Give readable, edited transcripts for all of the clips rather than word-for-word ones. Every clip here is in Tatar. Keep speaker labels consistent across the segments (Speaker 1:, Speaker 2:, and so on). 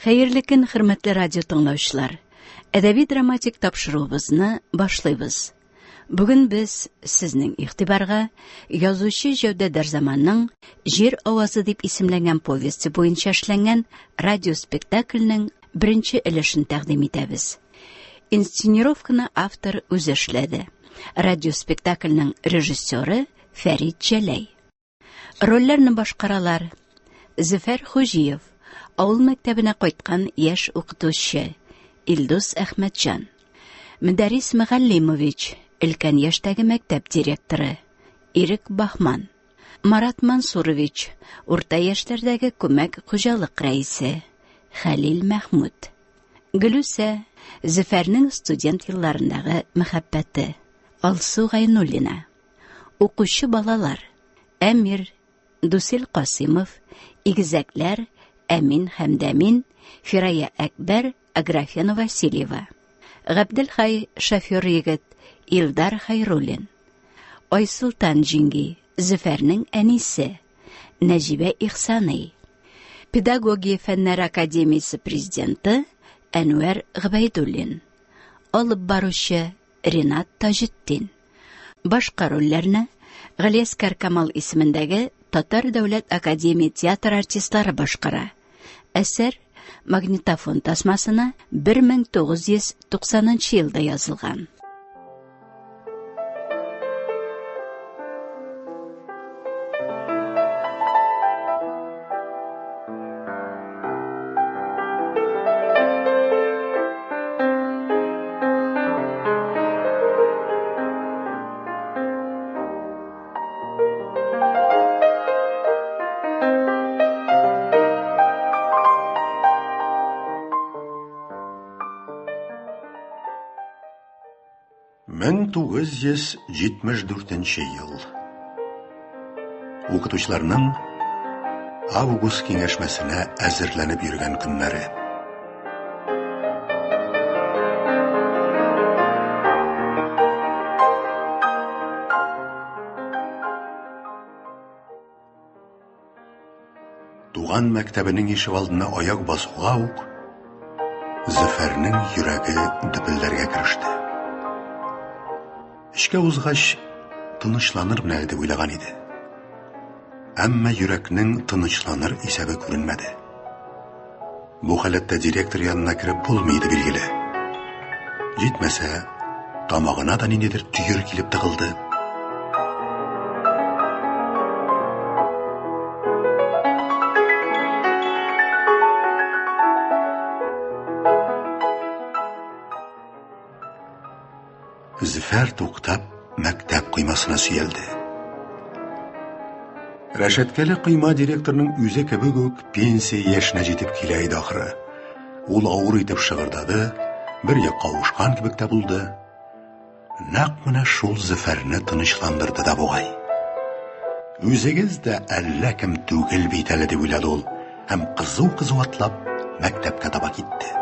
Speaker 1: Хәерле көн, хөрмәтле радио тыңлаучылар. Әдәби драматик тапшыруыбызны башлыйбыз. Бүген без сезнең игътибарга язучы Җәүдәт Дәрзаманның Җир авазы дип исемләнгән повесте буенча эшләнгән радиоспектакльнең беренче өлешен тәкъдим итәбез. Инсценировканы автор үзе эшләде. Радиоспектакльнең режиссеры Фәрит Җәләй. Рольләрне башкаралар: Зөфәр Хуҗиев, авыл мәктәбенә кайткан яшь укытучы, Илдус Әхмәтҗан. Мөдәррис Мөгаллимович, өлкән яшьтәге мәктәп директоры, Ирек Баһман. Марат Мансурович, урта яшьләрдәге күмәк хуҗалык рәисе, Хәлил Мәхмүт. Гөлүсә, Зөфәрнең студент елларындагы мәхәббәте, Алсу Гайнуллина. Укучы балалар, Әмир, Дусил Касыймов, Игезәкләр, Әмин һәм Дәмин, Фирая Әкбәр, Аграфена Васильева. Габделхай, шофер егет, Илдар Хайруллин. Айсултан җиңги, Зөфәрнең әнисе, Нәҗибә Ихсаный. Педагогия фәннәре академиясе президенты Әнвәр Гобәйдуллин. Алып баручы Ринат Таҗетдин. Башка рольләрне Галиәскәр Камал исемендәге Татар дәүләт академия театр артистлары башкара. Әсәр магнитофон тасмасына 1990 елда язылган.
Speaker 2: 1974 ел. Укытучыларның август киңәшмәсенә әзерләнеп йөргән көннәре. Туган мәктәбенең ишегалдына аяк басуга ук, Зөфәрнең йөрәге дөпелдәргә кереште. Эчкә узгач, тынычланырмын әле дип уйлаган иде. Әмма йөрәкнең тынычланыр исәбе күренмәде. Бу халәттә директор янына кереп булмый иде, билгеле. Җитмәсә, тамагына да ниндидер төер килеп тыгылды. Зөфәр туктап, мәктәп коймасына сөялде. Рәшәткәле койма директорның үзе кебек үк пенсия яшенә җитеп килә иде ахры. Ул авыр итеп шыгырдады, бер якка авышкан кебек тә булды. Нәкъ менә шул Зөфәрне тынычландырды да бугай. Үзегез дә әллә кем түгел бит әле дип уйлады ул һәм кызу-кызу атлап мәктәпкә таба китте.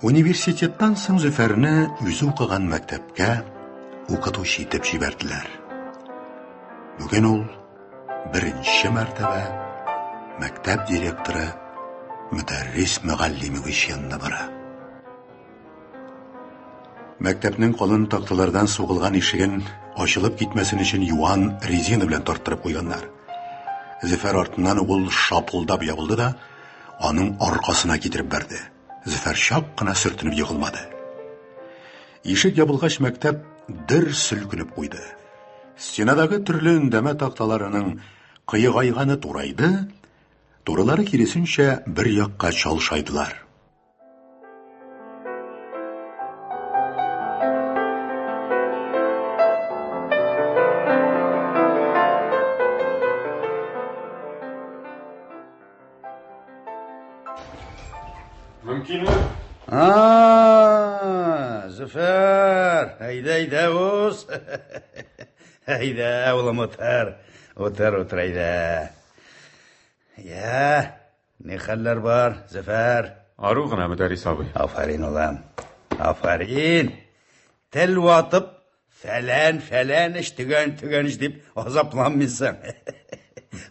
Speaker 2: Университеттан соң Зөфәрне үзе укыган мәктәпкә укытучы итеп җибәрделәр. Бүген ул беренче мәртәбә мәктәп директоры Мөдәррис Мөгаллимович янына бара. Мәктәпнең калын такталардан сугылган ишеген ачылып китмәсен өчен юан резина белән тарттырып куйганнар. Зөфәр артыннан ук ул шапылдап ябылды да, аның аркасына китереп бәрде. Зөфәр чак кына сөртенеп егылмады. Ишек ябылгач, мәктәп дер селкенеп куйды. Стенадагы төрле өндәмә такталарының кыегайганы турайды, турылары киресенчә бер якка чалшайдылар.
Speaker 3: Мөмкинме?
Speaker 4: А, Зөфәр, әйдә, әйдә, уз. Әйдә, улым, утыр. Утыр, утыр, әйдә. Я, ни хәлләр бар, Зөфәр?
Speaker 3: Ару гына, Мөдәррис абый.
Speaker 4: Афәрин, улым. Афәрин. Тел ватып, фәлән, фәлән эш, төгән, төгән эш дип азапланмыйсың.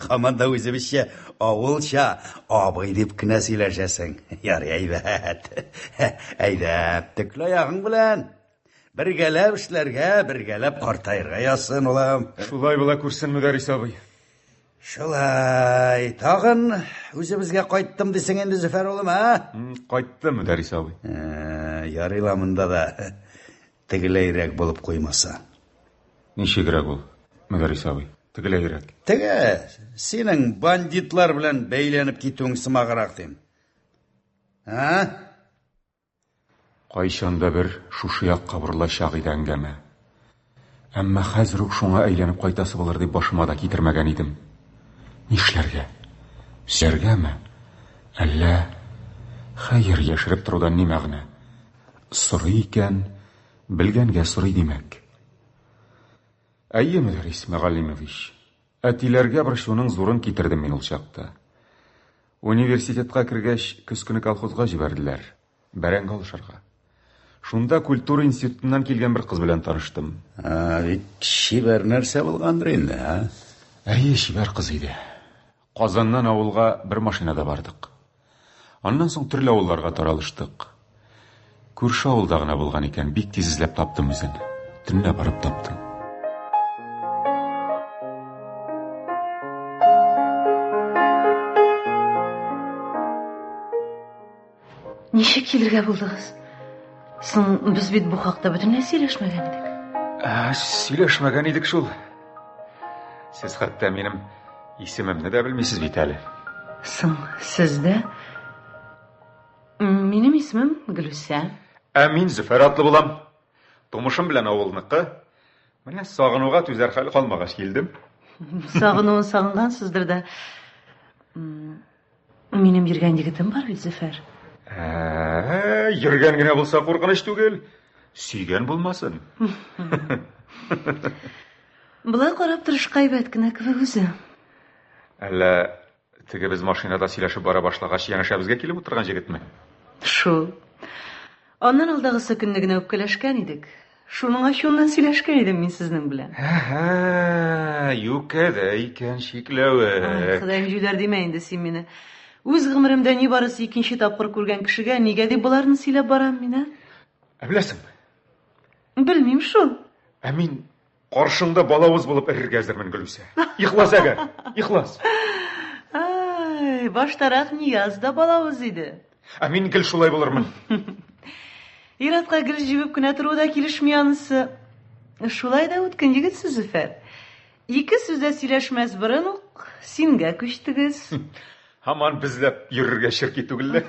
Speaker 4: Һаман да үзебезчә, авылча абый дип кенә сөйләшәсең. Ярый, әйбәт. Әйдә, төкле аягың белән. Бергәләп эшләргә, бергәләп картаерга язсын, улым.
Speaker 3: Шулай була күрсен, Мөдәррис абый.
Speaker 4: Шулай, тагын үзебезгә кайттым дисең инде, Зөфәр улым, ә?
Speaker 3: Кайттым, Мөдәррис абый.
Speaker 4: Ә, ярый ла монда да тегеләйрәк булып куймаса.
Speaker 3: Ничегрәк ул, Мөдәррис абый? Тегеләйрәк.
Speaker 4: Теге, синең бандитлар белән бәйләнеп китүең сымаграк дим. Ә?
Speaker 3: Кайчан да бер шушы якка борылачак иде әңгәмә. Әмма хәзер үк шуңа әйләнеп кайтасы булыр дип башыма да китермәгән идем. Нишләргә? Сөяргәме? Әллә хәер яшереп торудан ни мәгънә? Сорый икән, белгәнгә сорый димәк. Әйе, Мөдәррис Мөгаллимович, әтиләргә борчуның зурын китердем мин ул чакта. Университетка кергәч, көз көне колхозга җибәрделәр. Бәрәңге алышырга. Шунда культура институтыннан килгән бер кыз белән таныштым.
Speaker 4: Ә, бик чибәр нәрсә булгандыр инде, ә?
Speaker 3: Әйе, чибәр кыз иде. Казаннан авылга бер машинада бардык. Аннан соң төрле авылларга таралыштык. Күрше авылда гына булган икән, бик тиз эзләп таптым үзен. Төнлә барып таптым.
Speaker 5: Ничек килергә булдыгыз? Соң без бит бу хакта бөтенләй сөйләшмәгән идек.
Speaker 3: Ә, сөйләшмәгән идек шул. Сез хәтта минем исемемне дә белмисез бит әле.
Speaker 5: Соң сез дә Минем исемем Гөлүсә.
Speaker 3: Ә мин Зөфәр атлы булам. Тумышым белән авылныкы. Менә сагынуга түзәр хәл калмагач килдем.
Speaker 5: Сагынуын сагынгансыздыр да. Минем йөргән егетем бар бит, Зөфәр.
Speaker 3: Ә, йөргән генә булса куркыныч түгел. Сөйгән булмасын.
Speaker 5: Болай карап торышка әйбәт кенә кебек үзе.
Speaker 3: Әллә теге без машинада сөйләшеп бара башлагач, янәшәбезгә килеп утырган җегетме?
Speaker 5: Шул. Аннан алдагысы көнне генә үпкәләшкән идек. Шуның ачуыннан сөйләшкән идем мин сезнең белән.
Speaker 3: Әһә, юкәдә икән чикләвек.
Speaker 5: Ай, Ходаем, җүләр димә инде син мине. Үз гомеремдә нибарысы икенче тапкыр күргән кешегә нигә дип боларны сөйләп барам мин, ә?
Speaker 3: Ә беләсеңме?
Speaker 5: Белмим шул.
Speaker 3: Ә мин каршыңда балавыз булып эрергә әзермен, Гөлүсә. Ихлас әгәр, ихлас.
Speaker 5: Ай, баштарак Нияз да балавыз иде.
Speaker 3: Ә мин гел шулай булырмын.
Speaker 5: Ир-атка гел җебеп кенә торуы да килешми анысы. Шулай да үткен егетсез, Зөфәр. Ике сүз дә сөйләшмәс борын ук сингә күчтегез.
Speaker 3: Һаман безләп йөрергә черки түгел лә.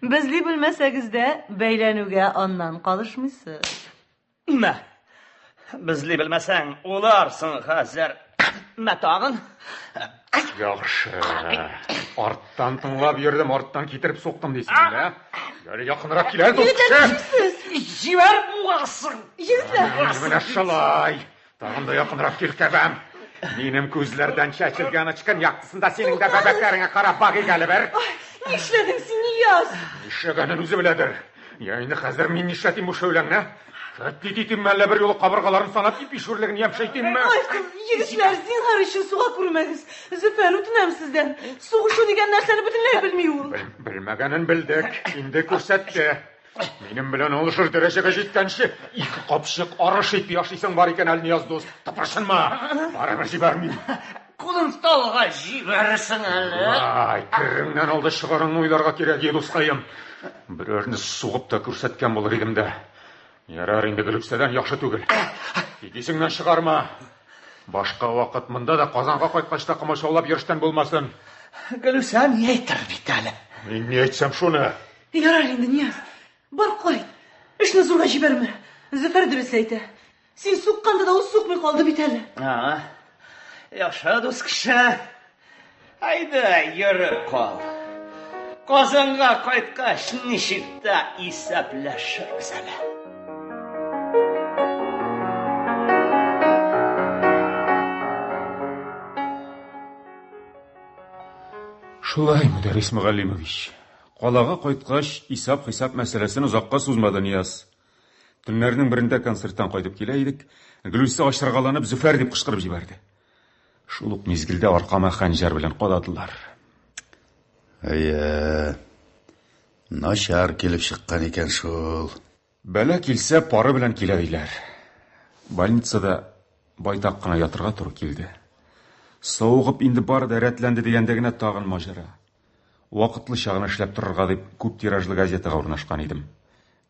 Speaker 5: Безли белмәсәгез дә, бәйләнүгә аннан калышмыйсыз.
Speaker 6: Мә. Безли белмәсәң, уларсың хәзер. Мә тагын.
Speaker 3: Яхшы. Арттан тыңлап йөрдем, арттан китереп суктым дисең, ә? Әле якынрак кил, әле дус кеше.
Speaker 6: Җибәр бугасың.
Speaker 5: Егетләр.
Speaker 3: Менә шулай. Тагын да якынрак кил, кәбәм. Минем күзләрдән чәчелгән очкын яктысында синең дә бәбәкләреңә карап багыйк әле бер.
Speaker 5: Нишләдең син, Нияз?
Speaker 3: Нишләгәнен үзе беләдер. Я инде хәзер мин нишләтим бу шәүләңне? Хәтта итимме әллә бер юлы кабыргаларын санап ипи шүрлеген ямьшәйтимме?
Speaker 5: Ай, кыз, егетләр, зинһар өчен суга күрмәгез. Зөфәр, үтенәм сездән. Сугышу дигән нәрсәне бөтенләй белми ул.
Speaker 3: Белмәгәнен белдек, инде күрсәтте. Минем белән алышыр дәрәҗәгә җиткәнче, ике капчык арыш ипи ашыйсың бар икән әле, Нияз дус. Тыпырчынма, барыбер җибәрмим.
Speaker 6: Кулын талга җибәрерсең әле.
Speaker 3: Ай, кереңнән алда чыгарыңны уйларга кирәк, дускаем. Берәрне сугып та күрсәткән булыр идем дә. Ярар инде, Гөлүсәдән яхшы түгел. Тик исеңнән чыгарма. Башка вакыт монда да Казанга кайткач та комачаулап йөрештән булмасын.
Speaker 6: Гөлүсә ни әйтер бит әле.
Speaker 3: Мин ни әйтсәм шуны.
Speaker 5: Ярар инде, Нияз. Бар кайт. Эшне зурга җибәрмә. Зөфәр дөрес әйтә. Син сукканда да ул сукмый калды бит әле.
Speaker 6: А, яхшы дус кеше. Әйдә, йөреп кал. Казанга кайткач, ничек тә исәпләшербез әле.
Speaker 3: Шулай, Мөдәррис Мөгаллимович. Калага кайткач, исәп-хисап мәсьәләсен озакка сузмады Нияз. Төннәрнең берендә концерттан кайтып килә идек, Гөлүсә ачыргаланып Зөфәр дип кычкырып җибәрде. Шул ук мизгелдә аркама хәнҗәр белән кададылар.
Speaker 4: Әйе. Начар килеп чыккан икән шул.
Speaker 3: Бәла килсә, пары белән килә диләр. Больницада байтак кына ятырга туры килде. Савыгып инде бары да рәтләнде дигәндә генә тагын маҗара. Вакытлыча гына эшләп торырга дип күп тиражлы газетага урнашкан идем.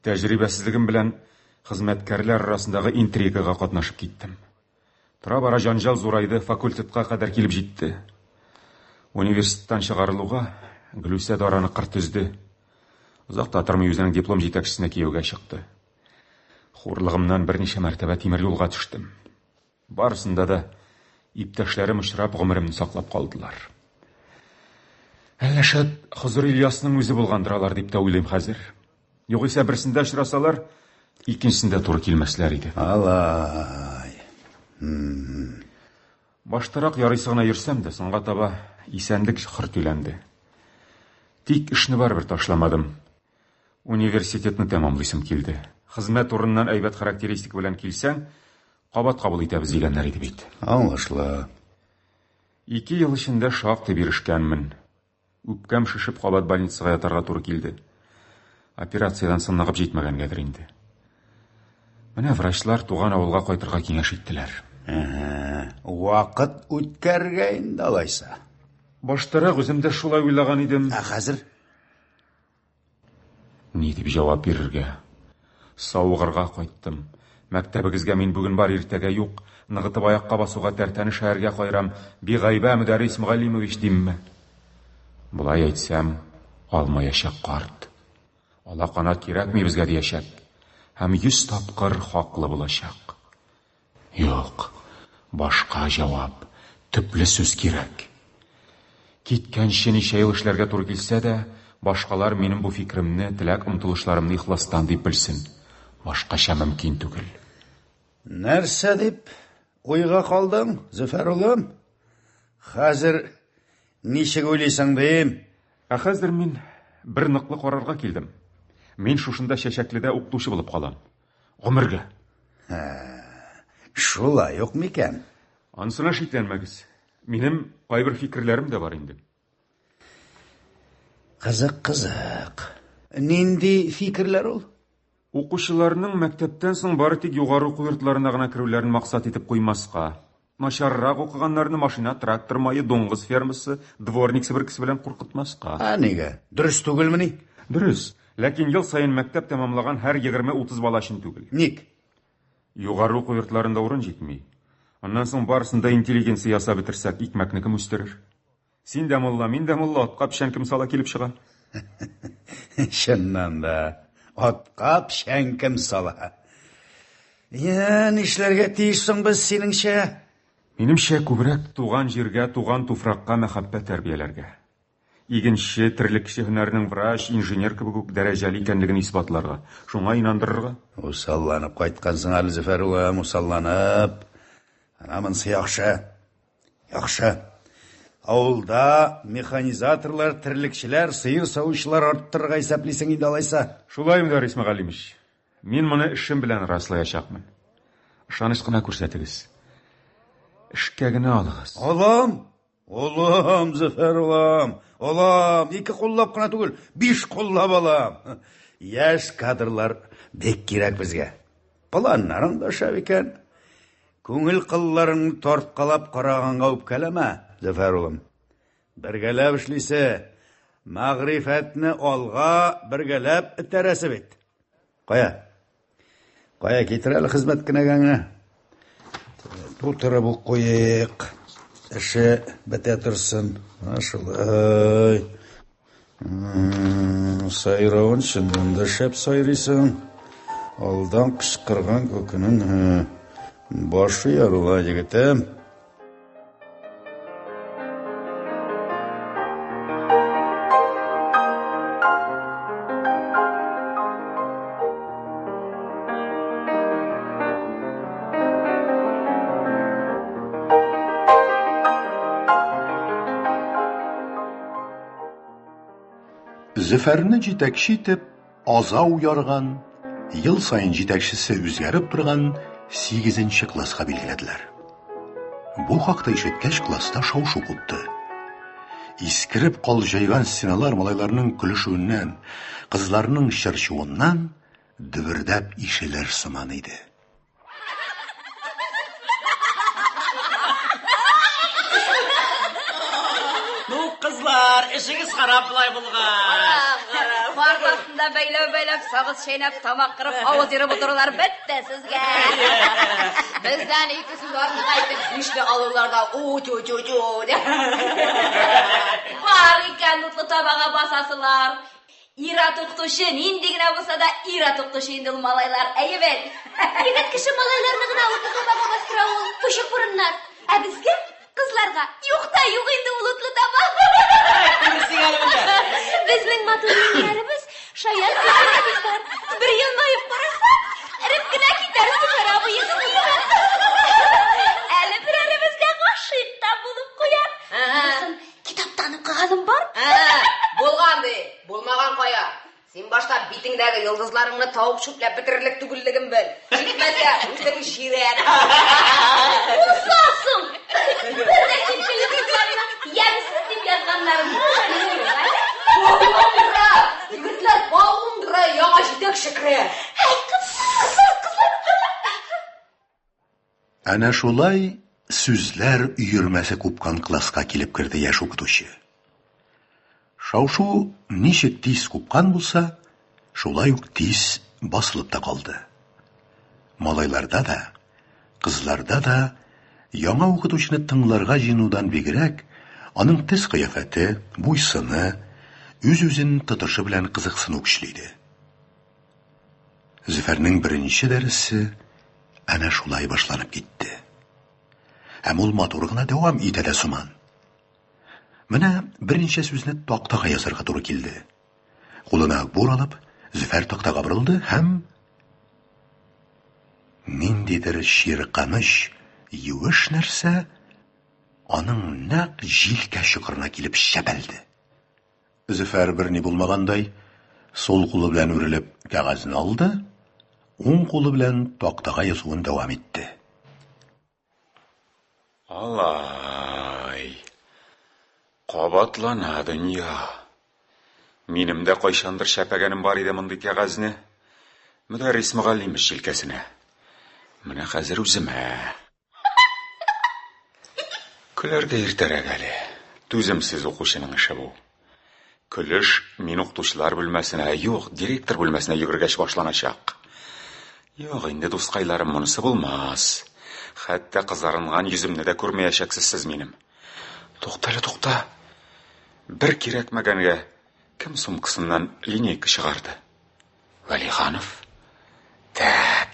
Speaker 3: Тәҗрибәсезлегем белән хезмәткәрләр арасындагы интригага катнашып киттем. Тора-бара җанҗал зурайды, факультетка кадәр килеп җитте. Университеттан чыгарылуга, Гөлүсә дә араны кырт өзде. Озак та тормый үзенең диплом җитәкчесенә кияүгә чыкты. Хурлыгымнан берничә мәртәбә тимер юлга төштем. Барысында да иптәшләрем очрап, гомеремне саклап калдылар. Әллә шәт Хозыр Ильясның үзе булгандыр алар дип тә уйлыйм хәзер. Югыйсә берсендә очрасалар, икенчесендә туры килмәсләр иде.
Speaker 4: Алай.
Speaker 3: Баштарак ярыйсы гына йөрсәм дә, соңга таба исәнлек хөртиләнде. Тик эшне барыбер ташламадым. Университетны тәмамлыйсым килде. Хезмәт урыныннан әйбәт характеристика белән килсәң, кабат кабул итәбез дигәннәр иде бит.
Speaker 4: Аңлашыла.
Speaker 3: Ике ел эчендә шактый бирешкәнмен. Үпкәм шешеп кабат больницага ятарга туры килде. Операциядән соң ныгып җитмәгәнгәдер инде. Менә врачлар туган авылга кайтырга киңәш иттеләр.
Speaker 4: Вакыт үткәрергә инде алайса.
Speaker 3: Баштарак үзем дә шулай уйлаган идем.
Speaker 4: Ә хәзер?
Speaker 3: Ни дип җавап бирергә? Савыгырга кайттым. Мәктәбегезгә мин бүген бар, иртәгә юк. Ныгытып аякка басуга тәртәне шәһәргә кайрам. Бигайбә, Мөдәррис Мөгаллимович, димме? Болай әйтсәм, алмаячак карт. Ала канат кирәкми безгә, диячәк. Һәм 100 тапкыр хаклы булачак. Юк, башка җавап, төпле сүз кирәк. Киткәнче ничә ел эшләргә туры килсә дә, башкалар минем бу фикеремне, теләк омтылышларымны ихластан дип белсен. Башкача мөмкин түгел.
Speaker 4: Нәрсә дип уйга калдың, Зөфәр улым? Хәзер ничек уйлыйсың, дим?
Speaker 3: Ә хәзер мин бер ныклы карарга килдем. Мин шушында Чәчәкледә укытучы булып калам. Гомергә.
Speaker 4: Шулай ук микән?
Speaker 3: Анысына шикләнмәгез. Минем кайбер фикерләрем дә бар инде.
Speaker 4: Кызык, кызык. Нинди фикерләр ул?
Speaker 3: Укучыларның мәктәптән соң бары тик югары уку йортларына гына керүләрен максат итеп куймаска. Начаррак укыганнарны машина, трактор мае, дуңгыз фермасы, дворник себеркесе белән куркытмаска.
Speaker 4: Ә нигә? Дөрес түгелмени?
Speaker 3: Дөрес. Ләкин ел саен мәктәп тәмамлаган һәр 20-30 бала өчен түгел.
Speaker 4: Ник?
Speaker 3: Югары уку йортларында урын җитми. Аннан соң барысын да интеллигенция ясап бетерсәк, икмәкне кем үстерер? Син дә мулла, мин дә мулла, атка печән кем сала килеп чыга?
Speaker 4: Чыннан да, атка печән кем сала? Я, нишләргә тиеш соң без синеңчә?
Speaker 3: Минемчә, күбрәк туган җиргә, туган туфракка мәхәббәт тәрбияләргә. Игенче, терлекче һөнәренең врач, инженер кебек үк дәрәҗәле икәнлеген исбатларга, шуңа инандырырга.
Speaker 4: Усалланып кайткансың әле, Зөфәр улым, усалланып. Ана монысы яхшы. Яхшы. Авылда механизаторлар, терлекчеләр, сыер савучылар арттырырга исәплисең инде алайса.
Speaker 3: Шулай, Мөдәррис Мөгаллимович. Мин моны эшем белән раслаячакмын. Ышаныч кына күрсәтегез. Эшкә генә алыгыз.
Speaker 4: Алам! Алам, Зөфәр улым, алам. Ике куллап кына түгел, биш куллап алам. Яшь кадрлар бик кирәк безгә. Планнарың да шәп икән. Күңел кылларыңны тарткалап караганга үпкәләмә, Зөфәр улым. Бергәләп эшлисе, мәгърифәтне алга бергәләп этәрәсе бит. Кая? Кая китер әле хезмәт кенәгәңне? Тутырып ук куйыйк. Эше бетә торсын. Менә шулай. Сайравын чыннан да шәп сайрыйсың. Алдан кычкырган күкенең башы ярыла, егетем.
Speaker 2: Зөфәрне җитәкче итеп Азау ярган, ел саен җитәкчесе үзгәреп торган 8 класска билгеләделәр. Бу хакта ишеткәч, класста шау-шу купты. Искереп калҗайган стеналар малайларның көлешүеннән, кызларның чырчуыннан дөбердәп ишелер сыман иде.
Speaker 6: Ну, кызлар, эшегез харап болай булгач.
Speaker 7: Парк астында бәйләү бәйләп, сагыз чәйнәп, тамак кырып, авыз ерып утырулар бетте сезгә. Бездән ике сүз артык әйтеп, бишле алуларда у тю тю тю. Бар икән утлы табага басасылар. Ир-ат укытучы, нинди генә булса да ир-ат укытучы инде ул малайлар, әйе бит?
Speaker 8: Егет кеше малайларны гына утлы табага бастыра ул, почык борыннар. Ә безгә, кызларга, юк та юк инде ул утлы таба. Безнең матур иңнәребез, шаян күзләребез бар. Бер елмаеп караса, эреп кенә китәр Зөфәр абыегыз. Әле берәребезгә гашыйк та булып куяр. Монысын Китаптан укыганым бар.
Speaker 7: Булган ди. Булмаган кая? Син башта битеңдәге йолдызларыңны тавык чүпләп бетерерлек түгеллеген бел. Җитмәсә, үзең җирән.
Speaker 8: Булса соң! Бер дә кимче йолдызларны ямьсез дип язганнарын
Speaker 7: Полундра! Егетләр, полундра! Яңа җитәкче керә.
Speaker 8: Әй, кызлар, кызлар!
Speaker 2: Әнә шулай сүзләр өермәсе купкан класска килеп керде яшь укытучы. Шау-шу ничек тиз купкан булса, шулай ук тиз басылып та калды. Малайларда да, кызларда да яңа укытучыны тыңларга җыенудан бигрәк, аның төс-кыяфәте, буй-сыны, үз-үзен тотышы белән кызыксыну көчле иде. Зөфәрнең беренче дәресе әнә шулай башланып китте. Һәм ул матур гына дәвам итә дә сыман. Менә берничә сүзне тактага язарга туры килде. Кулына бур алып, Зөфәр тактага борылды һәм ниндидер чирканыч, юеш нәрсә аның нәкъ җилкә чокырына килеп чәпәлде. Зөфәр берни булмагандай, сул кулы белән үрелеп кәгазьне алды, уң кулы белән тактага язуын дәвам итте.
Speaker 3: Алай. Кабатлана дөнья. Минем дә кайчандыр чәпәгәнем бар иде мондый кәгазьне. Мөдәррис мөгаллим җилкәсенә. Менә хәзер үземә. Көләргә иртәрәк әле. Түземсез укучының эше бу. Көлеш мин укытучылар бүлмәсенә, юк, директор бүлмәсенә йөгергәч башланачак. Юк инде, дускайларым, монысы булмас. Хәтта кызарынган йөземне дә күрмәячәксез сез минем. Тукта әле, тукта. Бер кирәкмәгәнгә кем сумкасыннан линейка чыгарды? Вәлиханов. Так.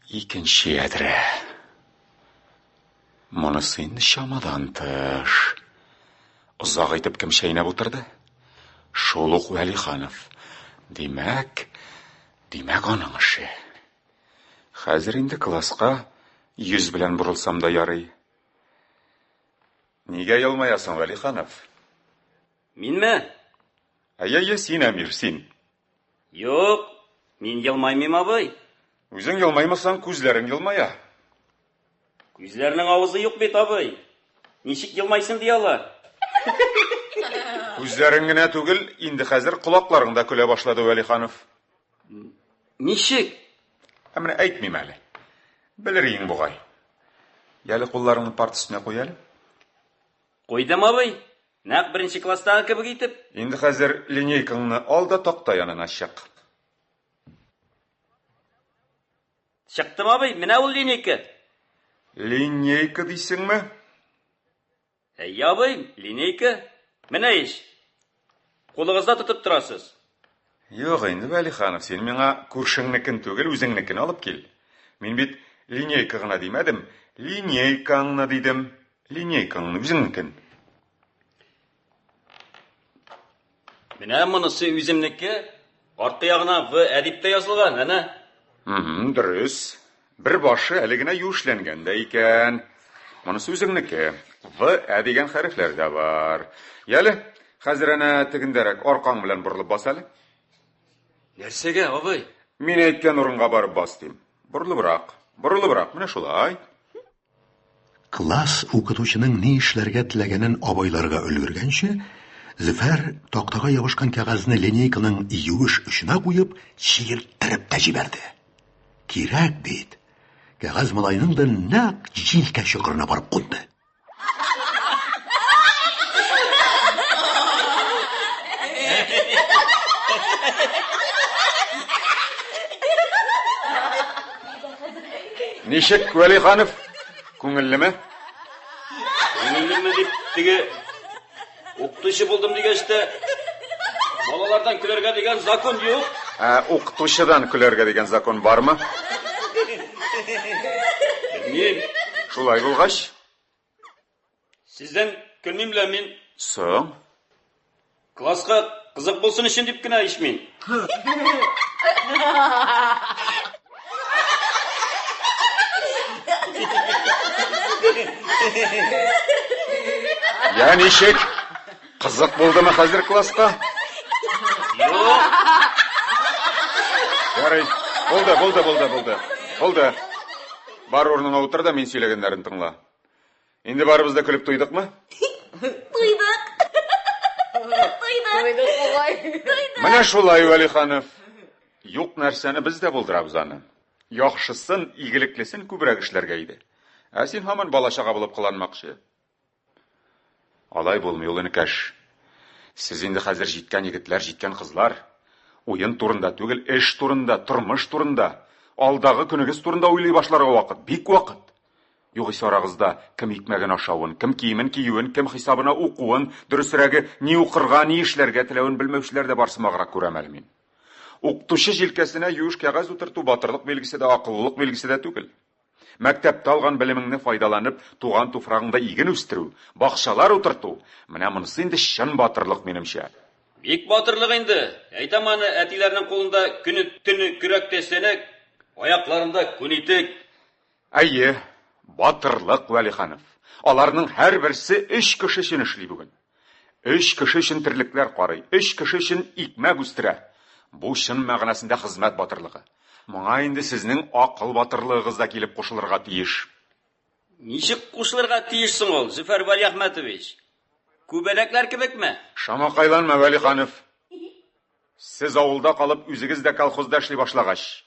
Speaker 3: Икенче ядрә. Монысы инде чамадан тыш. Озак итеп кем чәйнәп утырды? Шул ук Вәлиханов. Димәк, димәк аның эше. Хәзер инде класска йөз белән борылсам да ярый. Нигә елмаясың, Вәлиханов?
Speaker 6: Минме?
Speaker 3: Әйе, әйе, син, Әмир, син.
Speaker 6: Юк, мин елмаймыйм, абый.
Speaker 3: Үзең елмаймасаң, күзләрең елмая.
Speaker 6: Күзләрнең авызы юк бит, абый. Ничек елмайсын ди алар?
Speaker 3: Күзләрең генә түгел, инде хәзер колакларың да көлә башлады, Вәлиханов.
Speaker 6: Ничек?
Speaker 3: Ә менә әйтмим әле. Белер иең бугай. Яле кулларыңны парта өстенә куй әле.
Speaker 6: Куйдым, абый. Нәкъ беренче класстагы кебек итеп.
Speaker 3: Инде хәзер линейкаңны ал да такта янына чык.
Speaker 6: Чыктым, абый, менә ул линейка.
Speaker 3: Линейка дисеңме?
Speaker 6: Әйе, абый, линейка. Менә ич. Кулыгызда тотып торасыз.
Speaker 3: Юк инде, Вәлиханов, син миңа күршеңнекен түгел, үзеңнекен алып кил. Мин бит линейка гына димәдем, линейкаңны дидем. Линейкаңны, үзеңнекен.
Speaker 6: Менә монысы үземнеке. Арткы ягына В әдип тә язылган, әнә.
Speaker 3: Угу, дөрес. Бер башы әле генә юешләнгән дә икән. Монысы үзеңнеке. В, Ә дигән хәрефләр дә бар. Яле, Хәзер әнә тегендәрәк аркаң белән борылып бас әле.
Speaker 6: Нәрсәгә, абый?
Speaker 3: Мин әйткән урынга барып бас дим. Борылыбрак, борылыбрак, менә шулай.
Speaker 2: Класс укытучының ни эшләргә теләгәнен абайларга өлгергәнче, Зөфәр тактага ябышкан кәгазьне линейканың юеш очына куеп, чиерттереп тә җибәрде. Кирәк бит. Кәгазь малайның да нәкъ җилкә чокырына барып кунды.
Speaker 3: Ничек, Вәлиханов? Күңеллеме?
Speaker 6: Күңеллеме дип теге укытучы булдым дигәч тә балалардан көләргә дигән закон юк.
Speaker 3: Ә укытучыдан көләргә дигән закон бармы?
Speaker 6: Белмим.
Speaker 3: Шулай булгач?
Speaker 6: Сездән көлмим лә мин.
Speaker 3: Соң?
Speaker 6: Класска кызык булсын өчен дип кенә ич мин.
Speaker 3: Я ничек? Кызык булдымы хәзер класска?
Speaker 6: Юк.
Speaker 3: Ярый. Булды, булды, булды, булды. Булды. Бар урыныңа утыр да мин сөйләгәннәрен тыңла. Инде барыбыз да көлеп туйдыкмы?
Speaker 8: Туйдык. Туйдык.
Speaker 7: Туйдык бугай.
Speaker 3: Менә шулай, Вәлиханов. Юк нәрсәне без дә булдырабыз аны. Яхшысын, игелеклесен күбрәк эшләргә иде. Ә син һаман бала-чага булып кыланмакчы. Алай булмый ул, энекәш. Сез инде хәзер җиткән егетләр, җиткән кызлар. Уен турында түгел, эш турында, тормыш турында, алдагы көнегез турында уйлый башларга вакыт, бик вакыт. Югыйсә арагызда кем икмәген ашавын, кем киемен киюен, кем хисабына укуын, дөресрәге, ни укырга, ни эшләргә теләвен белмәүчеләр дә бар сымаграк күрәм әле мин. Укытучы җилкәсенә юеш кәгазь утырту батырлык билгесе дә, акыллылык билгесе дә түгел. Мәктәптә алган белемеңне файдаланып, туган туфрагыңда иген үстерү, бакчалар утырту, менә монысы инде чын батырлык, минемчә.
Speaker 6: Бик батырлык инде. Әйтәм аны, әтиләрнең кулында көне-төне көрәк тә сәнәк, аякларында күн итек.
Speaker 3: Әйе, батырлык, Вәлиханов. Аларның һәрберсе өч кеше өчен эшли бүген. Өч кеше өчен терлекләр карый, өч кеше өчен икмәк үстерә. Бу чын мәгънәсендә хезмәт батырлыгы. Моңа инде сезнең акыл батырлыгыгыз да килеп кушылырга тиеш.
Speaker 6: Ничек кушылырга тиеш соң ул, Зөфәр Вәлиәхмәтович? Күбәләкләр кебекме?
Speaker 3: Шамакайланма, Вәлиханов. Сез авылда калып, үзегез дә колхозда эшли башлагач,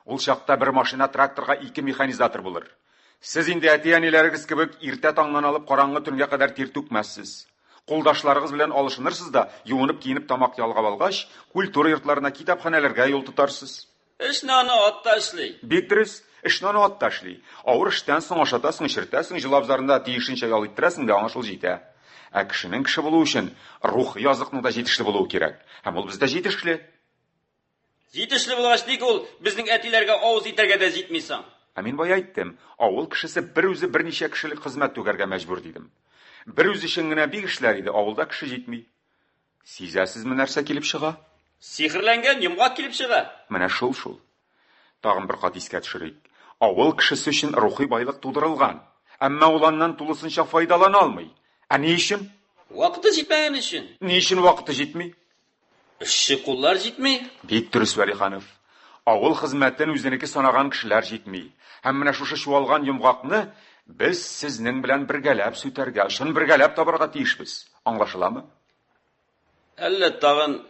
Speaker 3: ул чакта бер машина-тракторга ике механизатор булыр. Сез инде әти-әниләрегез кебек иртә таңнан алып караңгы төнгә кадәр тир түкмәссез. Кулдашларыгыз белән алышынырсыз да, юынып-киенеп тамак ялгап алгач, культура йортларына, китапханәләргә юл тотарсыз.
Speaker 6: Эшне аны ат та эшли.
Speaker 3: Бик дөрес, эшне аны ат та эшли. Авыр эштән соң ашатасың, эчертәсең, җылы абзарында тиешенчә ял иттерәсең дә, аңа шул җитә. Ә кешенең кеше булуы өчен рухи азыкның да җитешле булуы кирәк. Һәм ул бездә җитешле.
Speaker 6: Җитешле булгач, ник ул безнең әтиләргә авыз итәргә дә җитми соң?
Speaker 3: Ә мин бая әйттем, авыл кешесе бер үзе берничә кешелек хезмәт түгәргә мәҗбүр, дидем. Бер үзе өчен генә бик эшләр иде, авылда кеше җитми. Сизәсезме, нәрсә килеп чыга?
Speaker 6: Сихерләнгән йомгак килеп чыга.
Speaker 3: Менә шул шул. Тагын бер кат искә төшерик. Авыл кешесе өчен рухи байлык тудырылган. Әмма ул аннан тулысынча файдалана алмый. Ә ни өчен?
Speaker 6: Вакыты җитмәгән өчен.
Speaker 3: Ни өчен вакыты җитми?
Speaker 6: Эшче куллар җитми.
Speaker 3: Бик дөрес, Вәлиханов. Авыл хезмәтен үзенеке санаган кешеләр җитми. Һәм менә шушы чуалган йомгакны без сезнең белән бергәләп сүтәргә, очын бергәләп табарга тиешбез. Аңлашыламы?
Speaker 6: Әллә тагын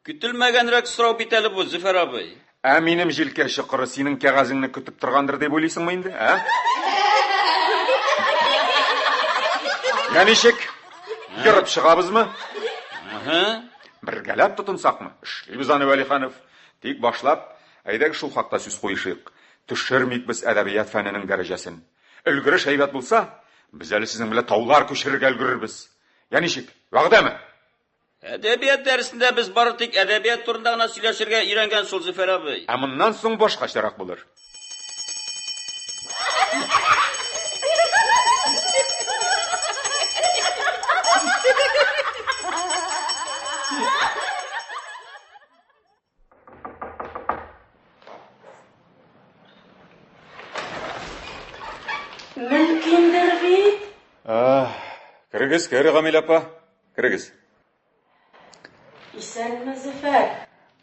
Speaker 6: көтелмәгәнрәк сорау бит әле бу, Зөфәр абый.
Speaker 3: Ә минем җилкә чокыры синең кәгазеңне көтеп торгандыр дип уйлыйсыңмы инде, ә? Я ничек? Ерып чыгабызмы?
Speaker 6: Ага.
Speaker 3: Бергәләп тотынсакмы? Эшлибез аны, Вәлиханов. Тик башлап, әйдәгез шул хакта сүз куешыйк. Төшермик без әдәбият фәненең дәрәҗәсен. Өлгереш әйбәт булса, без әле сезнең белән таулар күчерергә өлгерербез. Я ничек, вәгъдәме?
Speaker 6: Әдәбият дәресендә без бары тик әдәбият турында гына сөйләшергә өйрәнгән шул, Зөфәр абый.
Speaker 3: Ә моннан соң башкачарак булыр.
Speaker 5: Мөмкиндер бит?
Speaker 3: Керегез, кер, Гамил апа. Керегез.
Speaker 9: Исәнме, Зөфәр?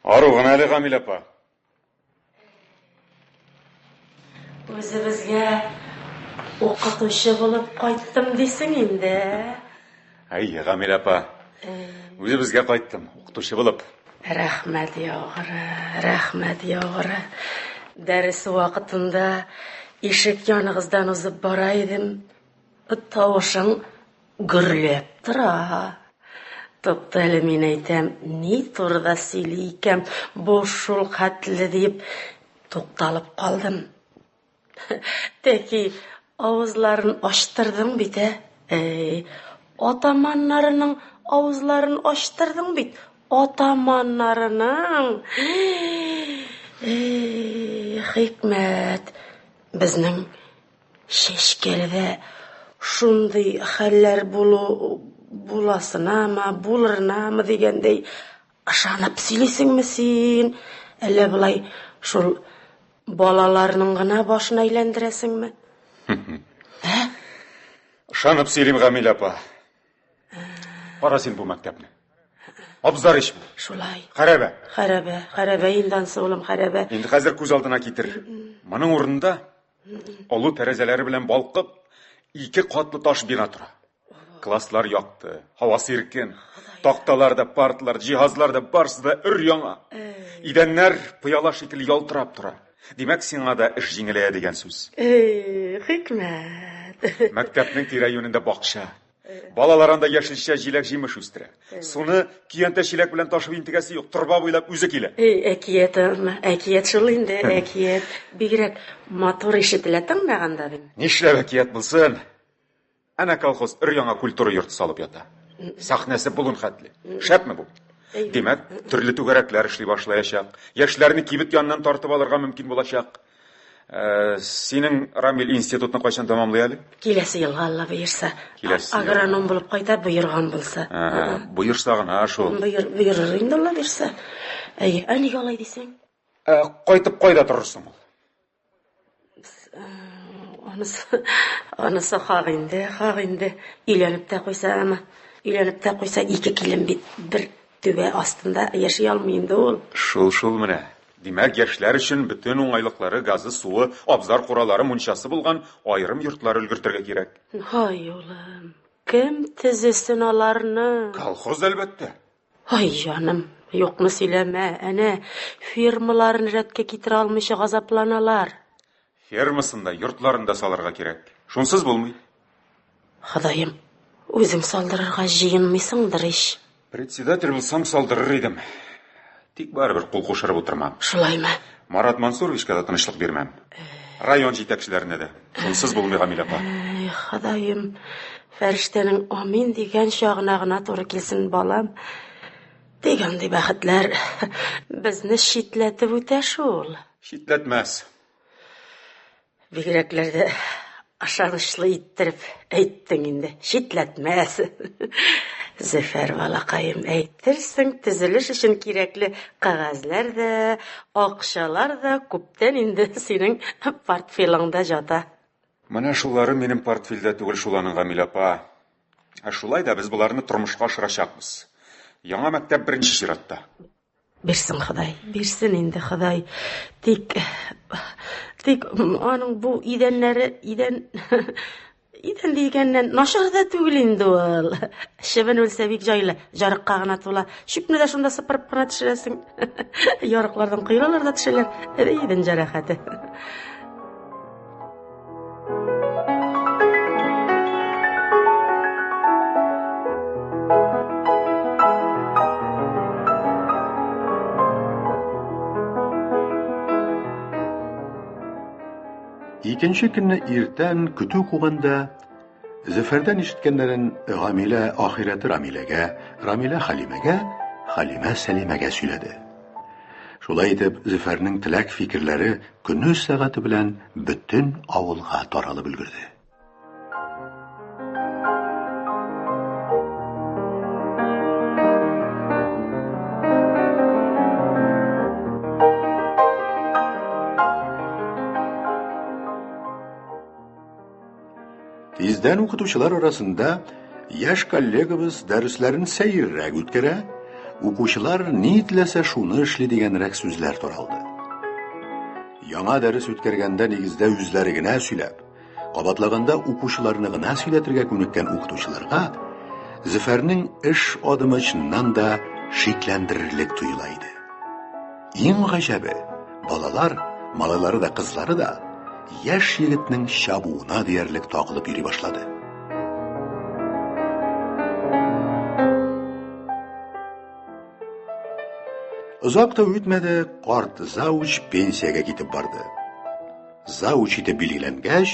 Speaker 3: Ару гына әле, Гамилә апа.
Speaker 9: Үзебезгә укытучы булып кайттым дисең инде.
Speaker 3: Әйе, Гамилә апа. Үзебезгә кайттым, укытучы булып.
Speaker 9: Рәхмәт яугыры, рәхмәт яугыры. Дәрес вакытында ишек яныгыздан узып бара идем. Тавышың гөрләп тора. Тукта әле, мин әйтәм, ни турыда сөйли икән бу шул хәтле дип тукталып калдым. Тәки авызларын ачтырдың бит, ә? Әй, атаманнарының авызларын ачтырдың бит, атаманнарының. Әй, хикмәт. Безнең Чәчкәледә шундый хәлләр булу буласынамы, булырынамы дигәндәй ышанып сөйлисеңме син? Әллә болай шул балаларның гына башын әйләндерәсеңме?
Speaker 3: Ә? Ышанып сөйлим, Гамилә апа. Кара син бу мәктәпне. Абзар ич бу.
Speaker 9: Шулай.
Speaker 3: Хәрәбә.
Speaker 9: Хәрәбә, хәрәбә инде ансы, улым, хәрәбә.
Speaker 3: Инде хәзер күз алдына китер. Моның урынында олы тәрәзәләре белән балкып, ике катлы таш бина тора. Класслар якты, һавасы иркен. Такталар да, партлар, җиһазлар да барысы да өр-яңа. Идәннәр пыяла шикелле ялтырап тора. Димәк, сиңа да эш җиңеләя дигән сүз.
Speaker 9: Эй, хикмәт.
Speaker 3: Мәктәпнең тирә-юнендә бакча. Балалар анда яшелчә, җиләк-җимеш үстерә. Суны көянтә чиләк белән ташып интегәсе юк, торба буйлап үзе килә.
Speaker 9: Эй, әкият, әкият шул инде, әкият. Бигрәк матур ишетелә тыңлаганда бит.
Speaker 3: Нишләп әкият булсын? Әнә колхоз өр-яңа культура йорты салып ята. Сәхнәсе болын хәтле. Шәпме бу? Димәк, төрле түгәрәкләр эшли башлаячак. Яшьләрне кибет яныннан тартып алырга мөмкин булачак. Э, синең Рамил институтны кайчан тәмамлый әле?
Speaker 9: Киләсе елга Алла боерса. Киләсе Агроном булып кайта, боерган булса.
Speaker 3: Боерса гына шул.
Speaker 9: Боер, боерыр инде Алла боерса. Әйе, ә нигә алай дисең?
Speaker 3: Ә, кайтып кайда торырсың ул?
Speaker 9: Анысы, анысы хак инде, хак инде. Өйләнеп тә куйса, ама, өйләнеп тә куйса, ике килен бит бер түбә астында яши алмый инде ул.
Speaker 3: Шул, шул менә. Димәк, яшьләр өчен бөтен уңайлыклары, газы, суы, абзар-куралары, мунчасы булган аерым йортлар өлгертергә кирәк.
Speaker 9: Һай, улым, кем төзесен аларны?
Speaker 3: Колхоз, әлбәттә.
Speaker 9: Ай, җаным, юкны сөйләмә, әнә, фермаларын рәткә китерә алмыйча газапланалар.
Speaker 3: Фермасын да, йортларын да салырга кирәк. Шунсыз булмый.
Speaker 9: Ходаем, үзең салдырырга җыенмыйсыңдыр ич.
Speaker 3: Председатель булсам, салдырыр идем. Тик барыбер кул кушырып утырмам.
Speaker 9: Шулаймы?
Speaker 3: Марат Мансуровичка да тынычлык бирмәм. Район җитәкчеләренә дә. Шунсыз булмый, Гамилә апа.
Speaker 9: Эй, Ходаем, фәрештәнең амин дигән чагына гына туры килсен, балам. Тик андый бәхетләр безне читләтеп үтә шул.
Speaker 3: Читләтмәс.
Speaker 9: Бигрәкләр дә ышанычлы иттереп әйттең инде. Читләтмәс. Зөфәр балакаем, әйтерсең, төзелеш өчен кирәкле кәгазьләр дә, акчалар да күптән инде синең портфелеңдә җата.
Speaker 3: Менә шулары минем портфельдә түгел шул аның, Гамилә апа. Ә шулай да без боларны тормышка ашырачакбыз. Яңа мәктәп беренче чиратта.
Speaker 9: Бирсен Ходай, бирсен инде Ходай. Тик, тик аның бу идәннәре, идән, идән дигәннән начар да түгел инде ул. Чебен үлсә бик җайлы, жарыкка гына тула. Чүпне дә шунда сыпырып кына төшерәсең. Ярыклардан коелалар да төшәләр. Идән җәрәхәте.
Speaker 2: Икенче көнне иртән көтү куганда Зөфәрдән ишеткәннәрен Гамилә ахирәте Рамиләгә, Рамилә Хәлимәгә, Хәлимә Сәлимәгә сөйләде. Шулай итеп, Зөфәрнең теләк-фикерләре көне-сәгате белән бөтен авылга таралып өлгерде. Тиздән укытучылар арасында яшь коллегабыз дәресләрен сәеррәк үткәрә, Укучылар ни теләсә шуны эшли дигәнрәк сүзләр таралды. Яңа дәрес үткәргәндә нигездә үзләре генә сөйләп, кабатлаганда укучыларны гына сөйләтергә күнеккән укытучыларга Зөфәрнең эш адымы чыннан да шикләндерерлек тоела иде. Иң гаҗәбе, балалар, малайлары да кызлары да, яшь егетнең чабуына диярлек тагылып йөри башлады. Озак та үтмәде, карт зауч пенсиягә китеп барды. Зауч итеп билгеләнгәч,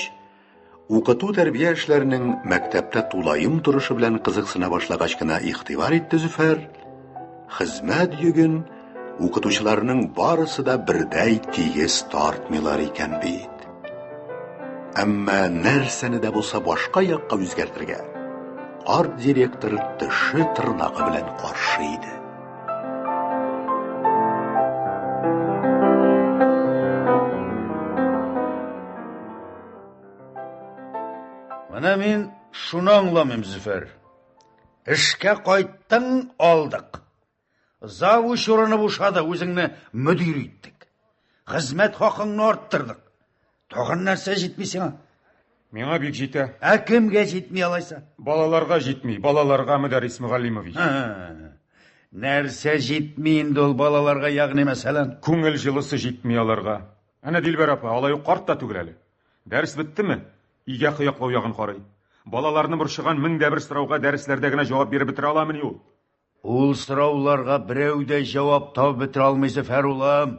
Speaker 2: укыту-тәрбия эшләренең мәктәптә тулаем торышы белән кызыксына башлагач кына игътибар итте Зөфәр, хезмәт йөген укытучыларның барысы да бердәй тигез тартмыйлар икән бит. Әмма нәрсәне дә булса башка якка үзгәртергә карт директор теше тырнагы белән каршы иде.
Speaker 4: Менә мин шуны аңламыйм, Зөфәр. Эшкә кайттың, алдык. Завуч урыны бушады, үзеңне мөдир иттек. Хезмәт хакыңны арттырдык. Тагын нәрсә җитми сиңа?
Speaker 3: Миңа бик җитә.
Speaker 4: Ә кемгә җитми алайса?
Speaker 3: Балаларга җитми, балаларга, Мөдәррис Мөгаллимович.
Speaker 4: Нәрсә җитми инде ул балаларга, ягъни мәсәлән?
Speaker 3: Күңел җылысы җитми аларга. Әнә Дилбәр апа, алай ук карт та түгел әле. Дәрес беттеме? Өйгә кыяклау ягын карый. Балаларны борчыган 1001 сорауга дәресләрдә генә җавап биреп бетерә аламыни ул?
Speaker 4: Ул сорауларга берәү дә җавап табып бетерә алмый, Зөфәр улым.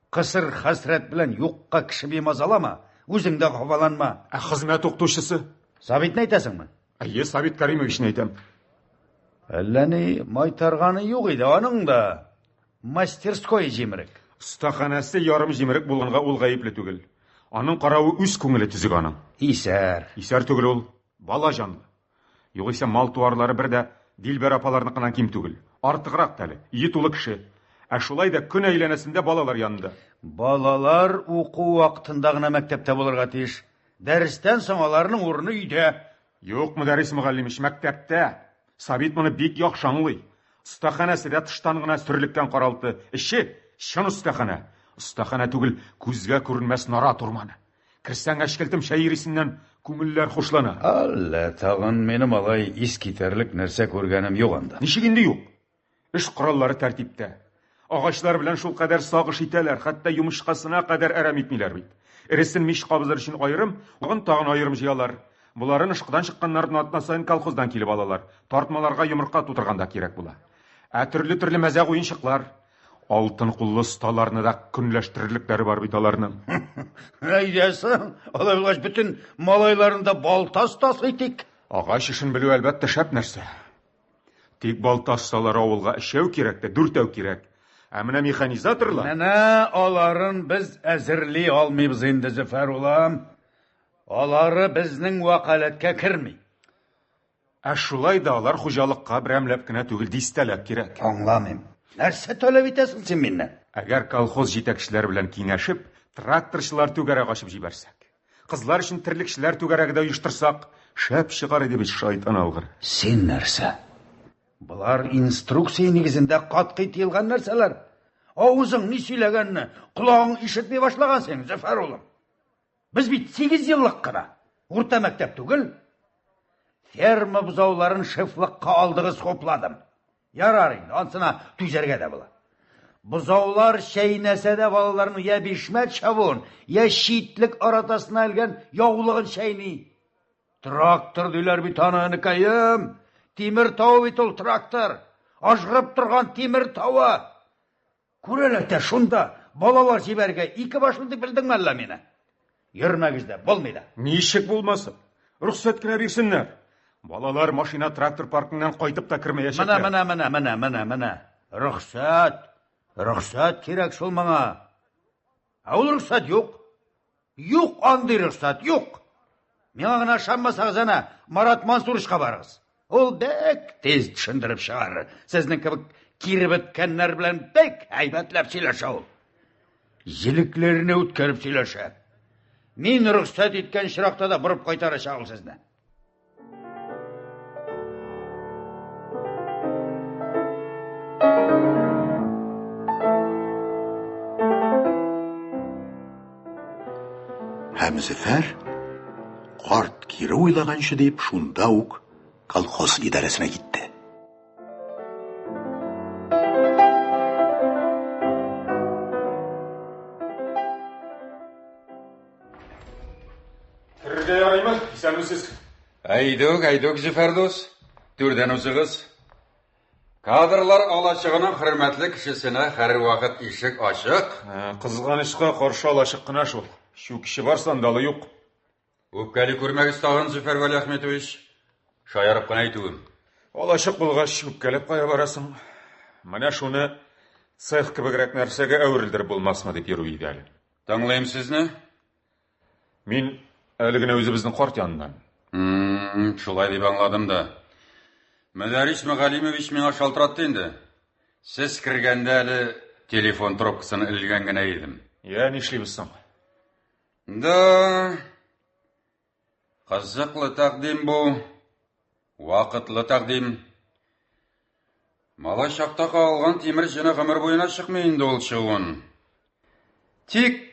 Speaker 4: Кысыр хәсрәт белән юкка кеше бимазалама, үзең дә хафаланма.
Speaker 3: Ә хезмәт укытучысы?
Speaker 4: Сабитны әйтәсеңме?
Speaker 3: Әйе, Сабит Каримовичны әйтәм.
Speaker 4: Әллә ни майтарганы юк иде аның да. Мастерской җимерек.
Speaker 3: Остаханәсе ярым җимерек булганга ул гаепле түгел. Аның каравы үз күңеле төзек аның.
Speaker 4: Исәр.
Speaker 3: Исәр түгел ул, бала җанлы. Югыйсә мал-туарлары бер дә Дилбәр апаларныкыннан ким түгел. Артыграк та әле, өе тулы кеше. Ә шулай да көн әйләнәсендә балалар янында.
Speaker 4: Балалар уку вакытында гына мәктәптә булырга тиеш. Дәрестән соң аларның урыны өйдә.
Speaker 3: Юк, Мөдәррис мөгаллимич, мәктәптә. Сабит моны бик яхшы аңлый. Остаханәсе дә тыштан гына сөрлеккән каралты. Эче, чын остаханә. Остаханә түгел, күзгә күренмәс нарат урманы. Керсәң, әчкелтем чәй исеннән күңелләр хушлана.
Speaker 4: Әллә тагын минем алай ис китәрлек нәрсә күргәнем юк анда.
Speaker 3: Ничек инде юк? Эш кораллары тәртиптә. Агачлар белән шулкадәр сак эш итәләр, хәтта йомычкасына кадәр әрәм итмиләр бит. Эресен мич кабызыр өчен аерым, вагын тагын аерым җыялар. Боларын ышкыдан чыкканнарын атна саен колхоздан килеп алалар. Тартмаларга йомырка тутырганда кирәк була. Ә төрле-төрле мәзәк уенчыклар. Алтын куллы осталарны да көнләштерерлекләре бар бит аларның.
Speaker 4: Әйдә соң, алай булгач бөтен малайларны да балта остасы итик.
Speaker 3: Агач эшен белү әлбәттә шәп нәрсә. Тик балта осталары авылга өчәү кирәк тә, дүртәү кирәк. Ә менә механизаторлар...
Speaker 4: Менә аларын без әзерли алмыйбыз инде, Зөфәр улым. Алары безнең вәкаләткә керми.
Speaker 3: Ә шулай да алар хуҗалыкка берәмләп кенә түгел, дистәләп кирәк.
Speaker 4: Аңламыйм. Нәрсә таләп итәсең син миннән?
Speaker 3: Әгәр колхоз җитәкчеләре белән киңәшеп, тракторчылар түгәрәк ачып җибәрсәк, кызлар өчен терлекчеләр түгәрәге дә оештырсак, шәп чыгар иде бит, шайтан алгыр.
Speaker 4: Син нәрсә? Болар инструкция нигезендә катгый тыелган нәрсәләр. Авызың ни сөйләгәнне колагың ишетми башлаган син, Зөфәр улым. Без бит 8 еллык кына. Урта мәктәп түгел. Ферма бозауларын шефлыкка алдыгыз хупладым. Ярар инде, ансына түзәргә дә була. Бозаулар чәйнәсә дә балаларның я бишмәт чабуын, я читлек аратасына элгән яулыгын чәйни. Трактор диләр бит аны, энекәем. Тимер тавы бит ул трактор. Ажгырып торган тимер тавы. Күрәләтә шунда балалар җибәрергә ике башлы дип белдеңме әллә мине? Йөрмәгез дә, булмый да.
Speaker 3: Ничек булмасын? Рөхсәт кенә бирсеннәр. Балалар машина трактор паркыннан кайтып та кермәячәкләр.
Speaker 4: Менә, менә, менә, менә, менә, менә. Рөхсәт. Рөхсәт кирәк шул моңа. Ә ул рөхсәт юк. Юк андый рөхсәт, юк. Миңа гына ышанмасагыз, әнә, Марат Мансуровичка барыгыз. Ул бик тиз төшендереп чыгарыр. Сезнең кебек киребеткәннәр белән бик әйбәтләп сөйләшә ул. Җелекләренә үткәреп сөйләшә. Мин рөхсәт иткән очракта да борып кайтарачак ул сезне.
Speaker 2: Һәм Зөфәр, карт кире уйлаганчы дип, шунда ук колхоз идарәсенә китте.
Speaker 3: Керергә ярыймы? Исәнмесез.
Speaker 6: Әйдүк, әйдүк, Зөфәр дус. Түрдән узыгыз. Кадрлар алачыгының хөрмәтле кешесенә һәрвакыт ишек ачык.
Speaker 3: Ә, Кызганычка каршы алачык кына шул. Чүкече бар, сандалы юк.
Speaker 6: Үпкәли күрмәгез тагын, Зөфәр Вәлиәхметович. Шаярып кына әйтүем.
Speaker 3: Алачык булгач, үпкәләп кая барасың? Менә шуны цех кебегрәк нәрсәгә әверелдереп булмасмы дип йөрү иде әле.
Speaker 6: Тыңлыйм сезне.
Speaker 3: Мин әле генә үзебезнең карт яныннан.
Speaker 6: Шулай дип аңладым да. Мөдәррис Мөгалимович миңа шалтыратты инде. Сез кергәндә әле телефон трубкасын элгән генә идем.
Speaker 3: Я, нишлибез соң?
Speaker 6: Да. Кызыклы тәкъдим бу. Вакытлы тәкъдим. Малай чакта кагылган тимер җене гомер буена чыкмый инде ул чыгуын. Тик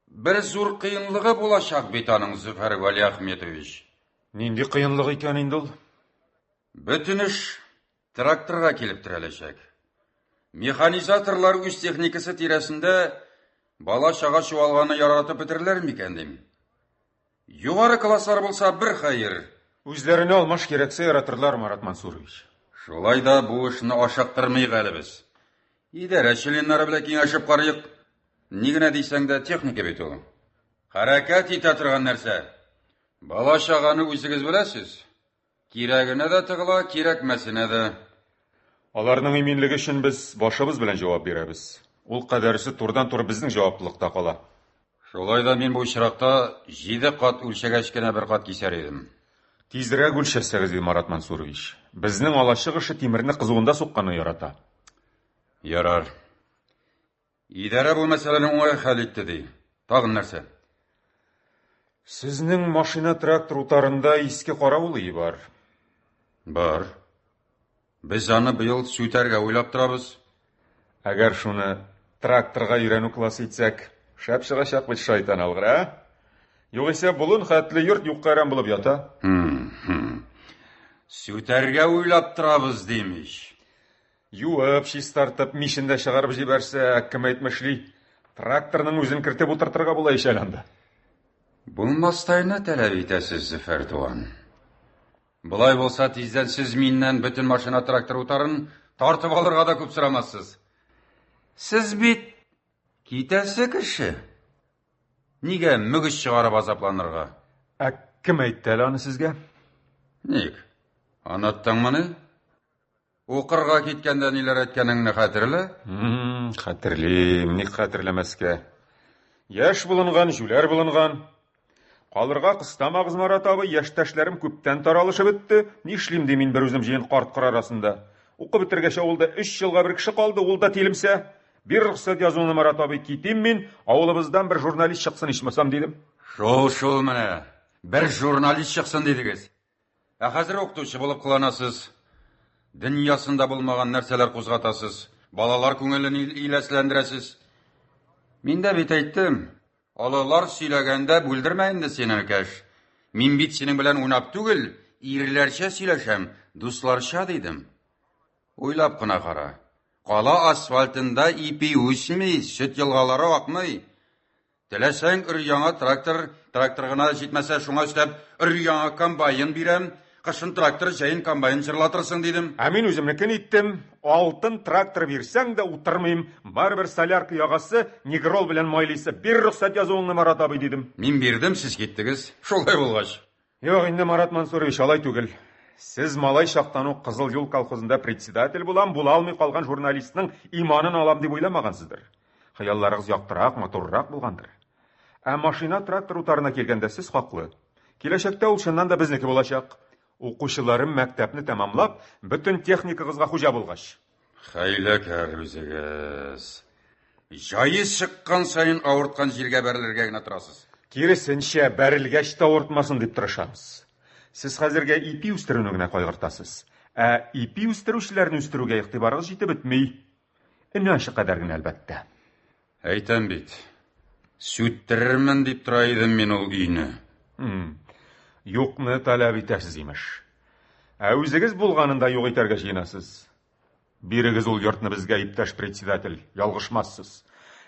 Speaker 6: бер зур кыенлыгы булачак бит аның, Зөфәр Вәлиәхметович.
Speaker 3: Нинди кыенлык икән инде ул?
Speaker 6: Бөтен эш тракторга килеп терәләчәк. Механизаторлар үз техникасы тирәсендә бала-чага чуалганны яратып бетерерләр микән дим. Югары класслар булса бер хәер.
Speaker 3: Үзләренә алмаш кирәксә яратырлар, Марат Мансурович.
Speaker 6: Шулай да бу эшне ашыктырмыйк әле без. Идарә членнары белән киңәшеп карыйк. Ни генә дисәң дә, техника бит ул. Хәрәкәт итә торган нәрсә. Бала-чаганы үзегез беләсез. Кирәгенә дә тыгыла, кирәкмәсенә дә.
Speaker 3: Аларның иминлеге өчен без башыбыз белән җавап бирәбез. Ул кадәресе турыдан-туры безнең җаваплылыкта кала.
Speaker 6: Шулай да мин бу очракта җиде кат үлчәгәч кенә бер кат кисәр идем.
Speaker 3: Тизрәк үлчәсәгез, диде Марат Мансурович. Безнең алачык эше тимерне кызуында сукканны ярата.
Speaker 6: Ярар. Идарә бу мәсьәләне уңай хәл итте, ди. Тагын нәрсә?
Speaker 3: Сезнең машина-трактор утарында иске каравыл өе бар.
Speaker 6: Бар. Без аны быел сүтәргә уйлап торабыз.
Speaker 3: Әгәр шуны тракторга өйрәнү классы итсәк, шәп чыгачак бит шайтан алгыр, ә? Югыйсә болын хәтле йорт юкка әрәм булып ята.
Speaker 6: Сүтәргә уйлап торабыз, дим ич.
Speaker 3: Юып, чистартып, мичен дә чыгарып җибәрсәк, кем әйтмешли, тракторның үзен кертеп утыртырга була ич әле анда.
Speaker 6: Булмастайны таләп итәсез, Зөфәр туган. Болай булса, тиздән сез миннән бөтен машина-трактор утарын тартып алырга да күп сорамассыз. Сез бит китәсе кеше. Нигә мөгез чыгарып азапланырга?
Speaker 3: Ә кем әйтте әле аны сезгә?
Speaker 6: Ник? Оныттыңмыни? Укырга киткәндә ниләр әйткәнеңне хәтерлә?
Speaker 3: Хәтерлим, ник хәтерләмәскә. Яшь булынган, җүләр булынган. Калырга кыстамагыз, Марат абый, яшьтәшләрем күптән таралышып бетте. Нишлим ди мин бер үзем җыен карт-коры арасында. Укып бетергәч авылда өч елга бер кеше калды, ул да тилемсә. Бир рөхсәт язуыңны, Марат абый, китим мин, авылыбыздан бер журналист чыксын ичмасам, дидем.
Speaker 6: Шул-шул менә, бер журналист чыксын дидегез. Ә хәзер укытучы булып кыланасыз. Дөньясында булмаган нәрсәләр кузгатасыз. Балалар күңелен иләсләндерәсез. Мин дә бит әйттем. Олылар сөйләгәндә бүлдермә инде син, энекәш. Мин бит синең белән уйнап түгел, ирләрчә сөйләшәм, дусларча дидем. Уйлап кына кара. Кала асфальтында ипи үсми, сөт елгалары акмый. Теләсәң, өр-яңа трактор, трактор гына җитмәсә, шуңа өстәп, өр-яңа комбайн бирәм. Кышын трактор, җәен комбайн җырлатырсың, дидем.
Speaker 3: Ә мин үземнекен иттем. Алтын трактор бирсәң дә утырмыйм. Барыбер солярка ягасы, негрол белән майлыйсы. Бир рөхсәт язуыңны, Марат абый, дидем.
Speaker 6: Мин бирдем, сез киттегез. Шулай булгач.
Speaker 3: Юк инде, Марат Мансурович, алай түгел. Сез малай чактан ук Кызыл юл колхозында председатель булам, була алмый калган журналистның иманын алам дип уйламагансыздыр. Хыялларыгыз яктырак, матуррак булгандыр. Ә машина-трактор утарына килгәндә сез хаклы. Киләчәктә ул чыннан да безнеке булачак. Укучыларым мәктәпне тәмамлап, бөтен техникагызга хуҗа булгач.
Speaker 6: Хәйләкәр үзегез. Җае чыккан саен авырткан җиргә бәрелергә генә торасыз.
Speaker 3: Киресенчә, бәрелгәч тә авыртмасын дип тырышабыз. Сез хәзергә ипи үстерүне генә кайгыртасыз. Ә ипи үстерүчеләрне үстерүгә игътибарыгыз җитеп бетми. Өнәше кадәр генә, әлбәттә.
Speaker 6: Әйтәм бит. Сүттерермен дип тора идем мин ул өйне.
Speaker 3: Юкны таләп итәсез, имеш. Ә үзегез булганын да юк итәргә җыенасыз. Бирегез ул йортны безгә, иптәш председатель, ялгышмассыз.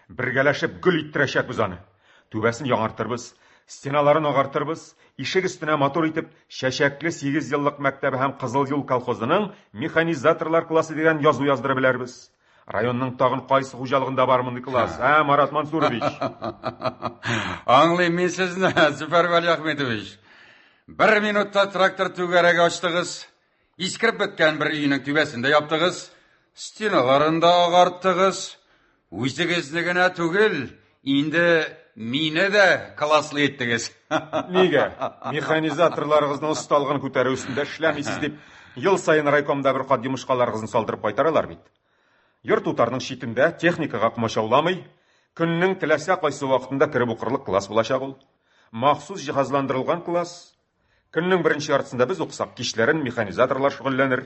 Speaker 3: Бергәләшеп гөл иттерәчәкбез аны. Түбәсен яңартырбыз, стеналарын агартырбыз, ишек өстенә матур итеп Чәчәкле сигезьеллык мәктәбе һәм Кызыл юл колхозының механизаторлар классы дигән язу яздырып эләрбез. Районның тагын кайсы хуҗалыгында бар мондый класс, ә, Марат Мансурович?
Speaker 6: Аңлыйм мин сезне, Зөфәр Вәлиәхметович. Бер минутта трактор түгәрәге ачтыгыз, Искереп беткән бер өйнең түбәсен дә яптыгыз, стеналарын да агарттыгыз. Үзегезне генә түгел, инде мине дә класслы иттегез.
Speaker 3: Нигә? Механизаторларыгызның осталыгын күтәрү өстендә эшләмисез дип, ел саен райкомда бер кат йомышкаларыгызны салдырып кайтаралар бит. Йорт утарның читендә, техникага комачауламый, көннең теләсә кайсы вакытында кереп укырлык класс булачак ул. Махсус җиһазландырылган класс. Көннең беренче яртысында без укысак, кичләрен механизаторлар шөгыльләнер.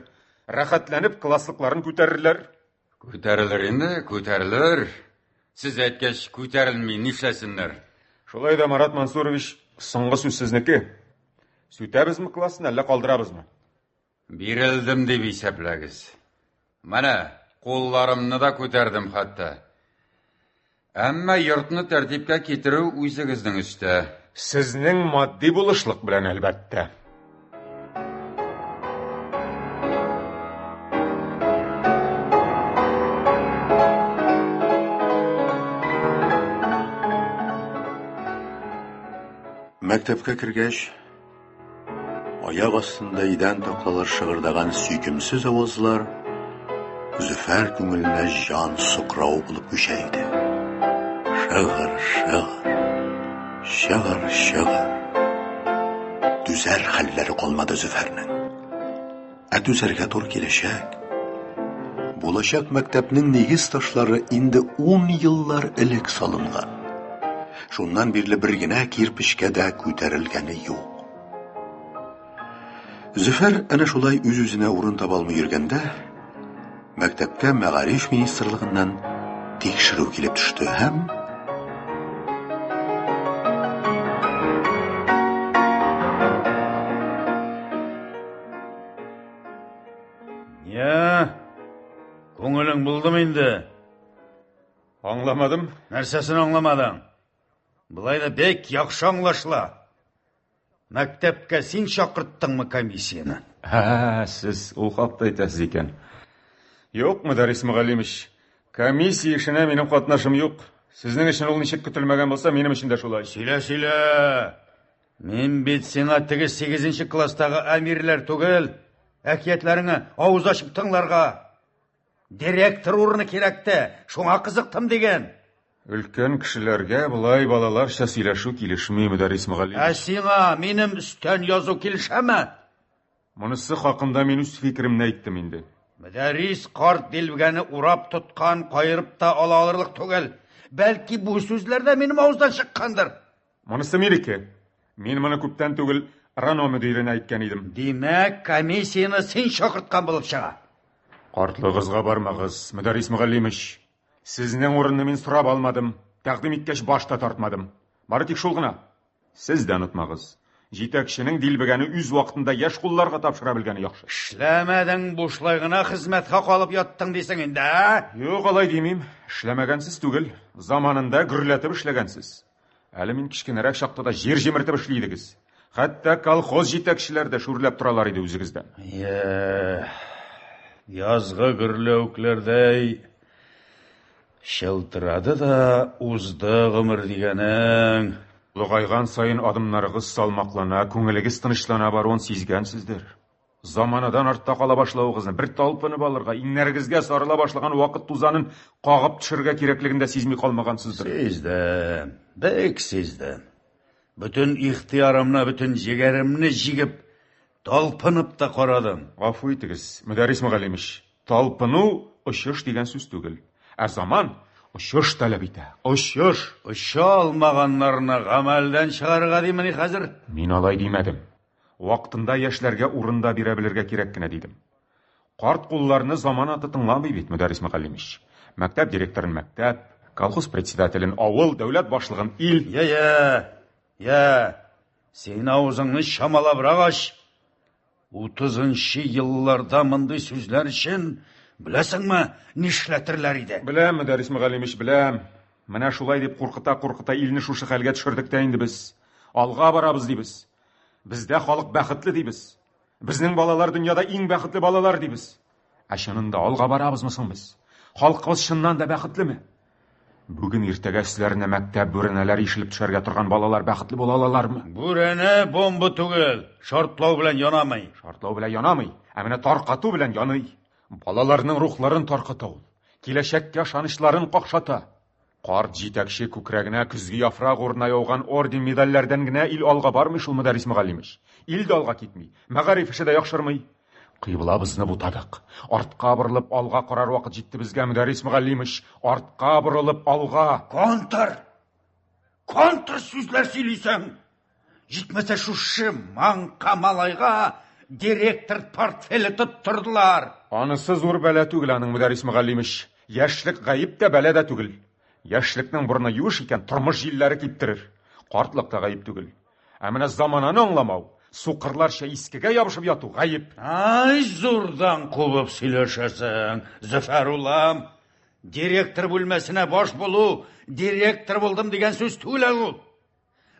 Speaker 3: Рәхәтләнеп класслыкларын күтәрерләр.
Speaker 6: Күтәрелер инде, күтәрелер. Сез әйткәч, күтәрелми нишләсеннәр?
Speaker 3: Шулай да, Марат Мансурович, соңгы сүз сезнеке. Сүтәбезме классны, әллә калдырабызмы?
Speaker 6: Бирелдем дип исәпләгез. Менә, кулларымны да күтәрдем хәтта. Әмма йортны тәртипкә китерү үзегезнең өстә.
Speaker 3: Сезнең матди булышлык белән, әлбәттә.
Speaker 2: Мәктәпкә кергәч, Аяк астында идән такталар шыгырдаган сөйкемсез авазлар Зөфәр күңеленә җан сыкрау булып күчә иде. Шыгыр, шыгыр, шыгыр, шыгыр. Түзәр хәлләре калмады Зөфәрнең. Ә түзәргә туры киләчәк. Булачак мәктәпнең нигез ташлары инде ун еллар элек салынган. Шуннан бирле бер генә кирпечкә дә күтәрелгәне юк. Зөфәр әнә шулай үз-үзенә урын таба алмый йөргәндә, мәктәпкә мәгариф министрлыгыннан тикшерү килеп төште һәм
Speaker 4: Я, күңелең булдымы инде?
Speaker 3: Аңламадым.
Speaker 4: Нәрсәсен аңламадың? Болай да бик яхшы аңлашыла. Мәктәпкә син чакырттыңмы комиссияне?
Speaker 3: Ә, сез ул хакта әйтәсез икән. Юк, Мөдәррис Мөгаллимович, комиссия эшенә минем катнашым юк. Сезнең өчен ул ничек көтелмәгән булса, минем өчен дә шулай.
Speaker 4: Сөйлә, сөйлә. Мин бит сиңа теге сигезенче класстагы әмирләр түгел, әкиятләреңне авыз ачып тыңларга. Директор урыны кирәкте, шуңа кызыктым диген.
Speaker 3: Өлкән кешеләргә болай балаларча сөйләшү килешми, Мөдәррис Мөгаллимович.
Speaker 4: Ә сиңа минем өстән язу килешәме?
Speaker 3: Монысы хакында мин үз фикеремне әйттем инде.
Speaker 4: Мөдәррис карт дилбегәне урап тоткан, каерып та ала алырлык түгел. Бәлки бу сүзләр дә минем авыздан чыккандыр.
Speaker 3: Монысы минеке. Мин моны күптән түгел РАНО мөдиренә әйткән идем.
Speaker 4: Димәк, комиссияне син чакырткан булып чыга.
Speaker 3: Картлыгызга бармагыз, Мөдәррис Мөгаллимович. Сезнең урынны мин сорап алмадым, тәкъдим иткәч баш та тартмадым. Бары тик шул гына. Сез дә онытмагыз. Җитәкченең дилбегәне үз вакытында яшь кулларга тапшыра белгәне яхшы.
Speaker 4: Эшләмәдең, бушлай гына хезмәт хакы алып яттың дисең инде, ә?
Speaker 3: Юк, алай димим. Эшләмәгәнсез түгел. Заманында гөрләтеп эшләгәнсез. Әле мин кечкенәрәк чакта да җир җимертеп эшли идегез. Хәтта колхоз җитәкчеләре дә шүрләп торалар иде үзегездән.
Speaker 4: Йә, язгы гөрләвекләрдәй чылтырады да узды гомер дигәнең.
Speaker 3: Олыгайган саен адымнарыгыз салмаклана, күңелегез тынычлана баруын сизгәнсездер. Заманадан артта кала башлавыгызны, бер талпынып алырга, иңнәрегезгә сарыла башлаган вакыт тузанын кагып төшерергә кирәклеген дә сизми калмагансыздыр.
Speaker 4: Сиздем, бик сиздем. Бөтен ихтыярымны, бөтен җегәремне җигеп, талпынып та карадым.
Speaker 3: Гафу итегез, Мөдәррис Мөгаллимович, талпыну очыш дигән сүз түгел. Ә заман очыш таләп итә. Очыш!
Speaker 4: Оча алмаганнарны гамәлдән чыгарырга димени хәзер?
Speaker 3: Мин алай димәдем. Вакытында яшьләргә урын да бирә белергә кирәк кенә дидем. Карт кулларны заман аты тыңламый бит, Мөдәррис Мөгаллимович. Мәктәп директорын мәктәп, Колхоз председателен авыл, дәүләт башлыгын ил.
Speaker 4: Я, я, я, син авызыңны чамалабрак ач. Утызынчы елларда мондый сүзләр өчен, беләсеңме, нишләтерләр иде?
Speaker 3: Беләм, Мөдәррис Мөгаллимич, беләм. Менә шулай дип куркыта-куркыта илне шушы хәлгә төшердек тә инде без. Алга барабыз дибез. Бездә халык бәхетле дибез. Безнең балалар дөньяда иң бәхетле балалар дибез. Ә чынында алга барабызмы соң без? Халкыбыз чыннан да бәхетлеме? Бүген иртәгә өсләренә мәктәп бүрәнәләре ишелеп төшәргә торган балалар бәхетле була алалармы?
Speaker 4: Бүрәнә бомба түгел, шартлау белән янамый.
Speaker 3: Шартлау белән янамый, ә менә таркату белән яный. Балаларның рухларын тарката ул. Киләчәккә ышанычларын какшата. Карт җитәкче күкрәгенә көзге яфрак урынына яуган орден-медальләрдән генә ил алга бармый шул, Мөдәррис Мөгаллимович. Ил дә алга китми, мәгариф эше дә яхшырмый. Кыйблабызны бутадык. Артка борылып алга карар вакыт җитте безгә, Мөдәррис Мөгаллимович. Артка борылып алга.
Speaker 4: Контр! Контр сүзләр сөйлисең! Җитмәсә шушы маңка малайга директор портфеле тоттырдылар.
Speaker 3: Анысы зур бәла түгел аның, Мөдәррис Мөгаллимович. Яшьлек гаеп тә, бәла дә түгел. Яшьлекнең борыны юеш икән, тормыш җилләре киптерер. Картлык та гаеп түгел. Ә менә замананы аңламау, сукырларча искегә ябышып яту гаеп.
Speaker 4: Ай, зурдан кубып сөйләшәсең, Зөфәр улым. Директор бүлмәсенә баш булу, директор булдым дигән сүз түгел әле ул.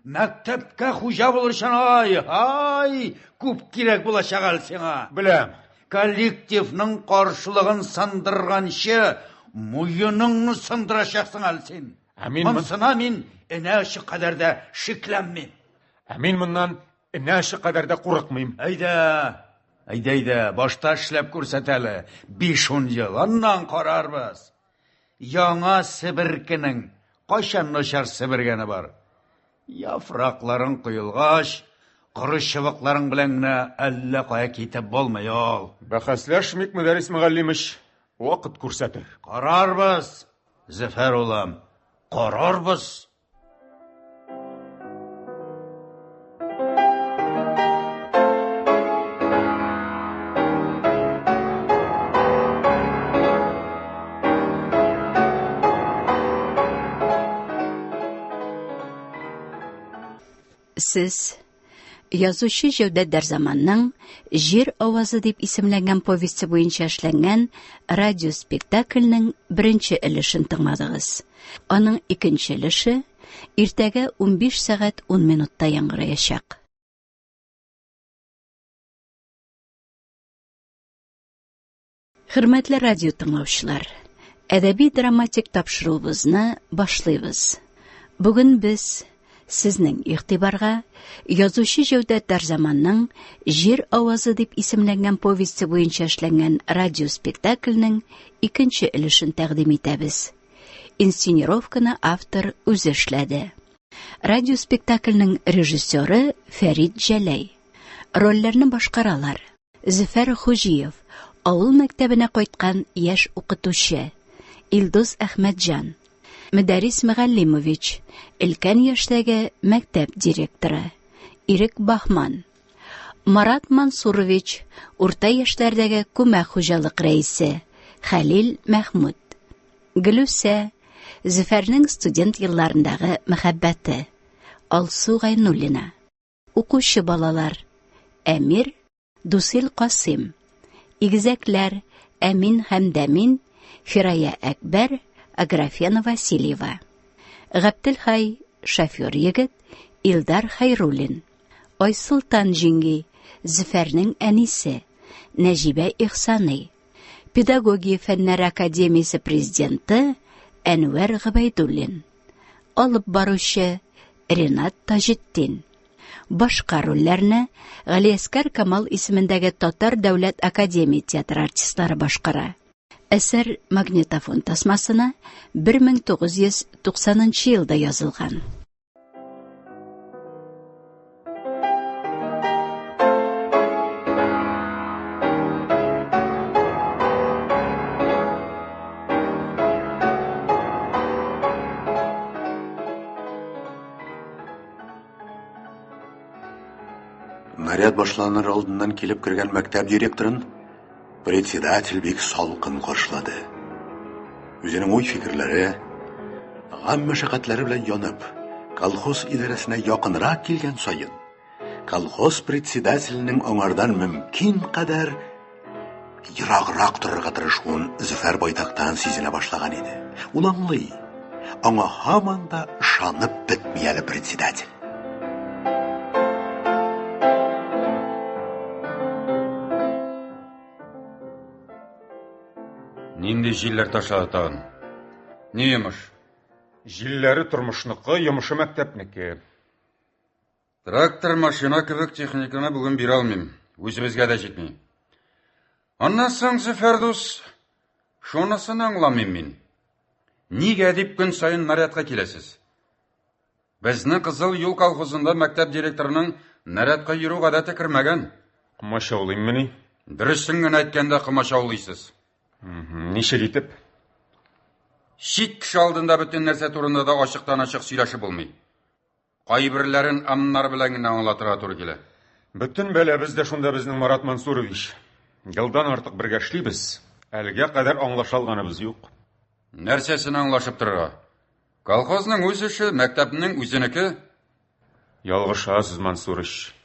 Speaker 4: Мәктәпкә хуҗа булыр өчен ай, ай, күп кирәк булачак әле сиңа.
Speaker 3: Беләм.
Speaker 4: Коллективның каршылыгын сындырганчы, муеныңны сындырачаксың әле син.
Speaker 3: Ә мин
Speaker 4: Монсына мин энә очы кадәр дә шикләнмим.
Speaker 3: Ә мин моннан энә очы кадәр дә курыкмыйм.
Speaker 4: Әйдә, әйдә, әйдә, башта эшләп күрсәт әле. 5-10 ел, аннан карарбыз. Яңа себеркенең кайчан начар себергәне бар? Яфракларың коелгач, коры чыбыкларың белән генә әллә кая китеп булмый ул.
Speaker 3: Бәхәсләшмик, Мөдәррис Мөгаллимыч, вакыт күрсәтер.
Speaker 4: Карарбыз, Зөфәр улым, карарбыз.
Speaker 1: Сез язучы Җәүдәт Дәрзаманның Җир авазы дип исемләнгән повесте буенча эшләнгән радиоспектакльнең беренче өлешен тыңладыгыз. Аның икенче өлеше иртәгә 15 сәгать 10 минутта яңгыраячак. Хөрмәтле радио тыңлаучылар, әдәби-драматик тапшыруыбызны башлыйбыз. Бүген без сезнең игътибарга язучы Җәүдәт Дәрзаманның Җир авазы дип исемләнгән повесте буенча эшләнгән радиоспектакльнең икенче өлешен тәкъдим итәбез. Инсценировканы автор үзе эшләде. Радиоспектакльнең режиссеры Фәрит Җәләй. Рольләрне башкаралар: Зөфәр Хуҗиев, авыл мәктәбенә кайткан яшь укытучы, Илдус Әхмәтҗан, Мөдәррис Мөгаллимович, өлкән яшьтәге мәктәп директоры, Ирек Баһман, Марат Мансурович, урта яшьләрдәге күмәк хуҗалык рәисе, Хәлил Мәхмүт, Гөлүсә, Зөфәрнең студент елларындагы мәхәббәте, Алсу Гайнуллина. Укучы балалар. Әмир, Дусил Касыйм. Игезәкләр, Әмин һәм Дәмин, Фирая Әкбәр, Аграфена Васильева. Габделхай, шофер егет, Илдар Хәйруллин. Айсултан җиңги, Зөфәрнең әнисе, Нәҗибә Ихсаный. Педагогия фәннәре академиясе президенты Әнвәр Гобәйдуллин. Алып баручы Ренат Таҗетдин. Башка рольләрне Галиәскәр Камал исемендәге Татар дәүләт академия театры артистлары башкара. Әсәр магнитофон тасмасына 1990 елда язылган.
Speaker 2: Наряд башланыр алдыннан килеп кергән мәктәп директорын председатель бик салкын каршылады. Үзенең уй-фикерләре, Гамь мәшәкатьләре белән янып, колхоз идарәсенә якынрак килгән саен, колхоз председателенең аңардан мөмкин кадәр ераграк торырга тырышуын Зөфәр байтактан сизенә башлаган иде. Ул аңлый, аңа һаман да ышанып бетми әле председатель.
Speaker 6: Нинди җилләр ташлады тагын? Ни йомыш?
Speaker 3: Җилләре тормышныкы, йомышы мәктәпнеке.
Speaker 6: Трактор, машина кебек техниканы бүген бирә алмыйм. Үзебезгә дә җитми. Аннан соң, Зөфәр дус, шунысын аңламыйм мин. Нигә дип көн саен нарядка киләсез? Безнең Кызыл юл колхозында мәктәп директорының нарядка йөрү гадәте кермәгән.
Speaker 3: Комачаулыйммыни?
Speaker 6: Дөресен генә әйткәндә комачаулыйсыз.
Speaker 3: Ничек итеп?
Speaker 6: Чит кеше алдында бөтен нәрсә турында да ачыктан-ачык сөйләшеп булмый. Кайберләрен ымнар белән генә аңлатырга туры килә.
Speaker 3: Бөтен бәлабез дә шунда безнең, Марат Мансурович. Елдан артык бергә эшлибез, әлегә кадәр аңлаша алганыбыз юк.
Speaker 6: Нәрсәсен аңлашып торырга? Колхозның үз эше, мәктәпнең үзенеке.
Speaker 3: Ялгышасыз, Мансурыч.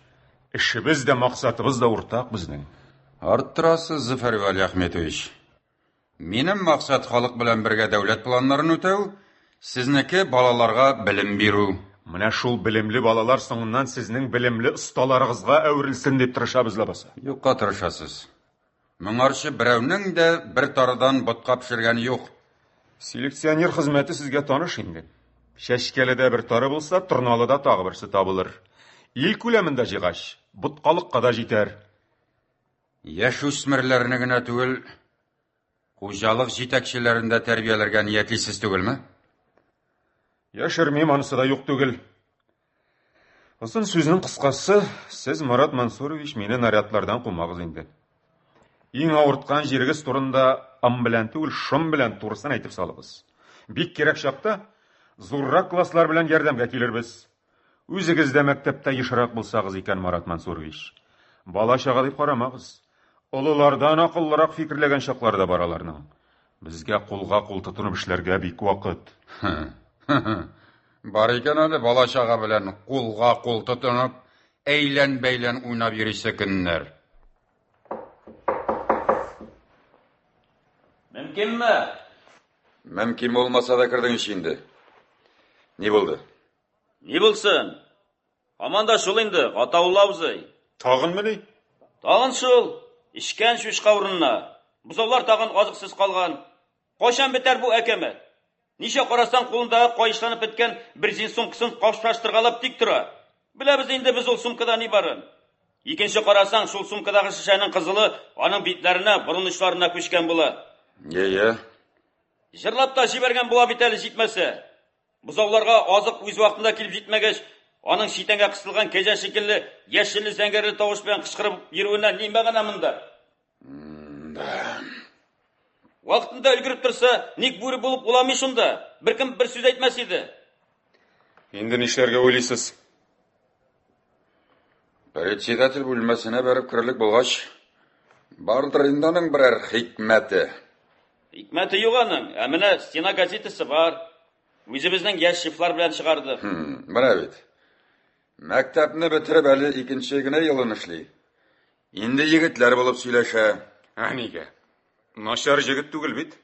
Speaker 3: Эшебез дә, максатыбыз да уртак безнең.
Speaker 6: Арттырасыз, Зөфәр Вәлиәхметович. Минем максат халык белән бергә дәүләт планнарын үтәү, сезнеке балаларга белем бирү.
Speaker 3: Менә шул белемле балалар соңыннан сезнең белемле осталарыгызга әверелсен дип тырышабыз ләбаса.
Speaker 6: Юкка тырышасыз. Моңарчы берәүнең дә бер тарыдан ботка пешергәне юк.
Speaker 3: Селекционер хезмәте сезгә таныш инде. Чәчкәледә бер тары булса, Торналыда тагы берсе табылыр. Ил күләмен дә җыйгач, боткалыкка да җитәр.
Speaker 6: Яшүсмерләрне генә түгел, хуҗалык җитәкчеләрен дә тәрбияләргә ниятлисез түгелме?
Speaker 3: Яшермим, анысы да юк түгел. Озын сүзнең кыскасы, сез, Марат Мансурович, мине нарядлардан кумагыз инде. Иң авырткан җирегез турында ым белән түгел, шом белән турысын әйтеп салыгыз. Бик кирәк чакта зуррак класслар белән ярдәмгә килербез. Үзегез дә мәктәптә ешрак булсагыз икән, Марат Мансурович. Бала-чага дип карамагыз. Олылардан акыллырак фикерләгән чаклары да бар аларның. Безгә кулга-кул тотынып эшләргә бик вакыт.
Speaker 6: Бар икән әле бала-чага белән кулга-кул тотынып, әйлән-бәйлән уйнап йөрисе көннәр.
Speaker 10: Мөмкинме?
Speaker 6: Мөмкин булмаса да кердең ич инде. Ни булды?
Speaker 10: Ни булсын? Һаман да шул инде, Гатаулла абзый.
Speaker 3: Тагынмыни?
Speaker 10: Тагын шул. Эчкән чучка урынына. Бозаулар тагын азыксыз калган. Кайчан бетәр бу әкәмәт? Ничә карасаң, кулындагы каешланып беткән брезент сумкасын капшаштыргалап тик тора. Беләбез инде без ул сумкада ни барын. Икенче карасаң, шул сумкадагы шешәнең кызылы аның битләренә, борын очларына күчкән була.
Speaker 6: Йә-йә.
Speaker 10: Җырлап та җибәргән була бит әле җитмәсә. Бозауларга азык үз вакытында килеп җитмәгәч, аның читәнгә кысылган кәҗә шикелле яшелле-зәңгәрле тавыш белән кычкырып йөрүенә ни мәгънә монда?
Speaker 6: Да.
Speaker 10: Вакытында өлгереп торса, ник бүре булып уламый шунда? Беркем бер сүз әйтмәс иде.
Speaker 3: Инде нишләргә уйлыйсыз?
Speaker 6: Председатель бүлмәсенә бәреп керерлек булгач, бардыр инде аның берәр хикмәте.
Speaker 10: Хикмәте юк аның, ә менә стена газетасы бар. Үзебезнең яшь шефлар белән чыгардык.
Speaker 6: Менә бит. Мәктәпне бетереп әле икенче генә елын эшли. Инде егетләр булып сөйләшә.
Speaker 3: Ә нигә? Начар җегет түгел бит.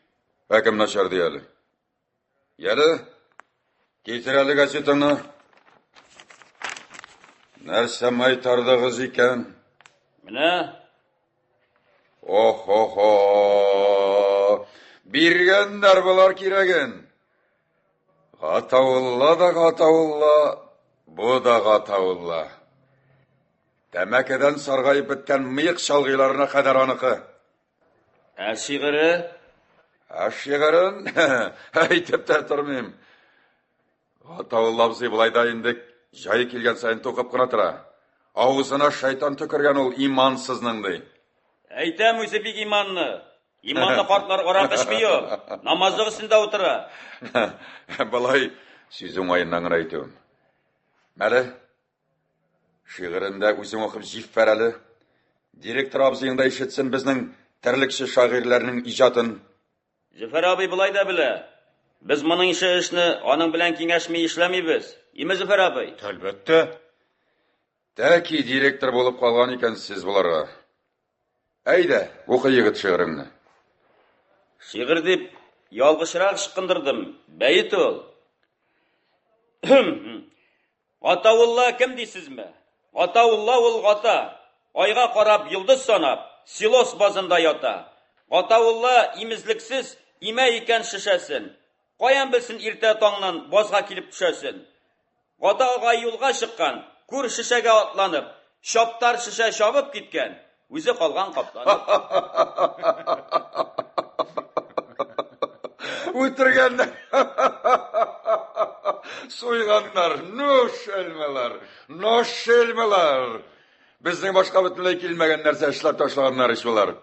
Speaker 6: Ә кем начар ди әле? Яле, китер әле газетаңны. Нәрсә майтардыгыз икән?
Speaker 10: Менә.
Speaker 6: Охо-хо! Биргәннәр болар кирәген. Гатаулла да Гатаулла, бу да Гатаулла. Тәмәкедән саргаеп беткән мыек чалгыйларына кадәр аныкы.
Speaker 10: Ә шигыре?
Speaker 6: Ә шигырен әйтеп тә тормыйм. Гатаулла абзый болай да инде җае килгән саен тукып кына тора. Авызына шайтан төкергән ул имансызның, ди.
Speaker 10: Әйтәм үзе бик иманлы. Иманлы картлар аракы эчми ул. Намазлык өстендә утыра.
Speaker 6: Болай сүз уңаеннан гына әйтүем. Мәле, Шигырен дә үзең укып җиффәр әле. Директор абзыең да ишетсен безнең терлекче шагыйрьләрнең иҗатын.
Speaker 10: Зөфәр абый болай да белә. Без моның ише эшне аның белән киңәшми эшләмибез. Име, Зөфәр абый?
Speaker 6: Әлбәттә. Тәки директор булып калган икәнсез боларга. Әйдә, укы егет шигыреңне.
Speaker 10: Шигырь дип ялгышрак ычкындырдым. Бәет ул. Гатаулла кем дисезме? Гатаулла ул гата. Айга карап йолдыз санап, силос базында ята. Гатаулла имезлексез имә икән шешәсен. Каян белсен иртә таңнан базга килеп төшәсен. Гата агай юлга чыккан, күр шешәгә атланып, чаптар шешә чабып киткән, үзе калган капланып.
Speaker 6: Үтергәннәр. Суйганнар. Ну, шельмалар. Ну, шельмалар. Безнең башка бөтенләй килмәгән нәрсә эшләп ташлаганнар ич болар.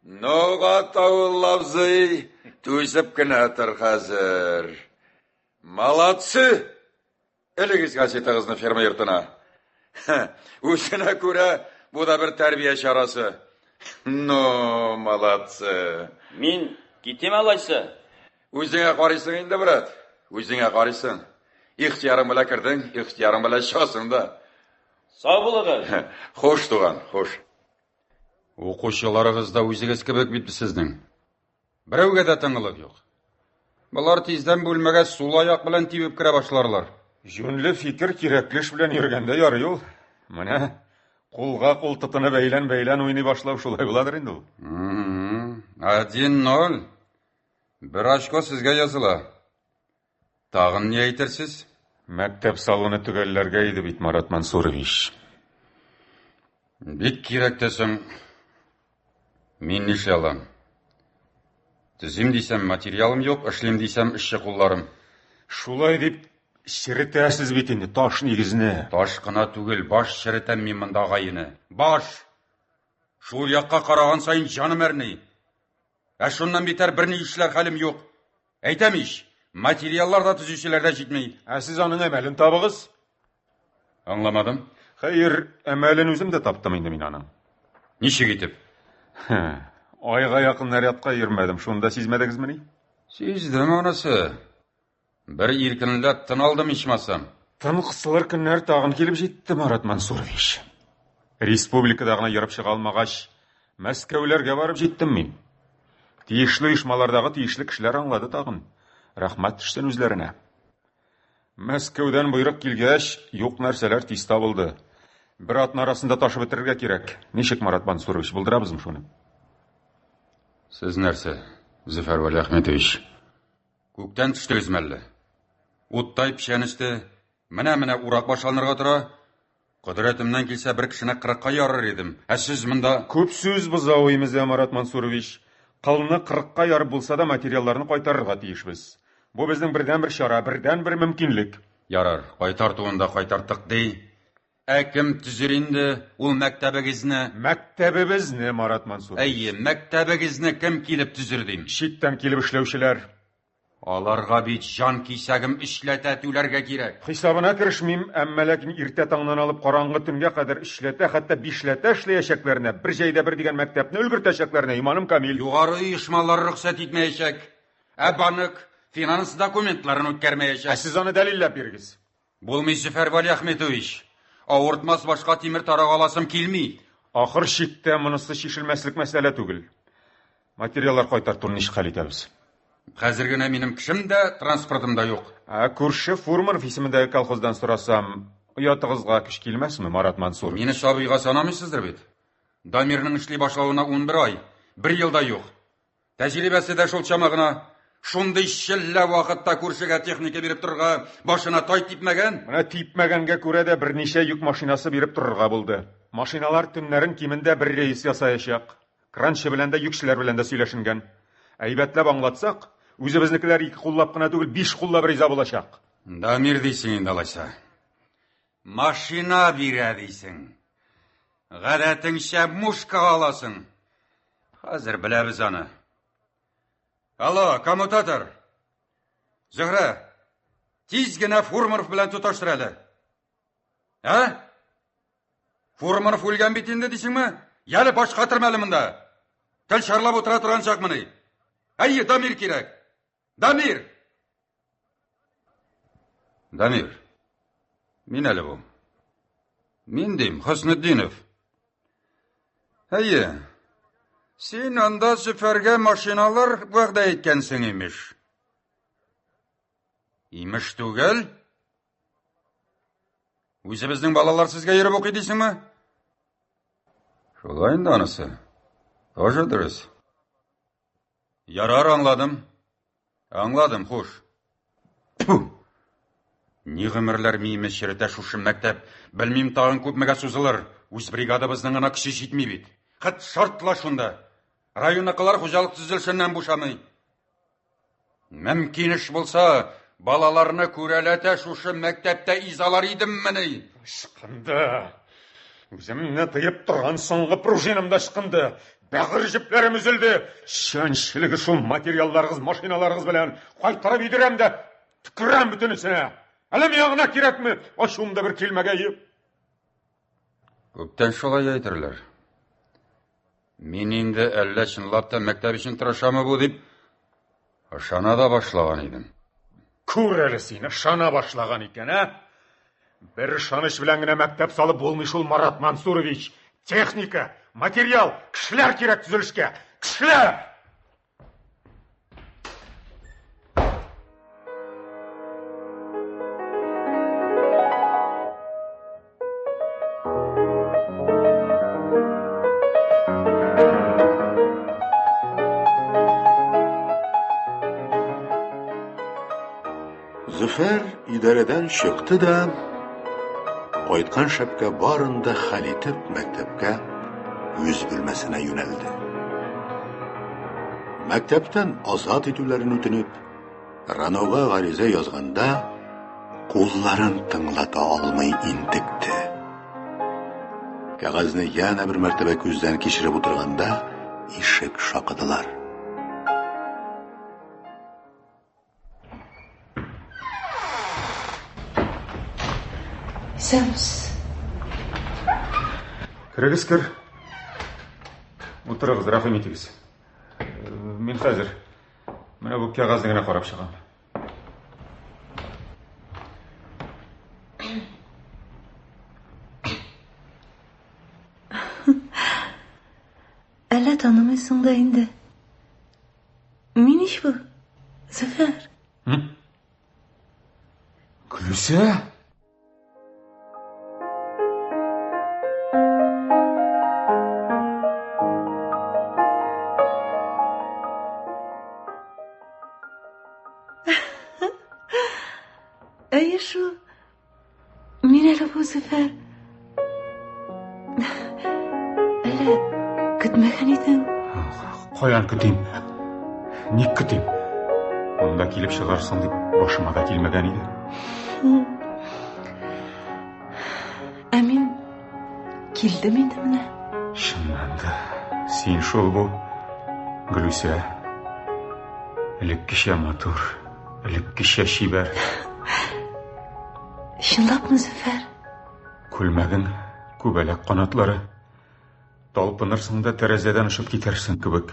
Speaker 6: Ну, Гатаулла абзый, түзеп кенә тор хәзер. Молодцы! Элегез газетагызны ферма йортына. Үзенә күрә бу да бер тәрбия чарасы. Ну, молодцы.
Speaker 10: Мин китим алайса.
Speaker 6: Үзеңә карыйсың инде, брат. Үзеңә карыйсың. Ихтыярың белән кердең, ихтыярың белән чыгасың да.
Speaker 10: Сау булыгыз.
Speaker 6: Хуш, туган, хуш. Укучыларыгыз да үзегез кебек бит сезнең. Берәүгә дә тынгылык юк. Болар тиздән бүлмәгә сул аяк белән тибеп керә башларлар.
Speaker 3: Җүнле фикер кирәкле эш белән йөргәндә ярый ул. Менә кулга кул тотынып әйлән-бәйлән уйный башлау шулай буладыр инде ул.
Speaker 6: 1-0. Бер очко сезгә языла. Тагын ни әйтерсез?
Speaker 3: Мәктәп салуны төгәлләргә иде бит, Марат Мансурович.
Speaker 6: Бик кирәк тә соң. Мин нишли алам? Төзим дисәм, материалым юк, эшлим дисәм, эшче кулларым.
Speaker 3: Шулай дип черетәсез бит инде таш нигезне.
Speaker 6: Таш кына түгел, баш черетәм мин монда агайны. Баш! Шул якка караган саен җаным әрни. Ә шуннан битәр берни эшләр хәлем юк. Әйтәм ич, материаллар да төзүчеләр дә җитми.
Speaker 3: Ә сез аның әмәлен табыгыз.
Speaker 6: Аңламадым.
Speaker 3: Хәер, әмәлен үзем дә таптым инде мин аның.
Speaker 6: Ничек итеп?
Speaker 3: Айга якын нарядка йөрмәдем, шуны да сизмәдегезмени?
Speaker 6: Сиздем анысы. Бер иркенләп тын алдым ичмасам.
Speaker 3: Тын кысылыр көннәр тагын килеп җитте, Марат Мансурович. Республикада гына ерып чыга алмагач, Мәскәүләргә барып җиттем мин. Тиешле оешмалардагы тиешле кешеләр аңлады тагын. Рәхмәт төшсен үзләренә. Мәскәүдән боерык килгәч, юк нәрсәләр тиз табылды. Бер атна арасында ташып бетерергә кирәк. Ничек, Марат Мансурович, булдырабызмы шуны?
Speaker 6: Сез нәрсә, Зөфәр Вәлиәхмәтович? Күктән төштегезме әллә? Уттай печән өсте, менә-менә урак башланырга тора. Кодрәтемнән килсә, бер кешене кырыкка ярыр идем. Ә сез монда...
Speaker 3: Күп сүз бозау имезә, Марат Мансурович. Кылны кырыкка ярып булса да материалларны кайтарырга тиешбез. Бу безнең бердәнбер чара, бердәнбер мөмкинлек.
Speaker 6: Ярар, кайтартуын да кайтарттык ди. Ә кем төзер инде ул мәктәбегезне?
Speaker 3: Мәктәбебезне, Марат Мансурович.
Speaker 6: Әйе, мәктәбегезне кем килеп төзер дим?
Speaker 3: Читтән килеп эшләүчеләр.
Speaker 6: Аларга бит җан кисәгем өчләтә түләргә кирәк.
Speaker 3: Хисабына керешмим, әмма ләкин иртә таңнан алып караңгы төнгә кадәр өчләтә, хәтта бишләтә эшләячәкләренә, бер җәйдә бер дигән мәктәпне өлгертәчәкләренә иманым камил.
Speaker 6: Югары оешмалар рөхсәт итмәячәк. Ә банк финанс документларын үткәрмәячәк.
Speaker 3: Ә сез аны дәлилләп бирегез.
Speaker 6: Булмый, Зөфәр Вәлиәхметович. Авыртмас башка тимер тарак аласым килми.
Speaker 3: Ахыр чиктә монысы чишелмәслек мәсьәлә түгел. Материаллар кайтартуны ничек хәл итәбез?
Speaker 6: Хәзер генә минем кешем дә, транспортым да юк.
Speaker 3: Ә күрше Фурманов исемендәге колхоздан сорасам, оятыгызга көч килмәсме, Марат Мансурович?
Speaker 6: Мине сабыйга санамыйсыздыр бит. Дамирның эшли башлавына 11 ай, бер ел да юк. Тәҗрибәсе дә шул чама гына. Шундый челлә вакытта күршегә техника биреп торырга башына тай типмәгән.
Speaker 3: Менә типмәгәнгә күрә дә берничә йөк машинасы биреп торырга булды. Машиналар төннәрен кимендә бер рейс ясаячак. Кранчы белән дә, йөкчеләр белән дә сөйләшенгән. Әйбәтләп аңлатсак, үзебезнекеләр ике куллап кына түгел, биш куллап риза булачак.
Speaker 6: Дамир дисең инде алайса. Машина бирә дисең. Гадәтеңчә мушка аласың. Хәзер беләбез аны. Алло, коммутатор. Зөһрә, тиз генә Фурманов белән тоташтыр әле. Ә? Фурманов үлгән бит инде дисеңме? Яле баш катырма әле монда. Тел шарлап утыра торган чакмыни? Әйе, Дамир кирәк. Дамир! Дамир, мин әле бу. Мин дим, Хөснетдинов. Әйе, син анда Зөфәргә машиналар вәгъдә иткәнсең, имеш. Имеш түгел? Үзебезнең балалар сезгә йөреп укый дисеңме? Шулай инде анысы. Тоже дөрес. Ярар, аңладым. Аңладым, хуш. Тьфу! Ни гомерләр миемне черетә шушы мәктәп. Белмим, тагын күпмегә сузылыр. Үз бригадабызның гына көче җитми бит. Хет шартла шунда. Районныкылар хуҗалык төзелешеннән бушамый. Мөмкин эш булса, балаларны күрәләтә шушы мәктәптә изалар идеммени?
Speaker 3: Ычкынды. Үземне тыеп торган соңгы пружинам да ычкынды. Бәгырь җепләрем өзелде. Чәнчелеге шул материалларыгыз, машиналарыгыз белән кайтарып өйдерәм дә төкерәм бөтенесенә. Әллә миңа гына кирәкме? Ачуым да бер килмәгәе.
Speaker 6: Күптән шулай әйтерләр. Мин инде әллә чынлап та мәктәп өчен тырышамы бу дип ышана да башлаган идем.
Speaker 3: Күр әле син, ышана башлаган икән, ә? Бер ышаныч белән генә мәктәп салып булмый шул, Марат Мансурович. Техника, материал, кешеләр кирәк төзелешкә. Кешеләр!
Speaker 2: Зөфәр идарәдән чыкты да, кайткан шәпкә барын да хәл итеп, мәктәпкә үз бүлмәсенә юнәлде. Мәктәптән азат итүләрен үтенеп, Ранога гариза язганда, кулларын тыңлата алмый интекте. Кәгазьне янә бер мәртәбә күздән кичереп утырганда, ишек шакыдылар.
Speaker 5: Исәнмесез.
Speaker 3: Керегез, кер. Утырыгыз, рәхим итегез. Мин хәзер менә бу кәгазьне генә карап чыгам.
Speaker 5: Әллә танымыйсың да инде. Мин ич бу, Зөфәр.
Speaker 3: Гөлүсә?
Speaker 5: Әйе шул. Мин әле бу Зөфәр. Әллә көтмәгән идең?
Speaker 3: Каян көтим? Ник көтим? Монда килеп чыгарсың дип башыма да килмәгән иде.
Speaker 5: Ә мин килдем инде менә.
Speaker 3: Чыннан да, син шул бу, Гөлүсә. Элеккечә матур. Элеккечә чибәр.
Speaker 5: Чынлапмы, Зөфәр?
Speaker 3: Күлмәгең күбәләк канатлары. Талпынырсың да тәрәзәдән очып китәрсең кебек.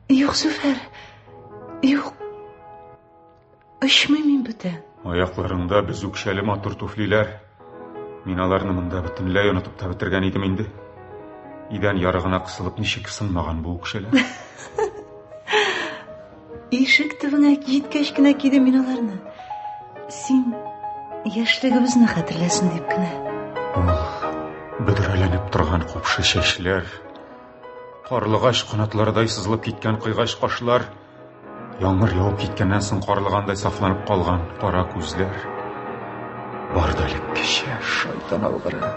Speaker 5: Юк, Зөфәр. Юк. Очмыйм мин бүтән.
Speaker 3: Аякларыңда без үкчәле матур туфлиләр. Мин аларны монда бөтенләй онытып та бетергән идем инде. Идән ярыгына кысылып ничек сынмаган бу үкчәләр.
Speaker 5: Ишек төбенә җиткәч кенә кидем мин аларны. Син яшьлегебезне хәтерләсен дип кенә.
Speaker 3: Ул бөдрәләнеп торган купшы чәчләр, карлыгач канатларыдай сызылып киткән кыйгач кашлар, Яңгыр явып киткәннән соң карлыгандай сафланып калган кара күзләр. Бар да элеккечә, шайтан алгыры.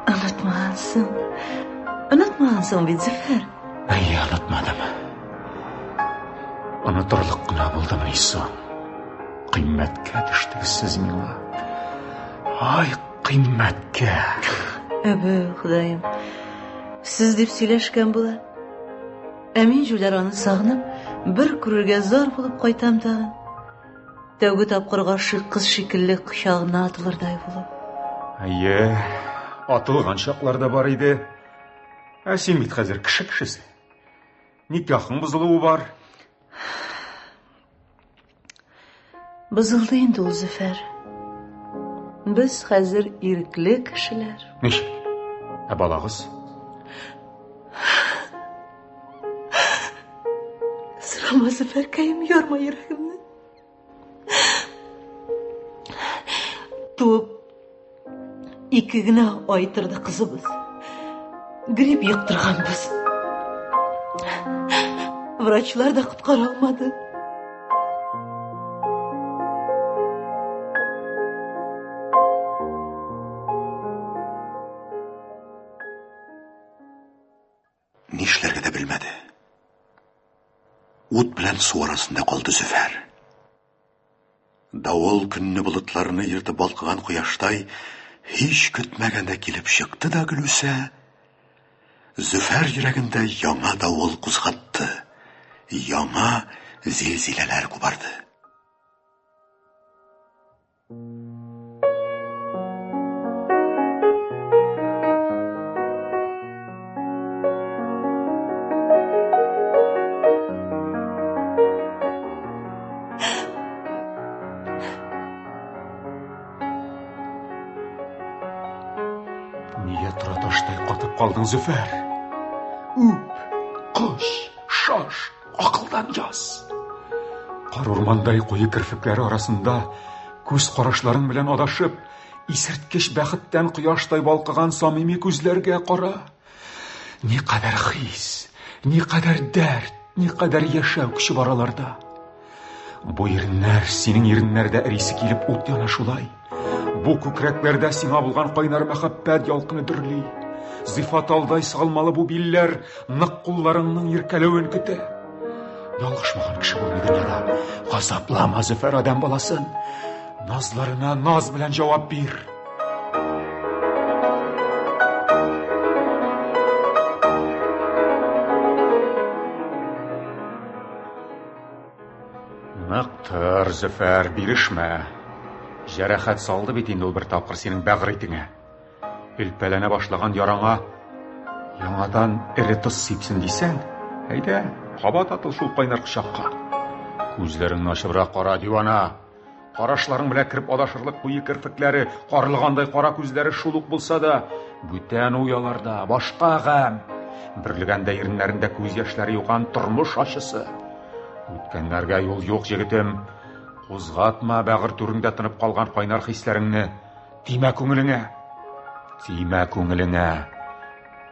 Speaker 5: Онытмагансың. Онытмагансың бит, Зөфәр.
Speaker 3: Әйе, онытмадым. Онытырлык кына булдымыни соң? Кыйммәткә төштегез сез миңа. Ай, кыйммәткә.
Speaker 5: Әбе, Ходаем. Сез дип сөйләшкән була. Ә мин җүләр аны сагынып, бер күрергә зар булып кайтам тагын. Тәүге тапкыр гашыйк кыз шикелле кочагына атылырдай булып.
Speaker 3: Әйе, атылган чаклар да бар иде. Ә син бит хәзер кеше кешесе. Никахың бозылуы бар.
Speaker 5: Бозылды инде ул Зөфәр. Без хәзер ирекле кешеләр.
Speaker 3: Ничек? Ә балагыз?
Speaker 5: Сорама, Зөфәркәем, ярма йөрәгемне. Туып ике генә ай торды кызыбыз. Грипп йоктырганбыз. Врачлар да коткара алмады.
Speaker 2: Нишләргә дә белмәде. Ут белән су арасында калды Зөфәр. Давыл көнне болытларны ертып балкыган кояштай һич көтмәгәндә килеп чыкты да Гөлүсә Зөфәр йөрәгендә яңа давыл кузгатты, яңа зилзиләләр кубарды.
Speaker 3: Нигә тораташтай катып калдың, Зөфәр? Үп, коч, шаш, Акылдан яз. Кар урмандай куе керфекләре арасында күз карашларың белән адашып, исерткеч бәхеттән кояштай балкыган самими күзләргә кара. Никадәр хис, никадәр дәрт, никадәр яшәү көче бар аларда. Бу иреннәр, синең иреннәрдә эрисе килеп ут яна шулай. Бу күкрәкләрдә сиңа булган кайнар мәхәббәт ялкыны дөрли. Зифа талдай салмалы бу билләр нык кулларыңның иркәләвен көтә. Ялгышмаган кеше булмый дөньяда. Газаплама, Зөфәр, адәм баласын. Назларына наз белән җавап бир. Нык тор, Зөфәр, бирешмә. Җәрәхәт салды бит инде ул бер тапкыр синең бәгырь итеңә. Элпәләнә башлаган яраңа яңадан эре тоз сипсен дисәң, әйдә, кабат атыл шул кайнар кочакка. Күзләреңне ачыбрак кара, дивана. Карашларың белән кереп адашырлык куе керфекләре, карлыгандай кара күзләре шул ук булса да, бүтән уй аларда, башка гамь. Бөрлегәндә иреннәрендә күз яшьләре юган тормыш ачысы. Үткәннәргә юл юк, җегетем. Кузгатма бәгырь түреңдә тынып калган кайнар хисләреңне. Тимә күңелеңә. Тимә күңелеңә.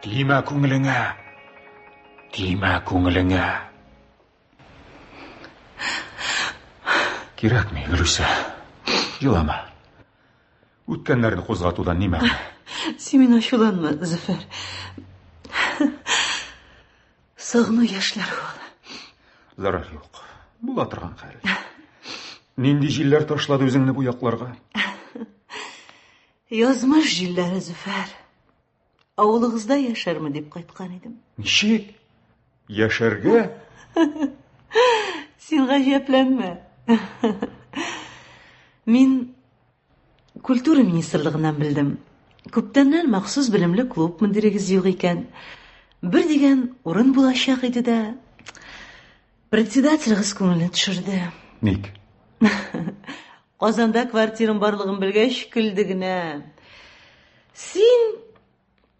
Speaker 3: Тимә күңелеңә. Тимә күңелеңә. Кирәкми, Гөлүсә. Елама. Үткәннәрне кузгатудан ни мәгънә?
Speaker 5: Син миңа ачуланма, Зөфәр. Сагыну яшьләре ул.
Speaker 3: Зарар юк. Була торган хәл. Нинди җилләр ташлады үзеңне бу якларга?
Speaker 5: Язмыш җилләре, Зөфәр. Авылыгызда яшәрме дип кайткан идем.
Speaker 3: Ничек? Яшәргә?
Speaker 5: Син гаҗәпләнмә. Мин культура министрлыгыннан белдем. Күптәннән махсус белемле клуб мөдирегез юк икән. Бер дигән урын булачак иде дә, председателегез күңелне төшерде.
Speaker 3: Ник?
Speaker 5: Казанда квартирам барлыгын белгәч, көлде генә. Син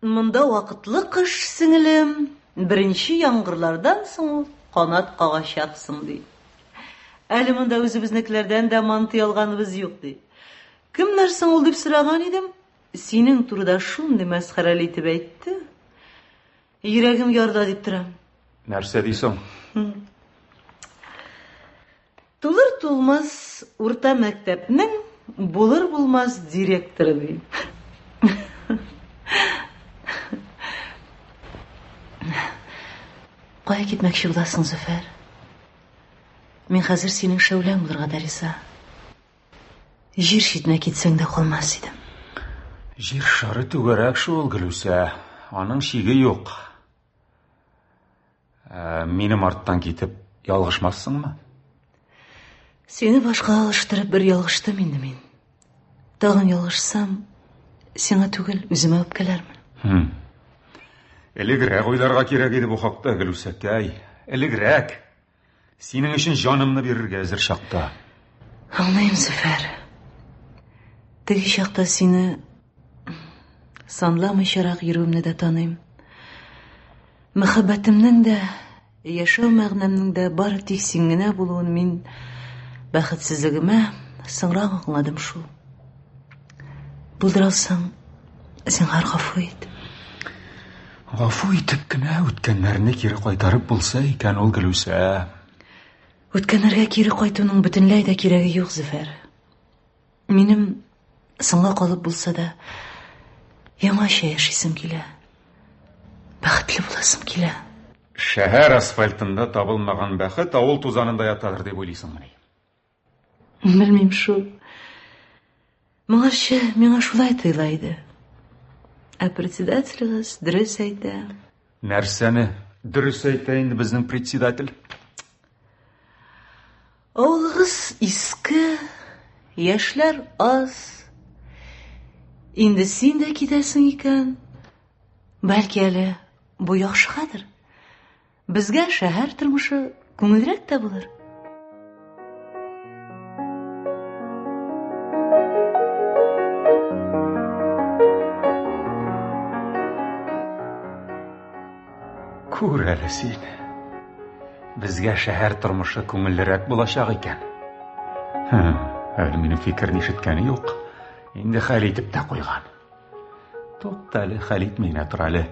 Speaker 5: монда вакытлы кыш, сеңелем, беренче яңгырлардан соң ук канат кагачаксың, ди. Әле монда үзебезнекеләрдән дә мантый алганыбыз юк, ди. Кемнәр соң ул дип сораган идем, синең турыда шундый мәсхәрәле итеп әйтте. Йөрәгем ярда дип торам.
Speaker 3: Нәрсә ди соң?
Speaker 5: Тулыр-тулмас урта мәктәпнең булыр-булмас директоры, ди. Кая китмәкче буласың, Зөфәр? Мин хәзер синең шәүләң булырга да риза. Җир читенә китсәң дә калмас идем.
Speaker 3: Җир шары түгәрәк шул, Гөлүсә. Аның чиге юк. Ә, минем арттан китеп ялгышмассыңмы?
Speaker 5: Сине башка алыштырып бер ялгыштым инде мин. Тагын ялгышсам, сиңа түгел, үземә үпкәләрмен.
Speaker 3: Хм. Элегрәк уйларга кирәк иде бу хакта, Гөлүсәкәй. Элегрәк. Синең өчен җанымны бирергә әзер чакта.
Speaker 5: Аңлыйм, Зөфәр. Теге чакта сине санламыйчарак йөрүемне дә таныйм. Мәхәббәтемнең дә, яшәү мәгънәмнең дә бары тик син генә булуын мин бәхетсезлегемә соңрак аңладым шул. Булдыралсаң, зинһар гафу ит.
Speaker 3: Гафу итеп кенә үткәннәрне кире кайтарып булса икән ул, Гөлүсә.
Speaker 5: Үткәннәргә кире кайтуның бөтенләй дә кирәге юк, Зөфәр. Минем соңга калып булса да яңача яшисем килә. Бәхетле буласым килә.
Speaker 3: Шәһәр асфальтында табылмаган бәхет авыл тузанында ятадыр дип уйлыйсыңмыни?
Speaker 5: Белмим шул. Моңарчы миңа шулай тоела иде. Ә председателегез дөрес әйтә.
Speaker 3: Нәрсәне дөрес әйтә инде безнең председатель?
Speaker 5: Авылыгыз иске, яшьләр аз. Инде син дә китәсең икән. Бәлки әле бу яхшыгадыр. Безгә шәһәр тормышы күңелрәк тә булыр.
Speaker 3: Күр әле син. Безгә шәһәр тормышы күңеллерәк булачак икән. Әле минем фикерне ишеткәне юк. Инде хәл итеп тә куйган. Тукта әле, хәл итми генә тор әле.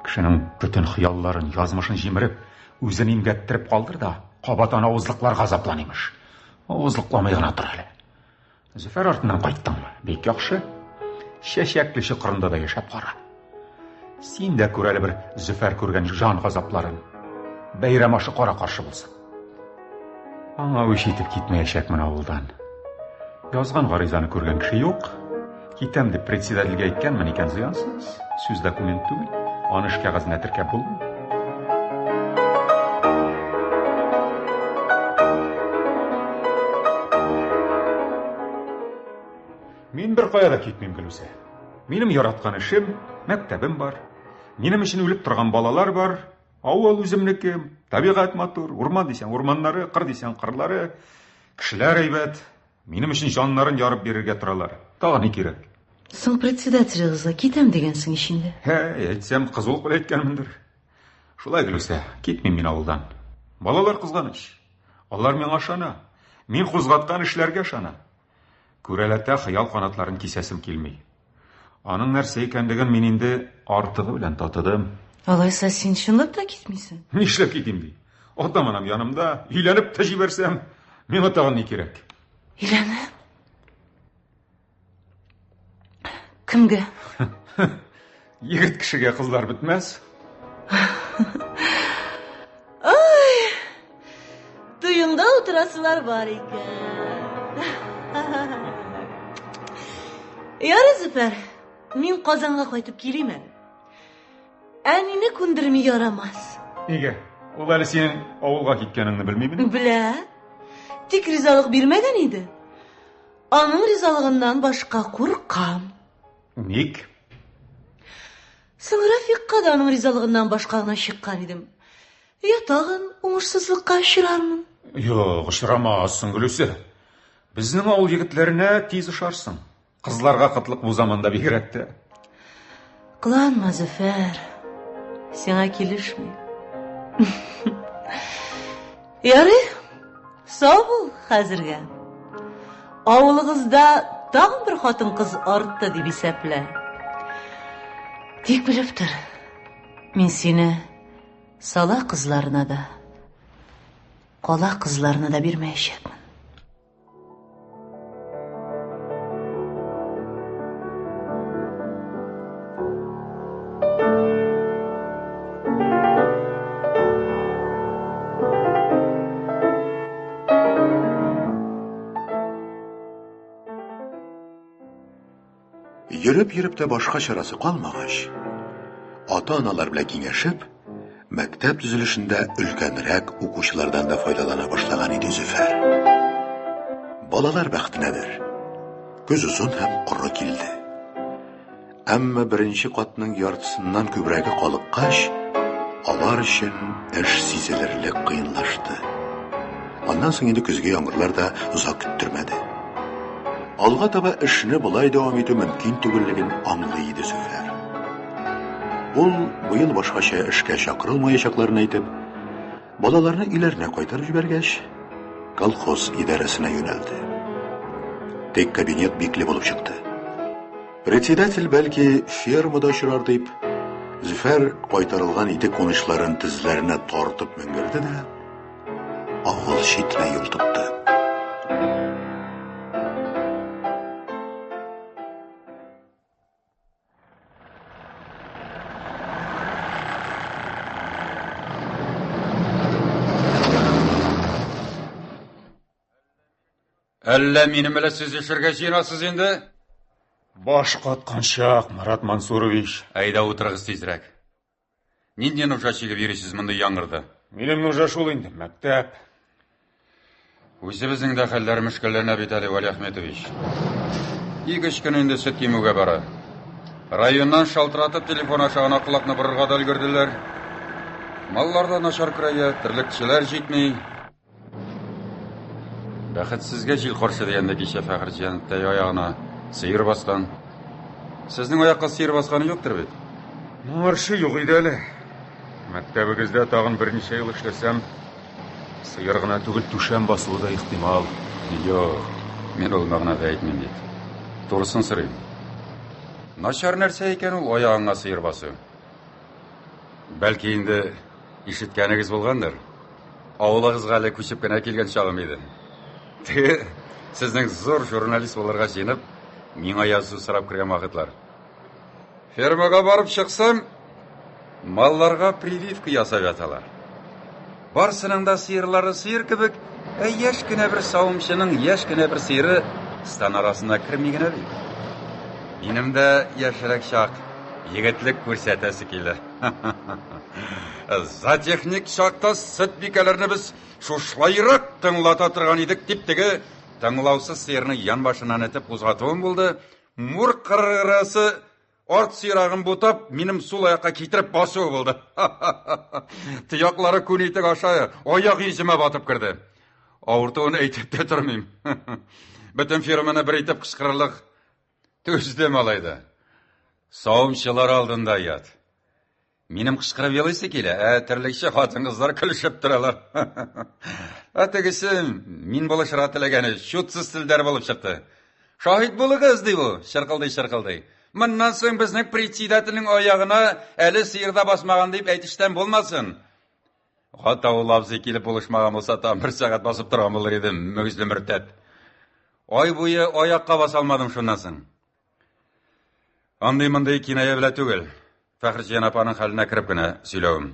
Speaker 3: Кешенең бөтен хыялларын, язмышын җимереп, үзен имгәттереп калдыр да, кабат аны авызлыкларга азаплан, имеш. Авызлыкламый гына тор әле. Зөфәр артыннан кайттыңмы? Бик яхшы. Чәчәкле чокырында да яшәп кара. Син дә күр әле бер Зөфәр күргән җан газапларын. Бәйрәм ашы кара каршы булсын. Аңа үч итеп китмәячәкмен авылдан. Язган гаризаны күргән кеше юк. Китәм дип председательгә әйткәнмен икән зыянсыз. Сүз документ түгел. Аны эш кәгазенә теркәп булмый. Мин бер кая да китмим, Гөлүсә. Минем яраткан эшем, мәктәбем бар. Минем өчен үлеп торган балалар бар. Авыл үземнеке, табигать матур, урман дисәң урманнары, кыр дисәң кырлары, кешеләр әйбәт. Минем өчен җаннарын ярып бирергә торалар. Тагы ни кирәк?
Speaker 5: Соң председателегезгә китәм дигәнсең ич инде.
Speaker 3: Һәй, әйтсәм, кызулык белән әйткәнмендер. Шулай, Гөлүсә, китмим мин авылдан. Балалар кызганыч. Алар миңа ышана. Мин кузгаткан эшләргә ышана. Күрәләтә хыял канатларын кисәсем килми. Аның нәрсә икәнлеген мин инде артыгы белән татыдым.
Speaker 5: Алайса син чынлап та китмисең?
Speaker 3: Нишләп китим ди? Атам-анам янымда, өйләнеп тә җибәрсәм, миңа тагын ни кирәк?
Speaker 5: Өйләнеп? Кемгә?
Speaker 3: Егет кешегә кызлар бетмәс.
Speaker 5: Ай! Туеңда утырасылар бар икән. Ярый, Зөфәр, мин Казанга кайтып килим әле. Әнине күндерми ярамас.
Speaker 3: Нигә? Ул әле синең авылга киткәнеңне белмимени?
Speaker 5: Белә. Тик ризалык бирмәгән иде. Аның ризалыгыннан башка куркам.
Speaker 3: Ник?
Speaker 5: Соң Рафикка да аның ризалыгыннан башка гына чыккан идем. Я тагын уңышсызлыкка очрармын.
Speaker 3: Юк, очрамассың, Гөлүсә. Безнең авыл егетләренә тиз ошарсың. Кызларга кытлык бу заманда бигрәк тә.
Speaker 5: Кыланма, Зөфәр. Сиңа килешми. Ярый, сау бул хәзергә. Авылыгызда тагын бер хатын-кыз артты дип исәплә. Тик белеп тор, мин сине сала кызларына да, кала кызларына да бирмәячәкмен.
Speaker 2: Йөреп-йөреп тә башка чарасы калмагач, ата-аналар белән киңәшеп, мәктәп төзелешендә өлкәнрәк укучылардан да файдалана башлаган иде Зөфәр. Балалар бәхетенәдер. Көз озын һәм коры килде. Әмма беренче катның яртысыннан күбрәге калыккач, алар өчен эш сизелерлек кыенлашты. Аннан соң инде көзге яңгырлар да озак көттермәде. Алга таба эшне болай дәвам итү мөмкин түгеллеген аңлый иде Зөфәр. Ул быел башкача эшкә чакырылмаячакларын әйтеп, балаларны өйләренә кайтарып җибәргәч, колхоз идарәсенә юнәлде. Тик кабинет бикле булып чыкты. Председатель бәлки фермада очрар дип, Зөфәр кайтарылган итек кунычларын тезләренә тартып менгерде дә, авыл читенә юл тотты.
Speaker 6: Әллә минем белән сүзләшергә җыенасыз инде?
Speaker 3: Баш каткан чак, Марат Мансурович.
Speaker 6: Әйдә утырыгыз тизрәк. Нинди нужа чигеп йөрисез мондый яңгырда?
Speaker 3: Минем нужа шул инде, мәктәп.
Speaker 6: Үзебезнең дә хәлләр мөшкелләнә бит әле, Вәли Ахметович. Ике-өч көн инде сөт кимүгә бара. Районнан шалтыратып телефон аша гына колакны борырга да өлгерделәр. Маллар да начар көрәя, терлекчеләр җитми. Бәхетсезгә җил каршы дигәндә кичә Фәхерҗан тәй аягына сыер баскан. Сезнең аякка сыер басканы юктыр бит?
Speaker 3: Моңарчы юк иде әле. Мәктәбегездә тагын берничә ел эшләсәм, сыер гына түгел, түшәм басуы да ихтимал.
Speaker 6: Юк, мин ул мәгънәдә әйтмим бит. Турысын сорыйм. Начар нәрсә икән ул аягыңа сыер басу. Бәлки инде ишеткәнегез булгандыр. Авылыгызга әле күчеп кенә килгән чагым иде. Теге сезнең зур журналист булырга җыенып, миңа язу сорап кергән вакытлар. Фермага барып чыксам, малларга прививка ясап яталар. Барсының да сыерлары сыер кебек, ә яшь кенә бер савымчының яшь кенә бер сыеры стан арасына керми генә бит. Минем дә яшьрәк чак, егетлек күрсәтәсе килә. Зоотехник чакта сөт бикәләрне без шушылайрак тыңлата торган идек, дип теге тыңлаусыз сыерны янбашыннан этеп кузгатуым булды. Мур кыргырасы арт сыйрагын бутап, минем сул аякка китереп басуы булды. Тояклары күн итек аша аяк йөземә батып керде. Авыртуын әйтеп тә тормыйм. Бөтен ферманы бер итеп кычкырырлык түздем алай да. Савымчылар алдында ят. Минем кычкырып елыйсы килә, ә терлекче хатын-кызлар көлешеп торалар. Ә тегесе мин булышырга теләгәне чутсыз телдәр булып чыкты. Шаһит булыгыз, ди бу, чыркылдый-чыркылдый. Моннан соң безнең председательнең аягына әле сыер да басмаган дип әйтештән булмасын. Гатаулла абзый килеп булышмаган булса, тагын бер сәгать басып торган булыр идем, мөгезле мөртәт. Ай буе аякка баса алмадым шуннан соң. Андый-мондый киная белә түгел. Фәхриҗан апаның хәленә кереп кенә сөйләвем.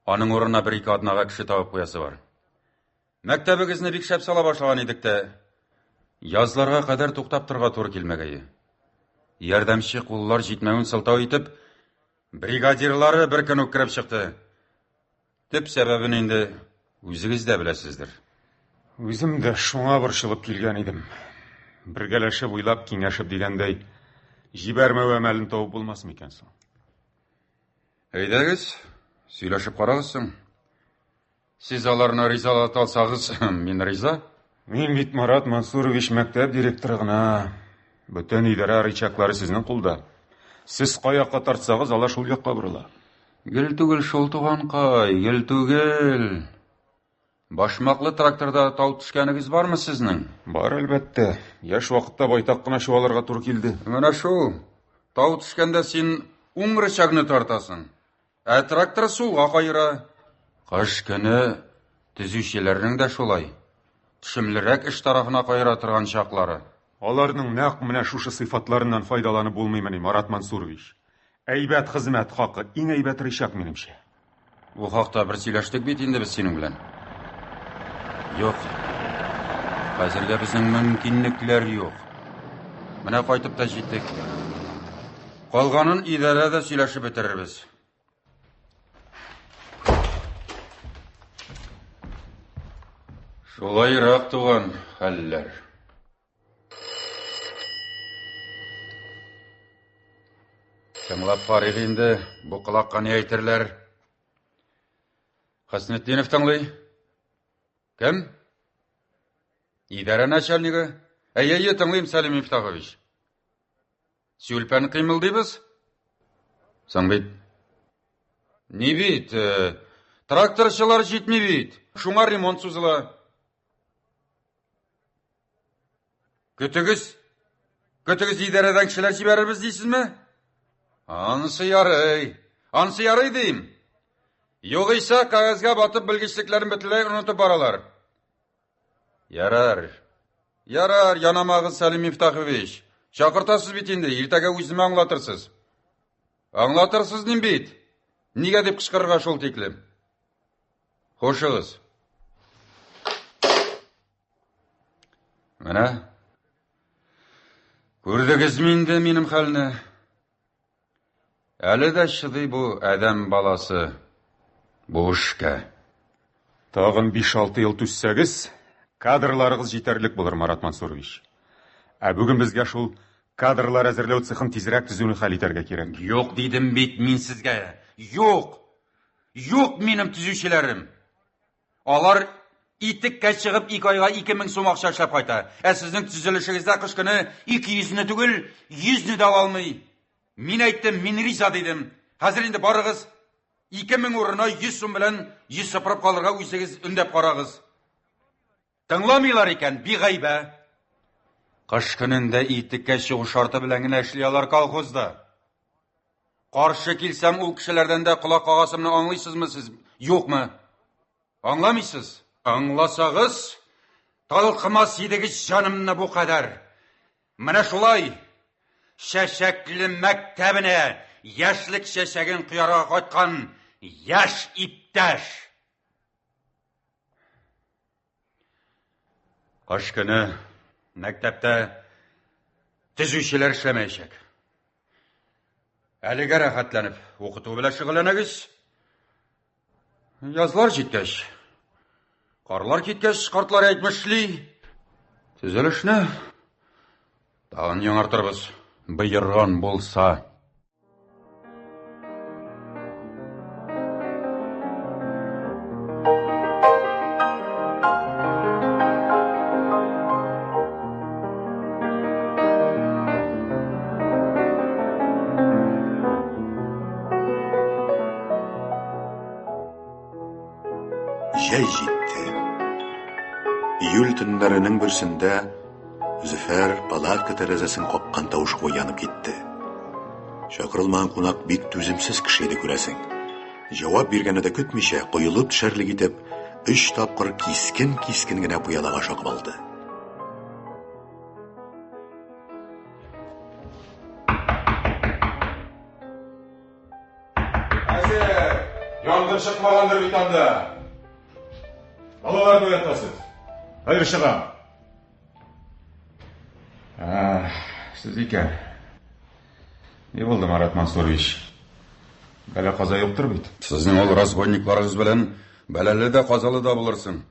Speaker 6: Аның урынына бер-ике атнага кеше табып куясы бар. Мәктәбегезне бик шәп сала башлаган идек тә, язларга кадәр туктап торырга туры килмәгәе. Ярдәмче куллар җитмәвен сылтау итеп, бригадирлары бер көн үк кереп чыкты. Төп сәбәбен инде үзегез дә беләсездер.
Speaker 3: Үзем дә шуңа борчылып килгән идем. Бергәләшеп уйлап, киңәшеп дигәндәй, җибәрмәү әмәлен табып булмас микән соң?
Speaker 6: Әйдәгез, сөйләшеп карагыз соң. Сез аларны ризалата алсагыз, мин риза.
Speaker 3: Мин бит, Марат Мансурович, мәктәп директоры гына. Бөтен идарә рычаглары сезнең кулда. Сез кай якка тартсагыз, алар шул якка борыла.
Speaker 6: Гел түгел шул, туганкай, гел түгел. Башмаклы тракторда тау төшкәнегез бармы сезнең?
Speaker 3: Бар, әлбәттә. Яшь вакытта байтак кына чуалырга туры килде.
Speaker 6: Менә шул. Тау төшкәндә син уң рычагны тартасың, ә трактор сулга каера. Кыш көне төзүчеләрнең дә шулай, төшемлерәк эш тарафына каера торган чаклары.
Speaker 3: Аларның нәкъ менә шушы сыйфатларыннан файдаланып булмыймыни, Марат Мансурович? Әйбәт хезмәт хакы, иң әйбәт рычаг, минемчә.
Speaker 6: Бу хакта бер сөйләштек бит инде без синең белән. Юк. Хәзергә безнең мөмкинлекләр юк. Менә кайтып та җиттек. Калганын идарәдә сөйләшеп бетерербез. Шулайрак, туган, хәлләр. Тыңлап карыйк инде, бу колакка ни әйтерләр. Хөснетдинов тыңлый. Кем? Идарә начальнигы. Әйе, әйе, тыңлыйм, Сәлим Мифтахович. Сүлпән кыймылдыйбыз? Соң бит. Ни бит? Э, тракторчылар җитми бит. Шуңа ремонт сузыла. Көтегез. Көтегез идарәдән кешеләр җибәрербез дисезме? Анысы ярый. Анысы ярый дим. Югыйсә кәгазьгә батып белгечлекләрен бөтенләй онытып баралар. Ярар. Ярар, янамагыз, Сәлим Мифтахович. Чакыртасыз бит инде, иртәгә үземә аңлатырсыз. Аңлатырсыз дим бит. Нигә дип кычкырырга шул тиклем? Хушыгыз. Менә. Күрдегезме инде минем хәлне? Әле дә чыдый бу адәм баласы бу эшкә.
Speaker 3: Тагын 5-6 ел түзсәгез, кадрларыгыз җитәрлек булыр, Марат Мансурович. Ә бүген безгә шул кадрлар әзерләү цехын тизрәк төзүне хәл итәргә кирәк.
Speaker 6: Юк дидем бит мин сезгә. Юк! Юк минем төзүчеләрем. Алар итеккә чыгып ике айга 2000 сум акча эшләп кайта. Ә сезнең төзелешегездә кыш көне 200-не түгел, 100-не дә ала алмый. Мин әйттем, мин риза дидем. Хәзер инде барыгыз 2000 урынына 100 сум белән 100 сыпырып калырга үзегез өндәп карагыз. Тыңламыйлар икән, бигайбә. Кыш көнендә итеккә чыгу шарты белән генә эшли алар колхозда. Каршы килсәм, ул кешеләрдән дә колак кагасымны аңлыйсызмы сез, юкмы? Аңламыйсыз? Аңласагыз, талкымас идегез җанымны бу кадәр. Менә шулай чәчәкле мәктәбенә яшьлек чәчәген коярга кайткан яшь иптәш. Кыш көне мәктәптә төзүчеләр эшләмәячәк. Әлегә рәхәтләнеп укыту белән шөгыльләнегез. Язлар җиткәч, карлар киткәч, картлар әйтмешли, төзелешне тагын яңартырбыз. Боерган булса.
Speaker 2: Җәй җитте. Июль төннәренең берсендә Зөфәр палатка тәрәзәсен каккан тавышка уянып китте. Чакырылмаган кунак бик түземсез кеше иде, күрәсең. Җавап биргәнне дә көтмичә, коелып төшәрлек итеп, өч тапкыр кискен-кискен генә пыялага шакып алды.
Speaker 3: Хәзер янгын чыкмагандыр бит анда. Балаларны уятасыз. Хәзер чыгам. А, сез икән. Ни булды, Марат Мансурович? Бәла каза юктыр бит?
Speaker 6: Сезнең ул разбойникларыгыз белән бәлале дә казалы да булырсың.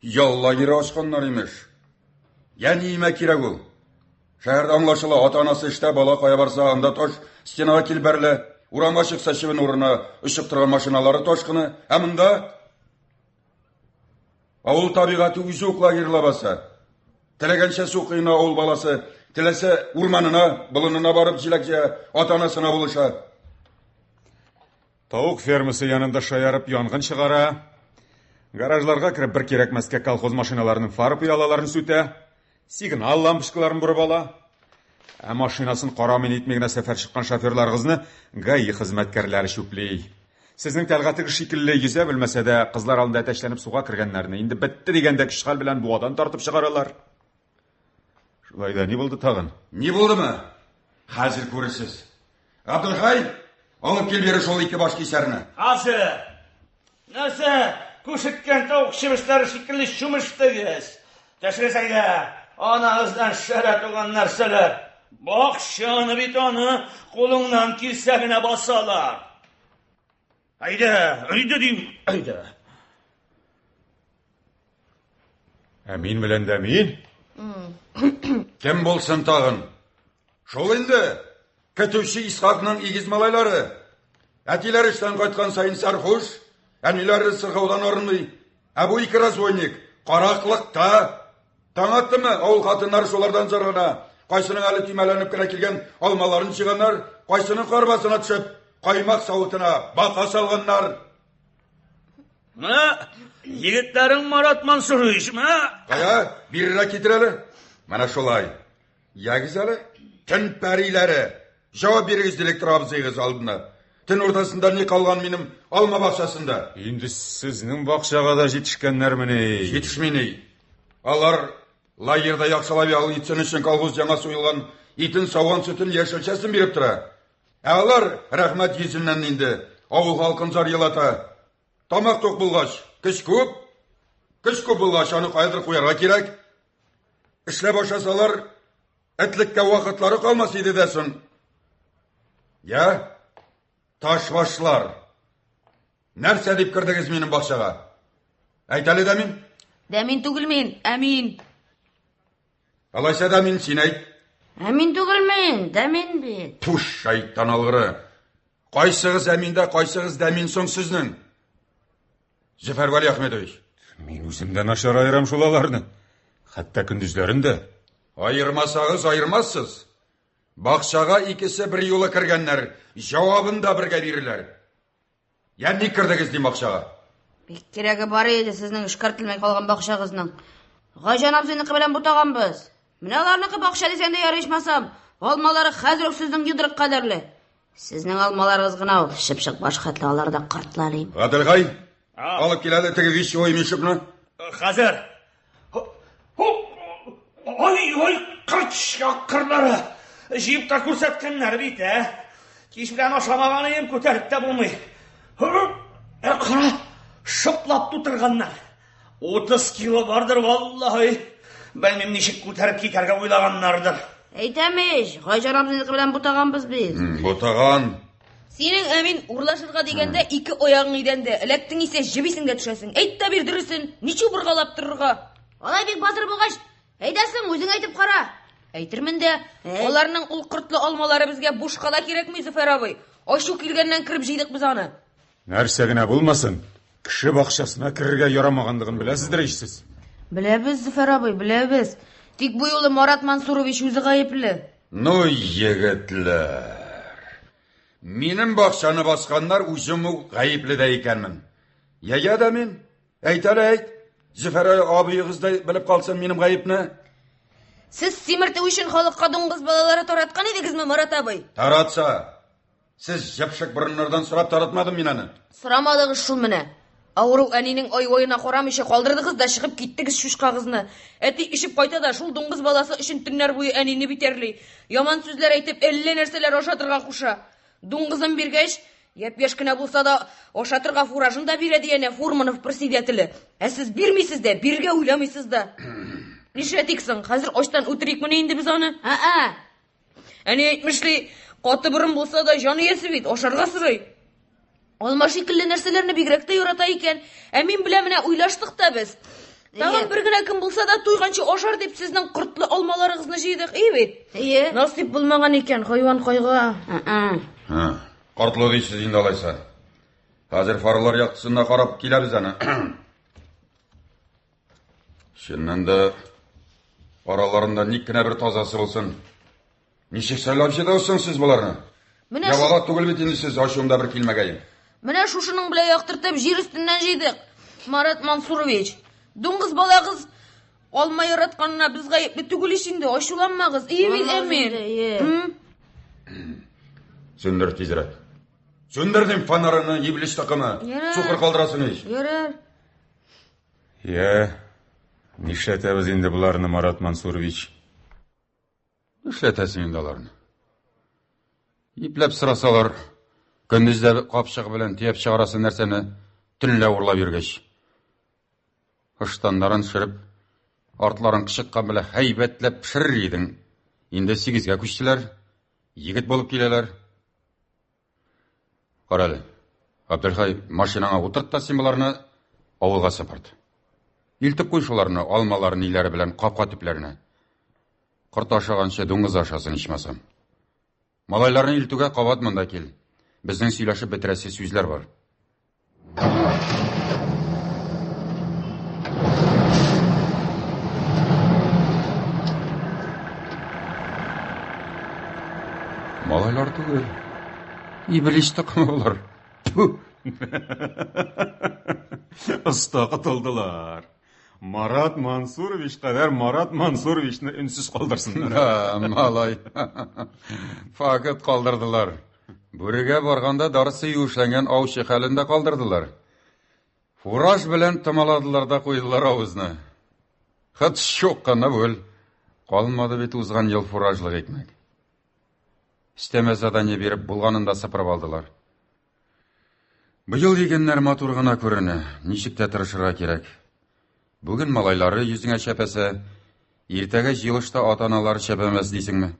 Speaker 6: Ял лагере ачканнар, имеш. Я ниемә кирәк ул? Шәһәрдә аңлашыла, ата-анасы эштә, бала кая барса, анда таш стенага килеп бәрелә. Урамга чыкса, чебен урынына очып торган машиналары ташкыны. Ә монда авыл табигате үзе үк лагерь лабаса. Теләгәнчә су коена авыл баласы, теләсә урманына, болынына барып җиләк җыя, ата-анасына булыша.
Speaker 3: Тавык фермасы янында шаярып янгын чыгара. Гаражларга кереп бер кирәкмәскә колхоз машиналарының фар пыялаларын сүтә, сигнал лампочкаларын борып ала. Ә машинасын карамый нитми генә сәфәр чыккан шоферларыгызны ГАИ хезмәткәрләре чүпли. Сезнең Тәлгатегез шикелле йөзә белмәсә дә, кызлар алдында әтәчләнеп суга кергәннәрне инде бетте дигәндә көч-хәл белән буадан тартып чыгаралар. Шулай да ни булды тагын?
Speaker 6: Ни булдымы? Хәзер күрерсез. Габделхәй, алып кил бире шул ике баш кисәрне.
Speaker 10: Хәзер. Нәрсә, күшеккән тавык чебешләре шикелле чүмештегез? Тәшегез әйдә, анагыздан шәрә туган нәрсәләр. Бакчаны бит аны кулыңнан килсә генә басалар. Әйдә, әйдә дим, әйдә.
Speaker 3: Ә мин белән дә мин?
Speaker 6: Кем булсын тагын? Шул инде. Көтүче Исхакның игез малайлары. Әтиләре эштән кайткан саен сәрхуш, әниләре сырхаудан арынмый. Ә бу ике разбойник. Караклыкта. Таң аттымы, авыл хатыннары шулардан зарлана. Кайсының әле төймәләнеп кенә килгән алмаларын җыйганнар, кайсының арбасына төшеп, каймак савытына бака салганнар.
Speaker 11: Менә егетләрең Марат Мансурович, менә.
Speaker 6: Кая, бирерәк китер әле. Менә шулай. Ягез әле, төн пәриләре. Җавап бирегез директор абзыегыз алдына. Төн уртасында ни калган минем алма бакчасында?
Speaker 3: Инде сезнең бакчага да җитешкәннәрмени?
Speaker 6: Җитешми ни. Алар лагерьда яхшылап ял итсен өчен колхоз яңа суелган итен, сауган сөтен, яшелчәсен биреп тора. Ә алар, рәхмәт йөзеннән инде, авыл халкын зар елата. Тамак тук булгач, көч күп. Көч күп булгач, аны каядыр куярга кирәк. Эшләп ашасалар, этлеккә вакытлары калмас иде дә соң. Я, ташбашлар. Нәрсә дип кердегез минем бакчага? Әйт әле, Дәмин.
Speaker 7: Дәмин түгел мин, Әмин.
Speaker 6: Алайса Дәмин, син әйт.
Speaker 7: Әмин түгел мин, Дәмин бит.
Speaker 6: Туш, шайтан алгыры. Кайсыгыз Әмин дә, кайсыгыз Дәмин соң сезнең? Зөфәр Вәлиәхмәтович.
Speaker 3: Мин үзем дә начар аерам шул аларны. Хәтта көндезләрен дә.
Speaker 6: Аермасагыз, аермассыз. Бакчага икесе бер юлы кергәннәр, җавабын да бергә бирерләр. Я ник кердегез дим бакчага?
Speaker 7: Бик кирәге бар иде сезнең эшкәртелмәй калган бакчагызның. Гайҗан абзыйныкы белән бутаганбыз. Менә аларныкы бакча дисәң дә ярый ичмасам. Алмалары хәзер үк сезнең йодрык кадәрле. Сезнең алмаларыгыз гына ул, чыпчык баш хәтле алар да кортлар им.
Speaker 6: Гаделгай, алып кил әле теге вещевой мешокны.
Speaker 11: Хәзер. Ой, ой, кырч яккырлары. Җыеп та күрсәткәннәр бит, ә? Кич белән ашамаган идем, күтәреп тә булмый. Ә кара, шыплап тутырганнар. 30 кило бардыр, валлаһи. Белмим, ничек күтәреп китәргә уйлаганнардыр.
Speaker 7: Әйтәм ич, Гайҗан абзыйныкы белән бутаганбыз без.
Speaker 6: Бутаган.
Speaker 7: Синең, Әмин, урлашырга дигәндә ике аягың идәндә, эләктең исә җебисең дә төшәсең. Әйт тә бир дөресен, ничек боргалап торырга? Алай бик батыр булгач, әйдәсең, үзең әйтеп кара. Әйтермен дә, аларның ул кортлы алмалары безгә бушка да кирәкми, Зөфәр абый. Ачу килгәннән кереп җыйдык без аны.
Speaker 3: Нәрсә генә булмасын, кеше бакчасына керергә ярамаганлыгын беләсездер ич сез.
Speaker 7: Беләбез, Зөфәр абый, беләбез. Тик бу юлы Марат Мансурович үзе гаепле.
Speaker 6: Ну, егетләр. Минем бакчаны басканнар, үзем үк гаепле дә икәнмен. Я, я да мин. Әйт әле, әйт. Зөфәр абыегыз да белеп калсын минем гаепне.
Speaker 7: Сез симертү өчен халыкка дуңгыз балалары тараткан идегезме, Марат абый?
Speaker 6: Таратса. Сез җепшек борыннардан сорап таратмадым мин аны.
Speaker 7: Сорамадыгыз шул менә. Авыру әнинең ай-ваена карамыйча калдырдыгыз да чыгып киттегез чучкагызны. Әти эчеп кайта да шул дуңгыз баласы өчен төннәр буе әнине битәрли. Яман сүзләр әйтеп, әллә нәрсәләр ашатырга куша. Дуңгызын биргәч, япь-яшь кенә булса да, ашатырга фуражын да бирә ди әнә Фурманов председателе. Ә сез бирмисез дә, бирергә уйламыйсыз да. Нишләтик соң? Хәзер ачтан үтерикмени инде без аны? Ә-ә! Әни әйтмешли, каты борын булса да җан иясе бит, ашарга сорый. Алма шикелле нәрсәләрне бигрәк тә ярата икән. Ә мин белән менә уйлаштык та без. Тагын бер генә көн булса да туйганчы ашар дип сезнең кортлы алмаларыгызны җыйдык, ие бит? Ие. Насыйп булмаган икән, хайван кайга.
Speaker 6: Һа, кортлы дисез инде алайса. Хәзер фаралар яктысында карап киләбез аны. Чыннан да араларында ник кенә бер тазасы булсын. Ничек сайлап җыйдыгыз соң сез боларны?
Speaker 7: Менә
Speaker 6: Ябалак түгел бит инде сез, ачуымда бер килмәгәем.
Speaker 7: Менә шушының белән яктыртып җир өстеннән җыйдык. Марат Мансурович, дуңгыз балагыз алма яратканына без гаепле түгел ич инде, ачуланмагыз. Ие бит, Әмир.
Speaker 6: Сүндер тизрәк. Сүндер дим фонарыңны, иблис такымы. Сукыр калдырасың ич.
Speaker 7: Ярар.
Speaker 3: Я, нишләтәбез инде боларны, Марат Мансурович?
Speaker 6: Нишләтәсең инде аларны? Ипләп сорасалар, көндез дә капчык белән төяп чыгарасы нәрсәне төнлә урлап йөргәч. Ыштаннарын төшереп, артларын кычыткан белән һәйбәтләп пешерер идең. Инде сигезгә күчтеләр, егет булып киләләр. Карале, Габделхай, машинаңа утырт та син боларны авылга сыпырт. Илтеп куй шуларны алмалар ниләре белән капка төпләренә. Корт ашаганчы дуңгыз ашасын ичмасам. Малайларны илтүгә кабат монда кил. Безнең сөйләшеп бетерәсе сүзләр бар. Малайлар түгел. Иблис токымы болар. Тьфу!
Speaker 3: Оста котылдылар. Марат Мансурович кадәр Марат Мансуровичны өнсез калдырсыннар.
Speaker 6: Да, малай. Факт калдырдылар. Бүрегә барганда дарысы юешләнгән аучы хәлендә калдырдылар. Фураж белән томаладылар да куйдылар авызны. Хет щук кына бүл. Калмады бит узган ел фуражлык икмәк. Өстәмә задание биреп булганын да сыпырып алдылар. Быел игеннәр матур гына күренә, ничек тә тырышырга кирәк. Бүген малайлары йөзеңә чәпәсә, иртәгә җыелышта ата-аналары чәпәмәс дисеңме?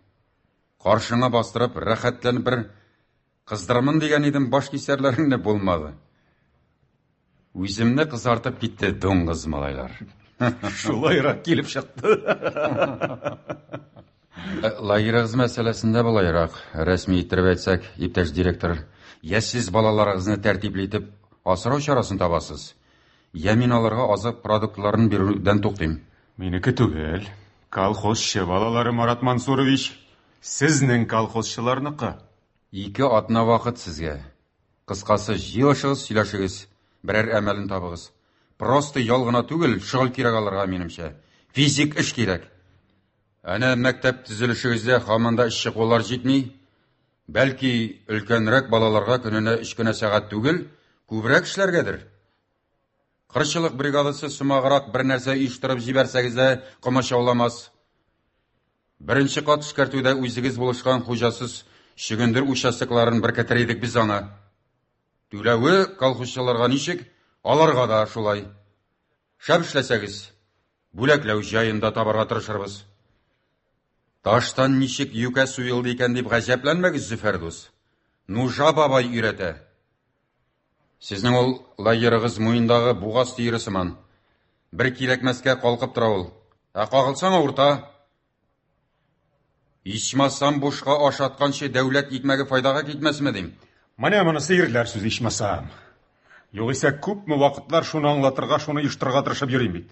Speaker 6: Каршыңа бастырып, рәхәтләнеп бер кыздырмын дигән идем баш кисәрләреңне, булмады. Үземне кызартып китте дуңгыз малайлар.
Speaker 3: Шулайрак килеп чыкты.
Speaker 6: Э, лагерыгыз мәсьәләсендә болайрак, рәсми иттереп әйтсәк, иптәш директор, я сез балаларыгызны тәртипле итеп асрау чарасын табасыз, я мин аларга азык продуктларын бирүдән туктыйм.
Speaker 3: Минеке түгел. Колхозчы балалары, Марат Мансурович. Сезнең колхозчыларныкы.
Speaker 6: Ике атна вакыт сезгә. Кыскасы, җыелышыгыз, сөйләшегез, берәр әмәлен табыгыз. Просто ял гына түгел, шөгыль кирәк аларга, минемчә. Физик эш кирәк. Әнә мәктәп төзелешегездә һаман да эшче куллар җитми. Бәлки, өлкәнрәк балаларга көненә өч кенә сәгать түгел, күбрәк эшләргәдер? Кырчылык бригадасы сымаграк бер нәрсә оештырып җибәрсәгез дә комачауламас. Беренче кат эшкәртүдә үзегез булышкан хуҗасыз чөгендер участокларын беркетер идек без аңа. Түләве колхозчыларга ничек, аларга да шулай. Шәп эшләсәгез, бүләкләү җаен да табарга тырышырбыз. Таштан ничек юкә суелды икән дип гаҗәпләнмәгез, Зөфәр дус. Нужа бабай өйрәтә. Сезнең ул лагерыгыз муендагы бугаз төере сыман. Бер кирәкмәскә калкып тора ул. Ә кагылсаң авырта. Ичмасам бушка ашатканчы дәүләт икмәге файдага китмәсме дим.
Speaker 3: Менә монысы ирләр сүзе ичмасам. Югыйсә күпме вакытлар шуны аңлатырга, шуны оештырырга тырышып йөрим бит.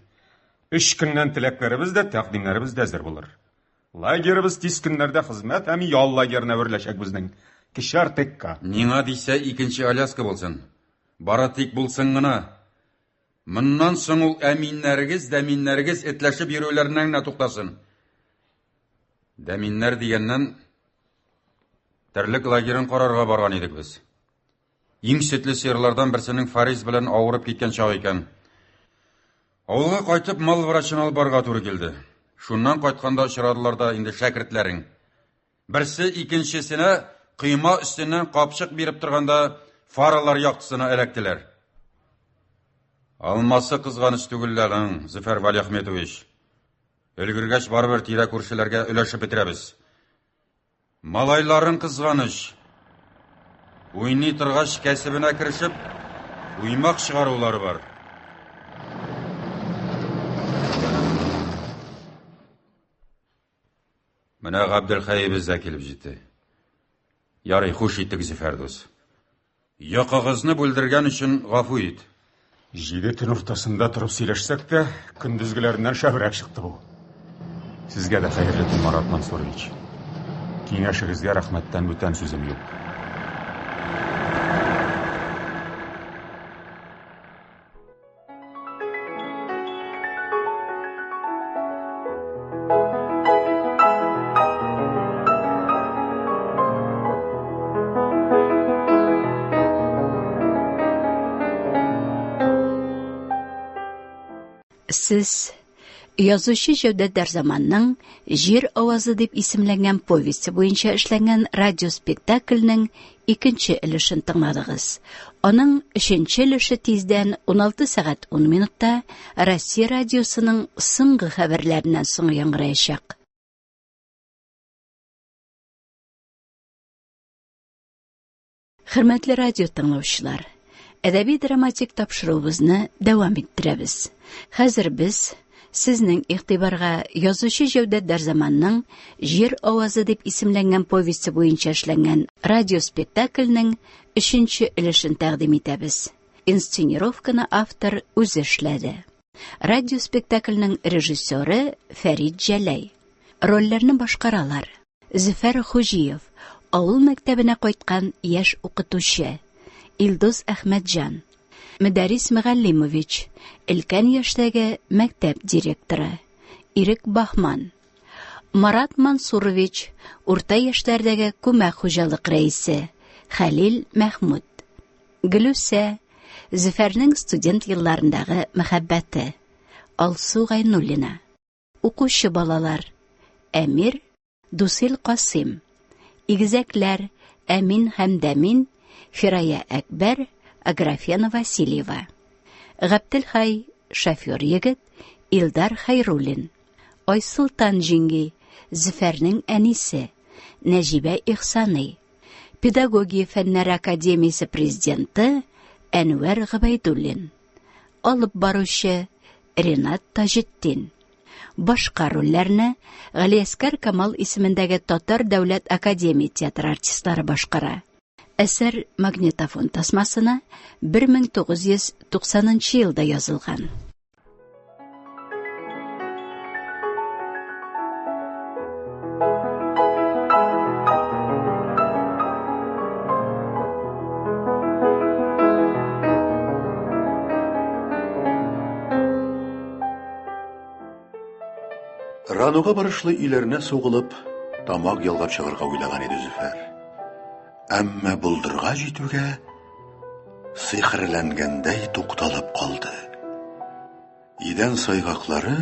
Speaker 3: Өч көннән теләкләребез дә, тәкъдимнәребез дә әзер булыр. Лагерыбыз тиз көннәрдә хезмәт һәм ял лагерына әвереләчәк безнең. Кече Артекка.
Speaker 6: Миңа дисә икенче Аляска булсын. Бары тик булсын гына. Моннан соң ул әминнәрегез, дәминнәрегез этләшеп йөрүләреннән генә туктасын. Дәминнәр дигәннән, терлек лагерын карарга барган идек без. Иң сөтле сыерлардан берсенең Фарис белән авырып киткән чагы икән. Авылга кайтып, мал врачын алып барырга туры килде. Шуннан кайтканда очрадылар да инде шәкертләрең. Берсе икенчесенә койма өстеннән капчык биреп торганда фаралар яктысына эләктеләр. Алмасы кызганыч түгел лә аның, Зөфәр Валиахметович. Өлгергәч барыбер тирә-күршеләргә өләшеп бетерәбез. Малайларың кызганыч. Уйный торгач, кәсебенә керешеп, уймак чыгарулары бар. Менә Габделхәебез дә килеп җитте. Ярый, хуш иттек, Зөфәр дус. Йокыгызны бүлдергән өчен гафу ит.
Speaker 3: Җиде төн уртасында торып сөйләшсәк тә, көндезгеләреннән шәбрәк чыкты бу. Сезгә дә хәерле төн, Марат Мансурович. Киңәшегезгә рәхмәттән бүтән сүзем юк.
Speaker 1: Сез язучы Җәүдәт Дәрзаманның Җир авазы дип исемләнгән повесте буенча эшләнгән радиоспектакльнең икенче өлешен тыңладыгыз. Аның өченче өлеше тиздән 16 сәгать 10 минутта Россия радиосының соңгы хәбәрләреннән соң яңгыраячак. Хөрмәтле радио тыңлаучылар, әдәби-драматик тапшыруыбызны дәвам иттерәбез. Хәзер без сезнең игътибарга язучы Җәүдәт Дәрзаманның Җир авазы дип исемләнгән повесте буенча эшләнгән радиоспектакльнең өченче өлешен тәкъдим итәбез. Инсценировканы автор үзе эшләде. Радиоспектакльнең режиссеры Фәрит Җәләй. Рольләрне башкаралар: Зөфәр Хуҗиев, авыл мәктәбенә кайткан яшь укытучы, Илдус Әхмәтҗан. Мөдәрис Мөгаллимович, өлкән яшьтәге мәктәп директоры, Ирек Баһман. Марат Мансурович, урта яшьләрдәге күмәк хуҗалык рәисе, Хәлил Мәхмүт. Гөлүсә, Зөфәрнең студент елларындагы мәхәббәте, Алсу Гайнуллина. Укучы балалар, Әмир, Дусил Касыйм. Игезәкләр, Әмин һәм Дәмин, Фирая Әкбәр, Аграфена Васильева. Габделхай, шофер егет, Илдар Хәйруллин. Айсолтан җиңги, Зөфәрнең әнисе, Нәҗибә Ихсаный. Педагогия фәннәре академиясе президенты Әнвәр Гобәйдуллин. Алып баручы Ренат Таҗетдин. Башка рольләрне Галиәскәр Камал исемендәге Татар дәүләт академия театры артистлары башкара. Әсәр магнитофон тасмасына 1990 елда язылган.
Speaker 2: Рануга барышлы өйләренә сугылып, тамак ялгап чыгарга уйлаган иде Зөфәр. Әмма болдырга җитүгә сихерләнгәндәй тукталып калды. Идән сайгаклары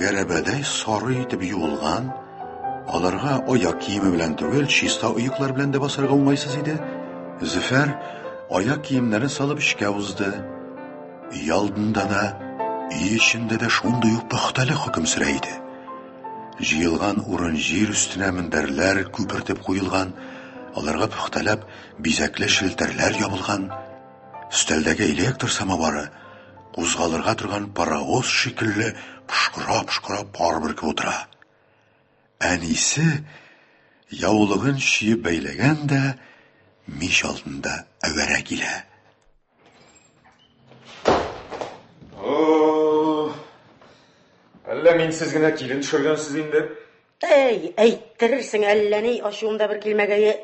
Speaker 2: гәрәбәдәй сары итеп юылган, аларга аяк киеме белән түгел, чиста оеклар белән дә басарга уңайсыз иде. Зөфәр аяк киемнәрен салып эчкә узды. Өй алдында да, өй эчендә дә шундый ук пөхтәлек хөкем сөрә иде. Җыелган урын-җир өстенә мендәрләр күпертеп куелган, аларга пөхтәләп бизәкле челтәрләр ябылган. Өстәлдәге электр самовары кузгалырга торган паровоз шикелле пошкыра-пошкыра пар бөркеп утыра. Әнисе яулыгын чөеп бәйләгән дә мич алдында әвәрә килә.
Speaker 3: О, әллә минсез генә килен төшергәнсез инде?
Speaker 9: Әй, әйттерерсең әллә ни, ачуым да бер килмәгәе.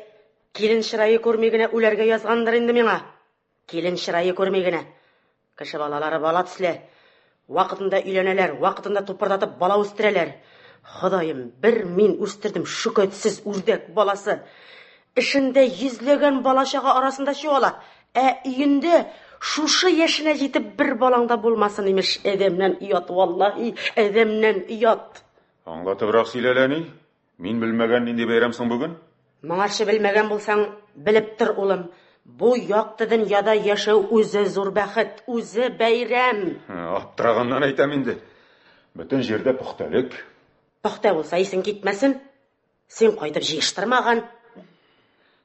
Speaker 9: Килен чырае күрми генә үләргә язгандыр инде миңа. Килен чырае күрми генә. Кеше балалары бала төсле. Вакытында өйләнәләр, вакытында тупырдатып бала үстерәләр. Ходаем, бер мин үстердем шөкәтсез үрдәк баласы. Эшендә йөзләгән бала-чага арасында чуала. Ә өендә шушы яшенә җитеп бер балаң да булмасын, имеш. Адәмнән оят, валлаһи, адәмнән оят.
Speaker 3: Аңлатыбрак сөйлә әле, әни. Мин белмәгән нинди бәйрәм соң бүген?
Speaker 9: Моңарчы белмәгән булсаң, белеп тор, улым. Бу якты дөньяда яшәү үзе зур бәхет, үзе бәйрәм.
Speaker 3: Аптыраганнан әйтәм инде. Бөтен җирдә пөхтәлек.
Speaker 9: Пөхтә булса исең китмәсен. Син кайтып җыештырмаган.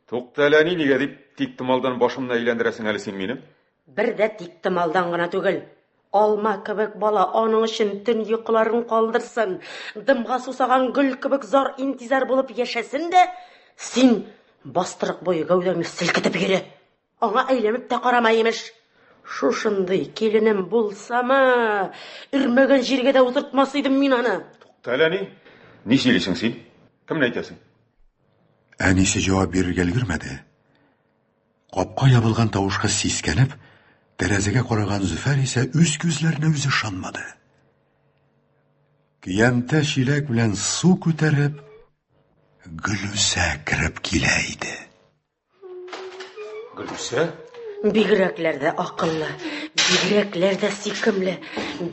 Speaker 3: Тукта әле, әни, нигә дип тиктомалдан башымны әйләндерәсең әле син минем?
Speaker 9: Бер дә тиктомалдан гына түгел. Алма кебек бала аның өчен төн йокыларын калдырсын, дымга сусаган гөл кебек зар-интизар булып яшәсен дә, син бастырык буе гәүдәңне селкетеп йөре. Аңа әйләнеп тә карама, имеш. Шушындый киленем булсамы, өрмәгән җиргә дә утыртмас идем мин аны.
Speaker 3: Тукта әле, әни. Ни сөйлисең син? Кемне әйтәсең?
Speaker 2: Әнисе җавап бирергә өлгермәде. Капка ябылган тавышка сискәнеп, тәрәзәгә караган Зөфәр исә үз күзләренә үзе ышанмады. Көянтә чиләк белән су күтәреп, Гөлүсә кереп килә иде.
Speaker 3: Гөлүсә?
Speaker 9: Бигрәкләр дә акыллы, бигрәкләр дә сөйкемле,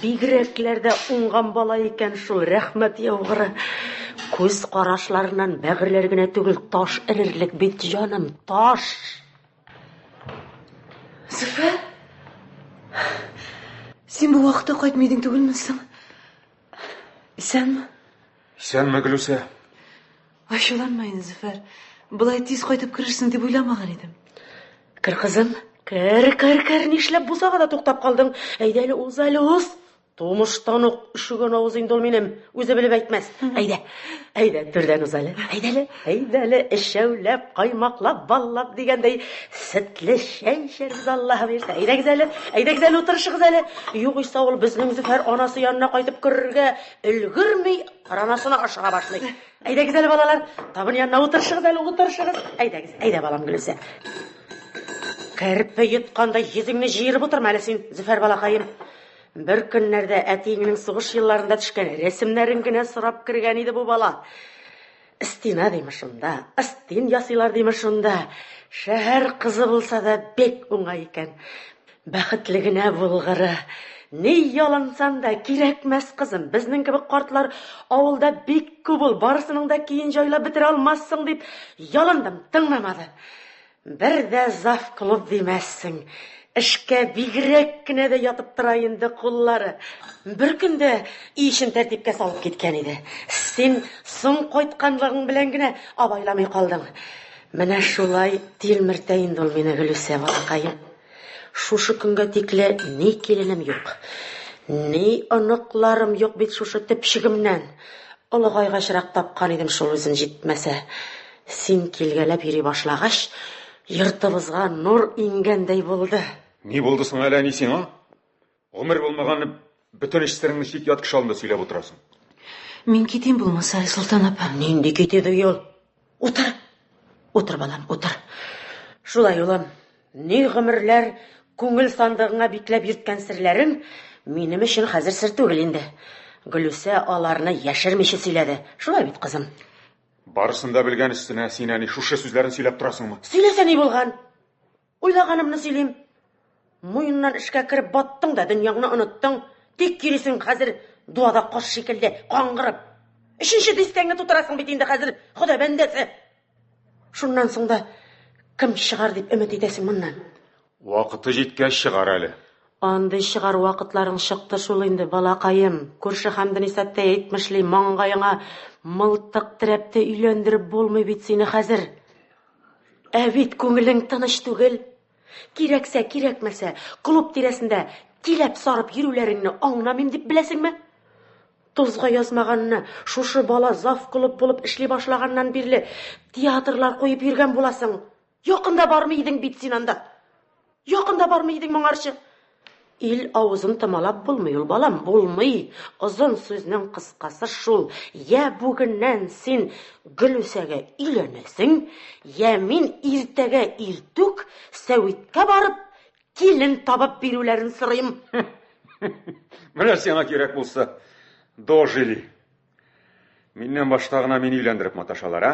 Speaker 9: бигрәкләр дә уңган бала икән шул, рәхмәт яугыры. Күз карашларыннан бәгырьләр генә түгел, таш эрерлек бит, җаным, таш!
Speaker 5: Зөфәр? Син бу вакытта кайтмый идең түгелме соң? Исәнме?
Speaker 3: Исәнме, Гөлүсә?
Speaker 5: Ачуланма инде, Зөфәр. Болай тиз кайтып керерсең дип уйламаган идем.
Speaker 9: Кер, кызым. Кер, кер, кер. Нишләп бусагада туктап калдың? Әйдә әле, уз әле, уз. Тумыштан ук өшегән авыз инде ул минем, үзе белеп әйтмәс. Әйдә, әйдә, түрдән уз әле. Әйдә әле, әйдә әле, өчәүләп, каймаклап, баллап дигәндәй, сөтле чәй эчәрбез, Аллаһы боерса. Әйдәгез әле, әйдәгез әле, утырышыгыз әле. Югыйсә ул безнең Зөфәр анасы янына кайтып керергә өлгерми, анасына ашыга башлый. Әйдәгез әле, балалар, табын янына утырышыгыз әле, утырышыгыз. Әйдәгез, әйдә, балам Гөлүсә. Керпе йоткандай йөзеңне җыерып утырма әле син, Зөфәр балакаем. Бер көннәрдә әтиеңнең сугыш елларында төшкән рәсемнәрен генә сорап кергән иде бу бала. Стена диме шунда, стен ясыйлар диме шунда. Шәһәр кызы булса да бик уңай икән. Бәхетле генә булгыры. Ни ялынсам да, кирәкмәс, кызым, безнең кебек картлар авылда бик күп ул, барысының да киен җайлап бетерә алмассың, дип ялындым, тыңламады. Бер дә зав клуб димәссең. Эшкә бигрәк кенә дә ятып тора инде куллары. Бер көндә өй эчен тәртипкә салып киткән иде. Син соң кайтканлыгың белән генә абайламый калдың. Менә шулай тилмертә инде ул мине, Гөлүсә балакаем. Шушы көнгә тикле ни киленем юк, ни оныкларым юк бит шушы төпчегемнән. Олыгайгачрак тапкан идем шул үзен җитмәсә. Син килгәләп йөри башлагач, йортыбызга нур иңгәндәй булды.
Speaker 3: Ни булды соң әле, әни, сиңа? Гомер булмаганны бөтен эч сереңне чит-ят кеше алдында сөйләп утырасың.
Speaker 5: Мин китим булмаса, Айсолтан апа.
Speaker 9: Нинди китү ул? Утыр. Утыр, балам, утыр. Шулай, улым. Ни гомерләр күңел сандыгыңа бикләп йөрткән серләрең минем өчен хәзер сер түгел инде. Гөлүсә аларны яшермичә сөйләде. Шулай бит, кызым?
Speaker 3: Барысын да белгән өстенә син, әни, шушы сүзләрен сөйләп торасыңмы?
Speaker 9: Сөйләсә ни булган? Уйлаганымны сөйлим. Муеннан эшкә кереп баттың да дөньяңны оныттың. Тик йөрисең хәзер дуада кош шикелле каңгырып. Өченче дистәңне тутырасың бит инде хәзер, Хода бәндәсе. Шуннан соң да кем чыгар дип өмет итәсең моннан?
Speaker 3: Вакыты җиткәч чыгар әле.
Speaker 9: Андый чыгар вакытларың чыкты шул инде, балакаем. Күрше Хәмденисаттәй әйтмешли, маңгаеңа мылтык терәп тә өйләндереп булмый бит сине хәзер. Ә бит күңелең тыныч түгел. Кирәксә, кирәкмәсә, клуб тирәсендә киләп сарып йөрүләреңне аңламыйм дип беләсеңме? Тузга язмаганны, шушы бала зав клуб булып эшли башлаганнан бирле театрлар куеп йөргән буласың. Якында бармый идең бит син анда. Якында бармый идең моңарчы. Ил авызын томалап булмый ул, балам, булмый. Озын сүзнең кыскасы шул, йә бүгеннән син Гөлүсәгә өйләнәсең, йә мин иртәгә иртүк сәвиткә барып, килен табып бирүләрен сорыйм.
Speaker 3: Менә сиңа кирәк булса, дожили. Миннән башка гына мине өйләндереп маташалар, ә?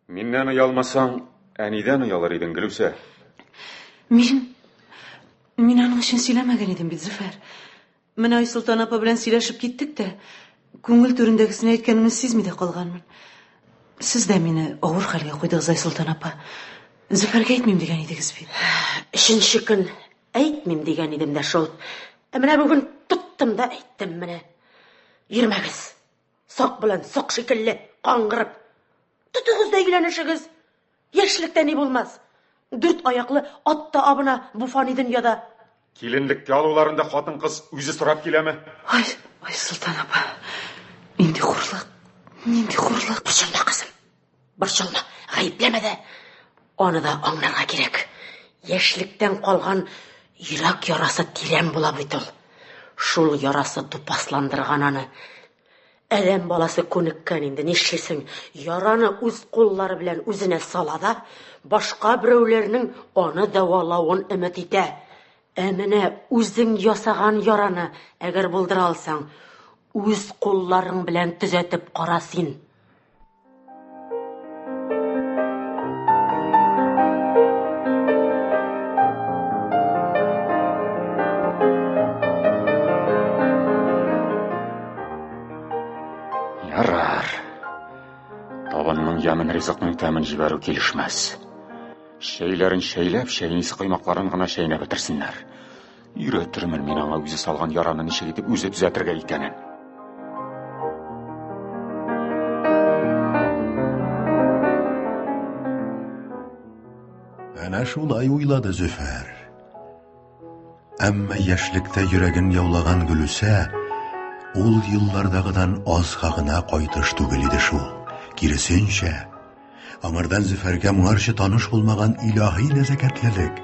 Speaker 3: Миннән оялмасаң, әнидән оялыр идең, Гөлүсә.
Speaker 5: Мин мин аның өчен сөйләмәгән идем бит, Зөфәр. Менә Айсолтан апа белән сөйләшеп киттек тә, күңел түрендәгесен әйткәнемне сизми дә калганмын. Сез дә мине авыр хәлгә куйдыгыз, Айсолтан апа. Зөфәргә әйтмим дигән идегез бит.
Speaker 9: Өченче көн әйтмим дигән идем дә шул. Ә менә бүген тоттым да әйттем менә. Йөрмәгез. Сак белән сок шикелле каңгырып. Тотыгыз да өйләнешегез. Яшьлектә ни булмас. Дүрт аяклы ат та абына бу фани дөньяда.
Speaker 3: Киленлеккә алуларында хатын-кыз үзе сорап киләме?
Speaker 5: Ай, ай, Солтан апа. Нинди хурлык. Нинди хурлык.
Speaker 9: Борчылма, кызым. Борчылма, гаепләмә дә. Аны да аңларга кирәк. Яшьлектән калган йөрәк ярасы тирән була бит ул. Шул ярасы тупасландырган аны. Адәм баласы күнеккән инде, нишлисең? Яраны үз куллары белән үзенә сала да, башка берәүләрнең аны дәвалавын өмет итә. Ә менә үзең ясаган яраны, әгәр булдыра алсаң, үз кулларың белән төзәтеп кара син.
Speaker 3: Ярар. Табынның ямен ризыкның тәмен җибәрү килешмәс. Чәйләрен чәйләп, чәйнисе коймакларын гына чәйнәп бетерсеннәр. Өйрәтермен мин аңа үзе салган яраны ничек итеп үзе төзәтергә икәнен.
Speaker 2: Әнә шулай уйлады Зөфәр. Әмма яшьлектә йөрәген яулаган Гөлүсә ул еллардагыдан азга гына кайтыш түгел иде шул. Киресенчә, аңардан Зөфәргә моңарчы таныш булмаган илаһи нәзакәтлелек,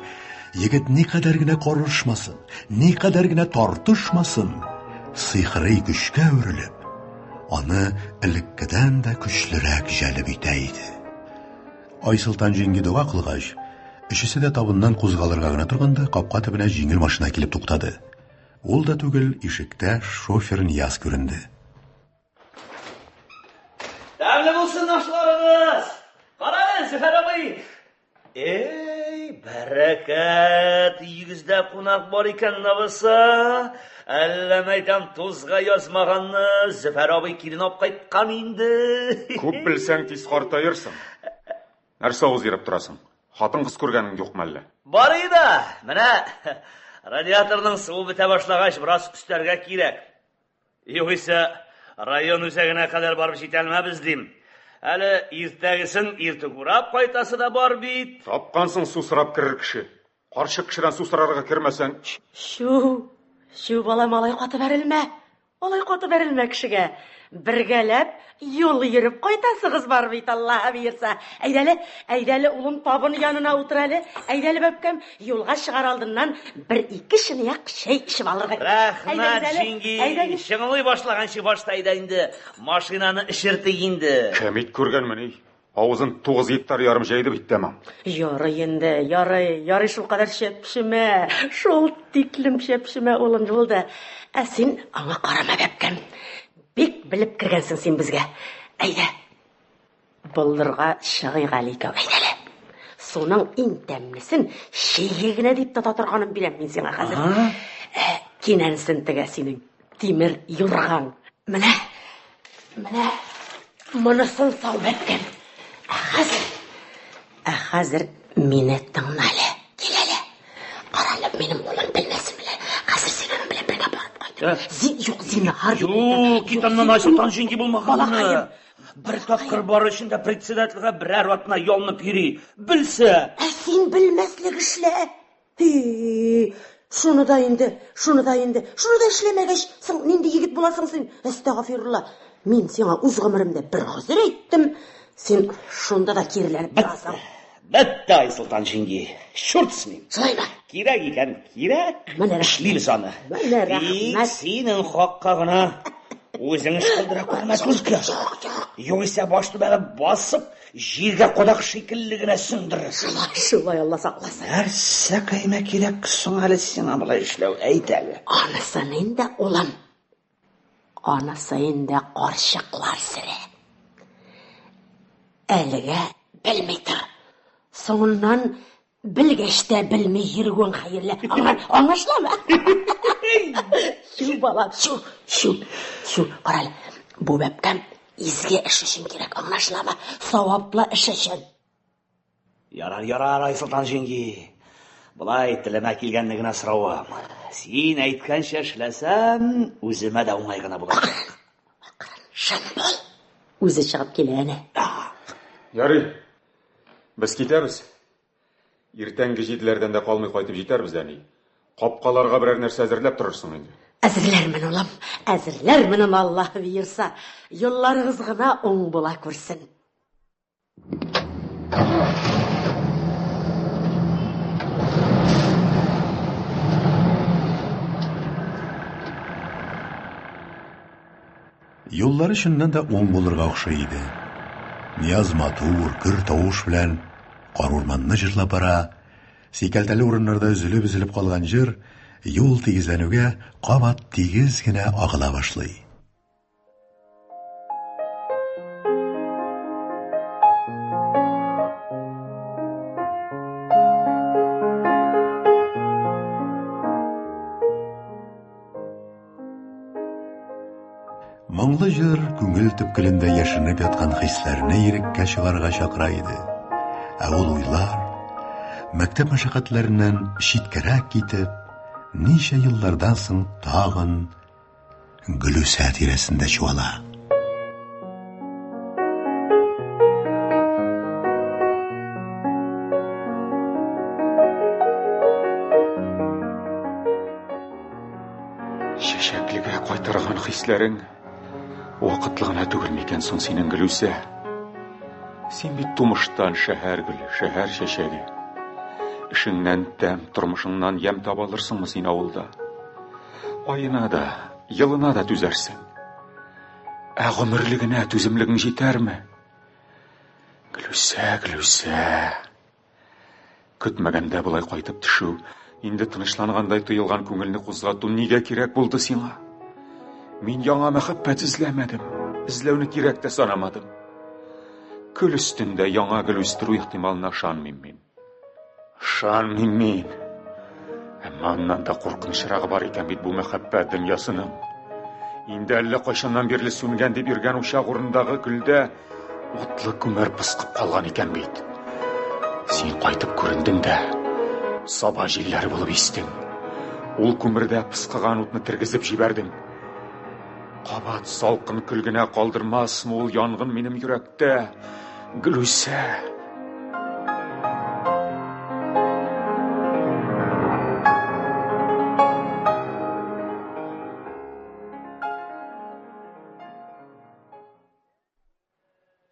Speaker 2: егет никадәр генә карышмасын, никадәр генә тартышмасын, сихри көчкә әверелеп, аны элеккедән дә көчлерәк җәлеп итә иде. Айсолтан җиңги дога кылгач, өчесе дә табыннан кузгалырга гына торганда, капка төбенә җиңел машина килеп туктады. Ул да түгел, ишектә шофер Нияз күренде.
Speaker 11: Тәмле булсын ашларыгыз! Карагыз, Зөфәр абый! Эй, бәрәкәт, өегездә кунак бар икән лабаса. Әллә мәйтәм тузга язмаганны, Зөфәр абый килен алып кайткан инде.
Speaker 3: Күп белсәң, тиз картаерсың. Нәрсә авыз ерып торасың? Хатын-кыз күргәнең юкмы әллә?
Speaker 11: Бар иде, менә радиаторның суы бетә башлагач, бераз өстәргә кирәк. Югыйсә, район үзәгенә кадәр барып җитә алмабыз, дим. Әле иртәгесен иртүк урап кайтасы да бар бит.
Speaker 3: Тапкансың су сорап керер кеше. Карчык кешедән су сорарга кермәсәң.
Speaker 9: Чү, чү, балам, алай каты бәрелмә. Алай каты бәрелмә кешегә. Бергәләп юл йөреп кайтасыгыз бар бит, Аллаһы боерса. Әйдәле, әйдәле, улым, табын янына утыр әле. Әйдәле, бәбкәм, юлга чыгар алдыннан бер-ике чынаяк чәй эчеп алырга.
Speaker 11: Рәхмәт, җиңги. Чыңлый башлаганчы башта әйдә инде, машинаны эчертик инде.
Speaker 3: Кәмит күргәнмени? Авызын 9 гектар ярым җәйде бит тәмам.
Speaker 9: Ярый инде, ярый, ярый шулкадәр чәпчемә, шул тиклем чәпчемә, улым, булды. Ә син аңа карама, бәбкәм. Бик белеп кергәнсең син безгә. Әйдә, болдырга чыгыйк әле икәү, әйдә әле. Суның иң тәмлесен чәйгә генә дип тота торганын бирәм мин сиңа хәзер. Ә, кинәнсен тегә синең тимер юргаң. Менә, менә монысын сал, бәбкәм. Ә хәзер, ә хәзер мине тыңла әле. Кил әле. Карале, минем улым белмәсен белә. Хәзер син аның белән бергә барып кайт. Зин, юк, зинһар дип әйтәм.
Speaker 11: Юк, кит аннан, Айсолтан җиңги булмаганны.
Speaker 9: Балакаем.
Speaker 11: Бер тапкыр барыр өчен дә председательгә берәр атна ялынып йөри. Белсә.
Speaker 9: Ә син белмәслек эшлә. Һи, шуны да инде, шуны да инде, шуны да эшләмәгәч, соң нинди егет буласың син? Әстәгафирулла. Мин сиңа үз гомеремдә бер гозер әйттем, син шунда да киреләнеп торасың.
Speaker 11: Бетте, Айсолтан җиңги. Чурт с ним.
Speaker 9: Шулаймы?
Speaker 11: Кирәк икән, кирәк.
Speaker 9: Менә
Speaker 11: Эшлибез аны.
Speaker 9: Менә
Speaker 11: Тик
Speaker 9: рәхмәт.
Speaker 11: синең хакка гына үзең эш кылдыра күрмә түлке. Югыйсә баш түбәгә басып, җиргә кадак шикелле генә сындырырсың.
Speaker 9: Шулай, шулай, Алла сакласын.
Speaker 11: Нәрсә кәймә кирәк соң әле сиңа болай эшләү, әйт әле.
Speaker 9: Анысын инде, улым. Анысы инде карчыклар сере. Әлегә белми тор. Соңыннан белгәч тә белми йөрүең хәерле. Аңлашыламы? Чү, балам, чү, чү, чү. Карале, бу бәбкәм изге эш өчен кирәк, аңлашыламы? Саваплы эш өчен.
Speaker 11: Ярар, ярар, Айсолтан җиңги. Болай телемә килгәнне генә соравым. Син әйткәнчә эшләсәм, үземә дә уңай гына булачак.
Speaker 9: Акрын, шым бул. Үзе чыгып килә әнә.
Speaker 3: Ярый. Без китәбез. Иртәнге җиделәрдән дә калмый кайтып җитәрбез, әни. Капкаларга берәр нәрсә әзерләп торырсың инде.
Speaker 9: Әзерләрмен, улым, әзерләрмен, Аллаһ боерса. Юлларыгыз гына уң була күрсен.
Speaker 2: Юллары чыннан да уң булырга охшый иде. Нияз матур, көр тавыш белән карурманны җырлап бара. Сикәлтәле урыннарда өзелеп-өзелеп калган җыр юл тигезләнүгә кабат тигез генә агыла башлый. Моңлы җыр күңел төпкелендә яшеренеп яткан хисләрне иреккә чыгарырга чакыра иде. Ә ул уйлар, мәктәп мәшәкатьләреннән читкәрәк китеп, ничә еллардан соң тагын Гөлүсә тирәсендә чуала.
Speaker 3: хисләрең вакытлы гына түгел микән соң синең, Гөлүсә? Син бит тумыштан шәһәр гөле, шәһәр чәчәге. Эшеңнән тәм, тормышыңнан ямь таба алырсыңмы син авылда? Аена да, елына да түзәрсең. Ә гомерлегенә түземлегең җитәрме? Гөлүсә, Гөлүсә. Көтмәгәндә болай кайтып төшү, инде тынычлангандай тоелган күңелне кузгату нигә кирәк булды сиңа? Мин яңа мәхәббәт эзләмәдем, эзләүне кирәк тә санамадым. Көл өстендә яңа гөл үстерү ихтималына ышанмыйм мин. Ышанмыйм мин. Әмма аннан да куркынычрагы бар икән бит бу мәхәббәт дөньясының. Инде әллә кайчаннан бирле сүнгән дип йөргән учак урынындагы көлдә Утлы күмер пыскып калган икән бит. Син кайтып күрендең дә, саба җилләре булып истең. Ул күмердә пыскыган утны тергезеп җибәрдең. Кабат салкын көл генә калдырмасмы ул янгын минем йөрәктә, Гөлүсә?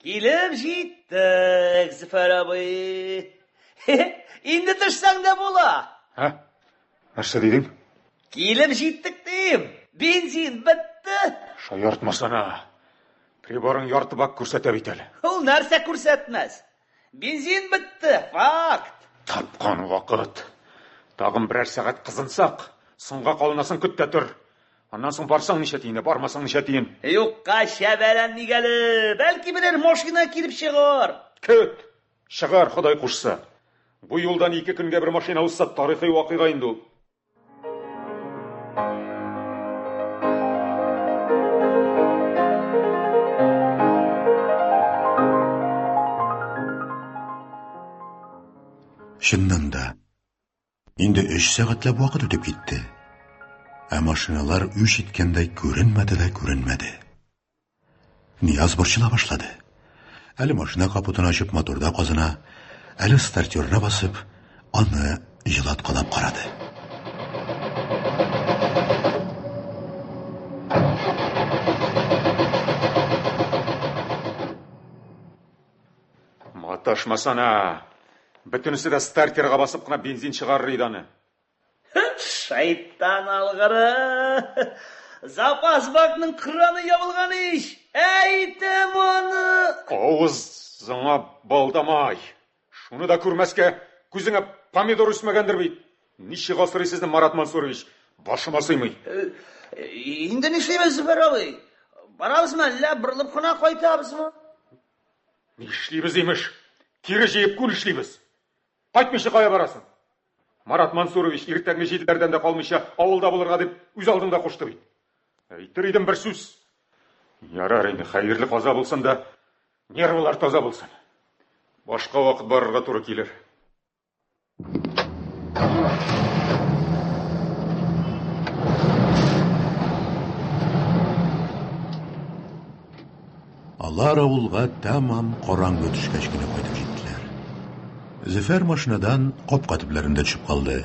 Speaker 11: Килеп җиттек, Зөфәр абый. Инде төшсәң дә була.
Speaker 3: Ә? Нәрсә дидең?
Speaker 11: Килеп җиттек дим. Бензин бетте.
Speaker 3: Шаяртмасана. Приборың ярты бак күрсәтә бит әле.
Speaker 11: Ул нәрсә күрсәтмәс? Бензин бетте, факт.
Speaker 3: Тапкан вакыт. Тагын берәр сәгать кызынсак, соңга калынасын көт тә тор. Аннан соң барсаң ничә тиен дә, бармасаң ничә тиен.
Speaker 11: Юкка чәбәләнмик әле. Бәлки берәр машина килеп чыгар.
Speaker 3: Көт! Чыгар, Ходай кушса. Бу юлдан ике көнгә бер машина узса, тарихи вакыйга инде ул.
Speaker 2: Чыннан да, Инде өч сәгатьләп вакыт үтеп китте. Ә машиналар үч иткәндәй күренмәде дә күренмәде. Нияз борчыла башлады. Әле машина капотын ачып моторда казына, әле стартерына басып, аны җылаткалап карады.
Speaker 3: Маташмасана! Бөтенесе дә стартерга басып кына бензин чыгарыр иде аны.
Speaker 11: Шайтан алгыры! Запас бакның краны ябылган ич! Әйтәм аны!
Speaker 3: Авызыңа балдамай! Шуны да күрмәскә, күзеңә помидор үсмәгәндер бит! Ничек асрый сезне Марат Мансурович? Башыма сыймый.
Speaker 11: Э, инде нишлибез, Зөфәр абый? Барабызмы әллә борылып кына кайтабызмы?
Speaker 3: Нишлибез, имеш? Кире җыеп күн эшлибез. Кайтмыйча кая барасың? Марат Мансурович иртәнге җиделәрдән дә калмыйча авылда булырга дип үз алдыңда кушты бит. Әйтер идем бер сүз. Ярар инде, хәерле каза булсын да, нервылар таза булсын. Башка вакыт барырга туры килер.
Speaker 2: Алар авылга тәмам караңгы төшкәч кенә кайтып җиттеләр. Зөфәр машинадан капка төпләрендә төшеп калды.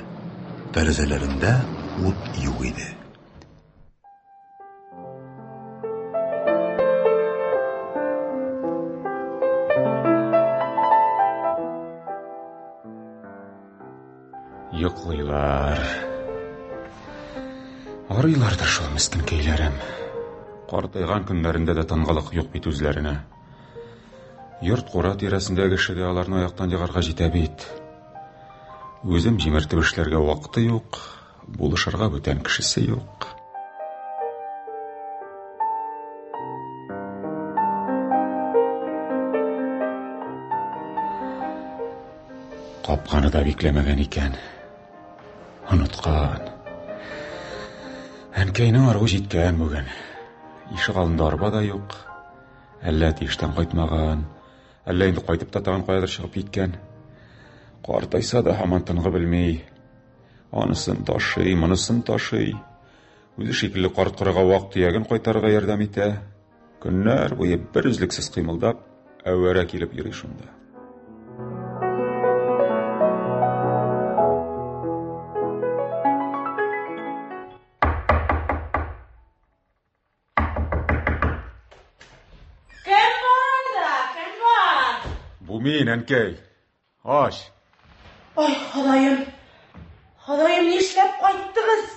Speaker 2: Тәрәзәләрендә ут юк иде.
Speaker 3: Йоклыйлар. Арыйлардыр шул мескенкәйләрем. Картайган көннәрендә дә тынгылык юк бит үзләренә. Йорт-кура тирәсендәге кеше дә аларны аяктан егарга җитә бит. Үзем җимертеп эшләргә вакыты юк, булышырга бүтән кешесе юк. Капканы да бикләмәгән икән. Оныткан. Әнкәйнең аруы җиткән бүген. Ишегалдында арба да юк. Әллә әти эштән кайтмаган, әллә инде кайтып та тагын каядыр чыгып киткән. Картайса да һаман тынгы белми. Анысын ташый, монысын ташый. Үзе шикелле карт-корыга вак-төяген кайтарырга ярдәм итә. Көннәр буе бер өзлексез кыймылдап, әвәрә килеп йөри шунда. Бу мин, әнкәй. Ач.
Speaker 9: Ай, Ходаем. Ходаем, нишләп кайттыгыз?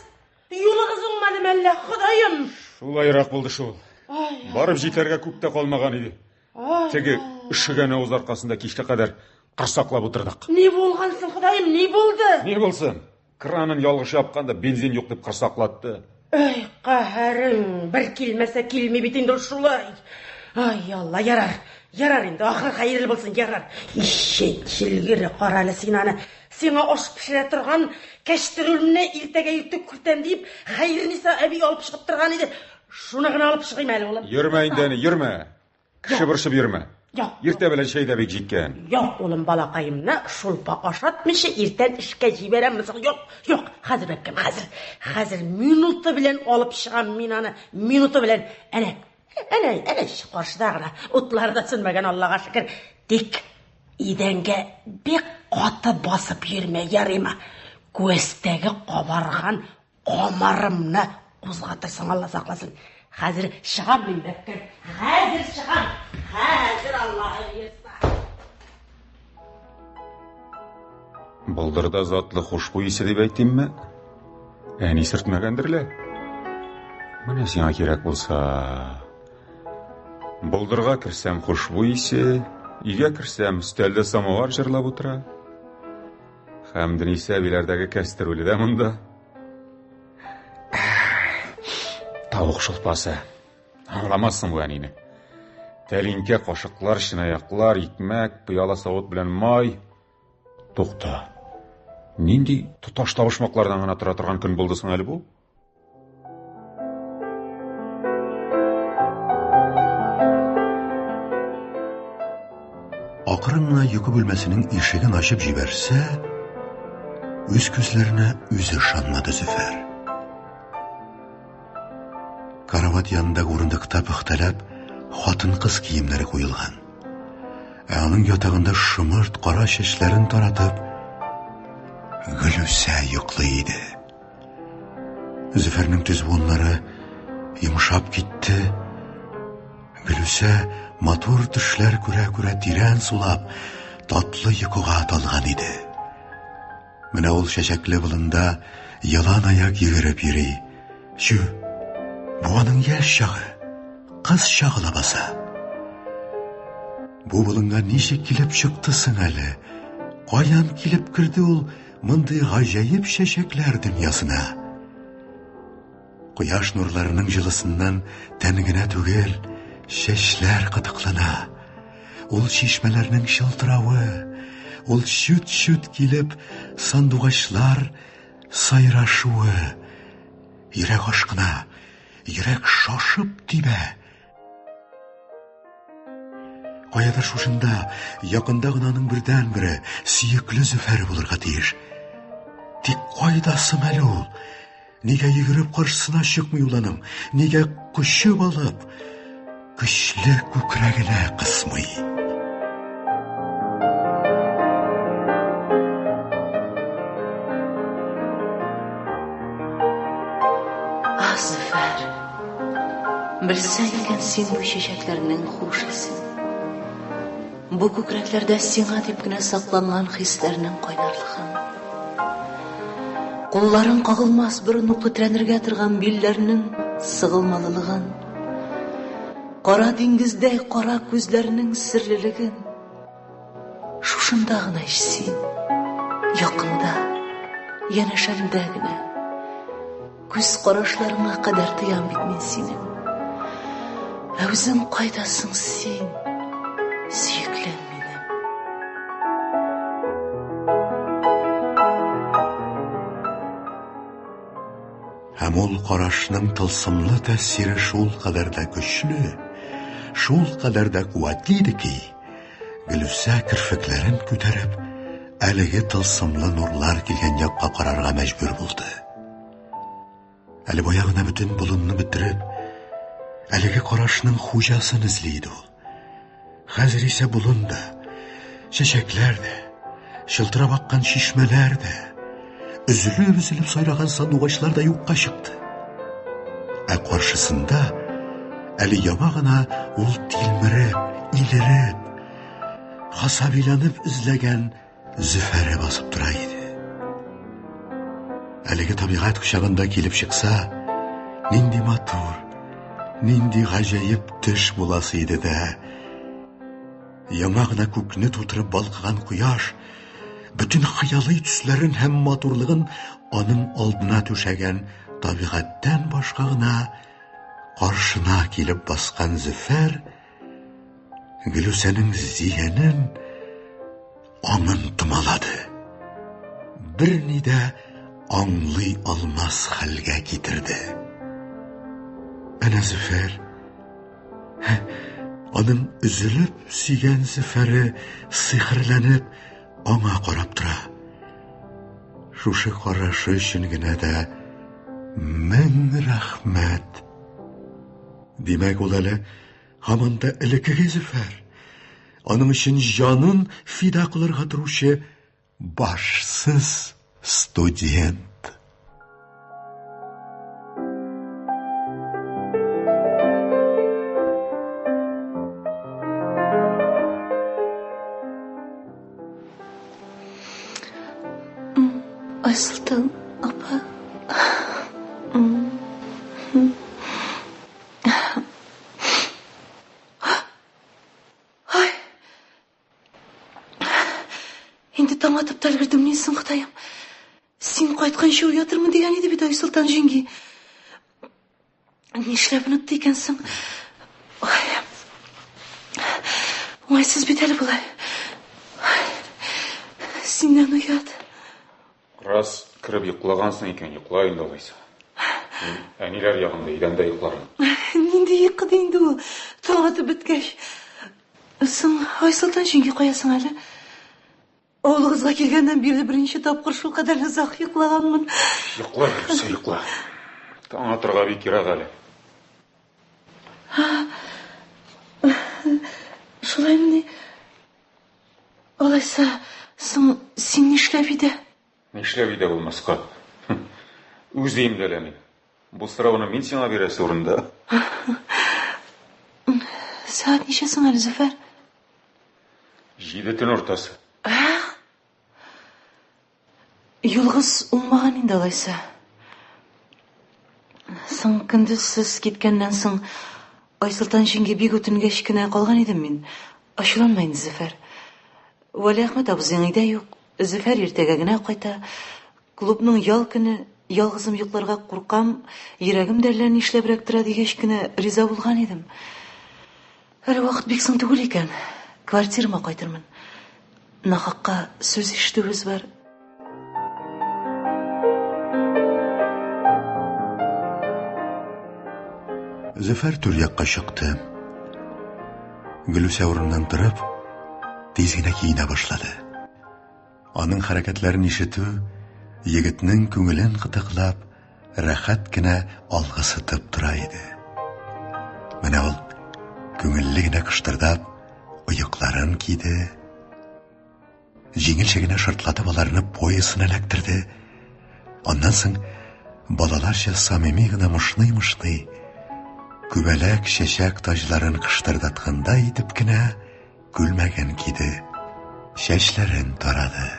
Speaker 9: Юлыгыз уңмады мәллә, Ходаем?
Speaker 3: Шулайрак булды шул.
Speaker 9: Ай,
Speaker 3: Барып җитәргә күп тә калмаган иде.
Speaker 9: Ай,
Speaker 3: Теге өшегән авыз аркасында кичкә кадәр корсаклап утырдык.
Speaker 9: Ни булган соң, Ходаем, ни булды?
Speaker 3: Ни булсын? Кранын ялгыш япкан да бензин юк дип корсаклатты.
Speaker 9: Эй, каһәрең, бер килмәсә килми бит инде ул шулай. Ай, Алла, ярар, ярар инде, ахыры хәерле булсын, ярар. Ишек җилгере, кара әле син аны. Сиңа аш пешерә торган кәчтерүлне иртәгә иртүк кертәм дип, Хәерниса әби алып чыгып торган иде. Шуны гына алып чыгыйм әле, улым.
Speaker 3: Йөрмә инде, әни, йөрмә. Кеше борчып йөрмә.
Speaker 9: Юк.
Speaker 3: Иртә белән чәй дә бик җиткән.
Speaker 9: Юк, улым, балакаемны шулпа ашатмыйча иртән эшкә җибәрәмме соң? Юк, юк, хәзер, бәбкәм, хәзер. Хәзер минуты белән алып чыгам мин аны, минуты белән. Әнә, әнә, әнә, каршыда гына. Утлары да сүнмәгән, Аллага шөкер. Тик идәнгә бик каты басып йөрмә, ярыймы? Күәстәге кабарган Комарымны кузгатырсың, Алла сакласын. Хәзер чыгам мин, бәбкәм. Хәзер чыгам. Хәзер, Аллаһы боерса.
Speaker 3: Болдырда затлы хушбуй исе дип әйтимме? Әни сөртмәгәндер лә. Менә сиңа кирәк булса. Болдырга керсәм хушбуй исе, өйгә керсәм өстәлдә самовар җырлап утыра. Хәмдениса әбиләрдәге кәстрүле дә монда. Тавык шулпасы. Аңламассың бу әнине. Тәлинкә, кашыклар, чынаяклар, икмәк, пыяла савыт белән май. Тукта. Нинди тоташ табышмаклардан гына тора торган көн булды соң әле бу?
Speaker 2: Акрын гына йокы бүлмәсенең ишеген ачып җибәрсә, үз күзләренә үзе ышанмады Зөфәр. Карават янындагы урындыкта пөхтәләп хатын-кыз киемнәре куелган. Ә аның ятагында шомырт кара чәчләрен таратып Гөлүсә йоклый иде. Зөфәрнең төз буыннары йомшап китте. Гөлүсә матур төшләр күрә-күрә тирән сулап, татлы йокыга талган иде. Менә ул чәчәкле болында ялан аяк йөгереп йөри. Чү, бу аның яшь чагы, кыз чагы лабаса. Бу болынга ничек килеп чыкты соң әле? Каян килеп керде ул мондый гаҗәеп чәчәкләр дөньясына? Кояш нурларының җылысыннан тән генә түгел, чәчләр кытыклана. Ул чишмәләрнең чылтыравы, ул чүт-чүт килеп сандугачлар сайрашуы. Йөрәк ашкына, йөрәк шашып тибә. Каядыр шушында, якында гына аның бердәнбере, сөекле Зөфәре булырга тиеш. Тик кайда соң әле ул? Нигә йөгереп каршысына чыкмый ул аның? Нигә кочып алып, көчле күкрәгенә кысмый?
Speaker 5: Ах, Зөфәр! Белсәң икән син бу чәчәкләрнең хуш исен. Бу күкрәкләрдә сиңа дип кенә сакланган хисләрнең кайнарлыгын. Кулларың кагылмас борын ук тетрәнергә торган билләрнең сыгылмалылыгын. Кара диңгездәй кара күзләрнең серлелеген. Шушында гына ич син, якында, янәшәмдә генә. Күз карашларыңа кадәр тоям бит мин синең. Ә үзең кайда соң син, сөеклем минем?
Speaker 2: Һәм ул карашның тылсымлы тәэсире шул кадәр дә көчле, шул кадәр дә куәтле иде ки, Гөлүсә керфекләрен күтәреп, әлеге тылсымлы нурлар килгән якка карарга мәҗбүр булды. Әле бая гына бөтен болынны бетереп, әлеге карашның хуҗасын эзли иде ул. Хәзер исә болын да, чәчәкләр дә, чылтырап аккан чишмәләр дә, өзелеп-өзелеп сайраган сандугачлар да юкка чыкты. Ә каршысында әле яңа гына ул тилмереп, илереп, гасабиланып эзләгән Зөфәре басып тора иде. Әлеге табигать кочагында килеп чыкса, нинди матур, нинди гаҗәеп төш буласы иде дә. Яңа гына күкне тутырып балкыган кояш бөтен хыялый төсләрен һәм матурлыгын аның алдына түшәгән табигатьтән башка гына каршына килеп баскан Зөфәр Гөлүсәнең зиһенен, аңын томалады. Берни дә аңлый алмас хәлгә китерде. Әнә Зөфәр. Аның өзелеп сөйгән Зөфәре сихерләнеп аңа карап тора. Шушы карашы өчен генә дә мең рәхмәт. Димәк, ул әле һаман да элеккеге Зөфәр. Аның өчен җанын фида кылырга торучы башсыз студент.
Speaker 5: Айсылтан апа. Ай! Инде таң атып та өлгердем, ни соң, Ходаем? Син кайтканчы уятырмын дигән иде бит Айсолтан җиңги. Нишләп онытты икәнсең? Ой. Уңайсыз бит әле болай. Синнән оят.
Speaker 3: Рас, кереп йоклагансың икән, йокла инде алайса. Мин әниләр ягында идәндә йоклармын.
Speaker 5: Нинди йокы ди инде ул? Таң атып беткәч. Соң, Айсолтан җиңги кая соң әле? Авылыгызга килгәннән бирле беренче тапкыр шулкадәр озак йоклаганмын.
Speaker 3: Йокла, Гөлүсә, йокла. Таң атырга бик ерак әле.
Speaker 5: Шулаймыни? Алайса, соң син нишләп өйдә?
Speaker 3: Нишләп өйдә булмаска? Үз өемдә әле мин. Бу сорауны мин сиңа бирәсе урында.
Speaker 5: Сәгать ничә соң әле, Зөфәр?
Speaker 3: Җиде төн уртасы.
Speaker 5: Ә? Юлыгыз уңмаган инде алайса. Соң көндез сез киткәннән соң Айсолтан җиңги бик үтенгәч кенә калган идем мин. Ачуланма инде, Зөфәр. Вәлиәхмәт абзыең өйдә юк. Зөфәр иртәгә генә кайта. Клубның ял көне, ялгызым йокларга куркам, йөрәгем дә әллә нишләбрәк тора дигәч кенә риза булган идем. Әле вакыт бик соң түгел икән. Квартирама кайтырмын. Нахакка сүз ишетүебез бар.
Speaker 2: Зөфәр түр якка чыкты. Гөлүсә урыннан торып, тиз генә киенә башлады. Аның хәрәкәтләрен ишетү егетнең күңелен кытыклап, рәхәт кенә алгысытып тора иде. Менә ул күңелле генә кыштырдап, оекларын киде. Җиңелчә генә шартлатып аларны поясына эләктерде. Аннан соң балаларча самими генә мышный-мышный, күбәләк чәчәк таҗларын кыштырдаткандай итеп кенә күлмәген киде, чәчләрен тарады.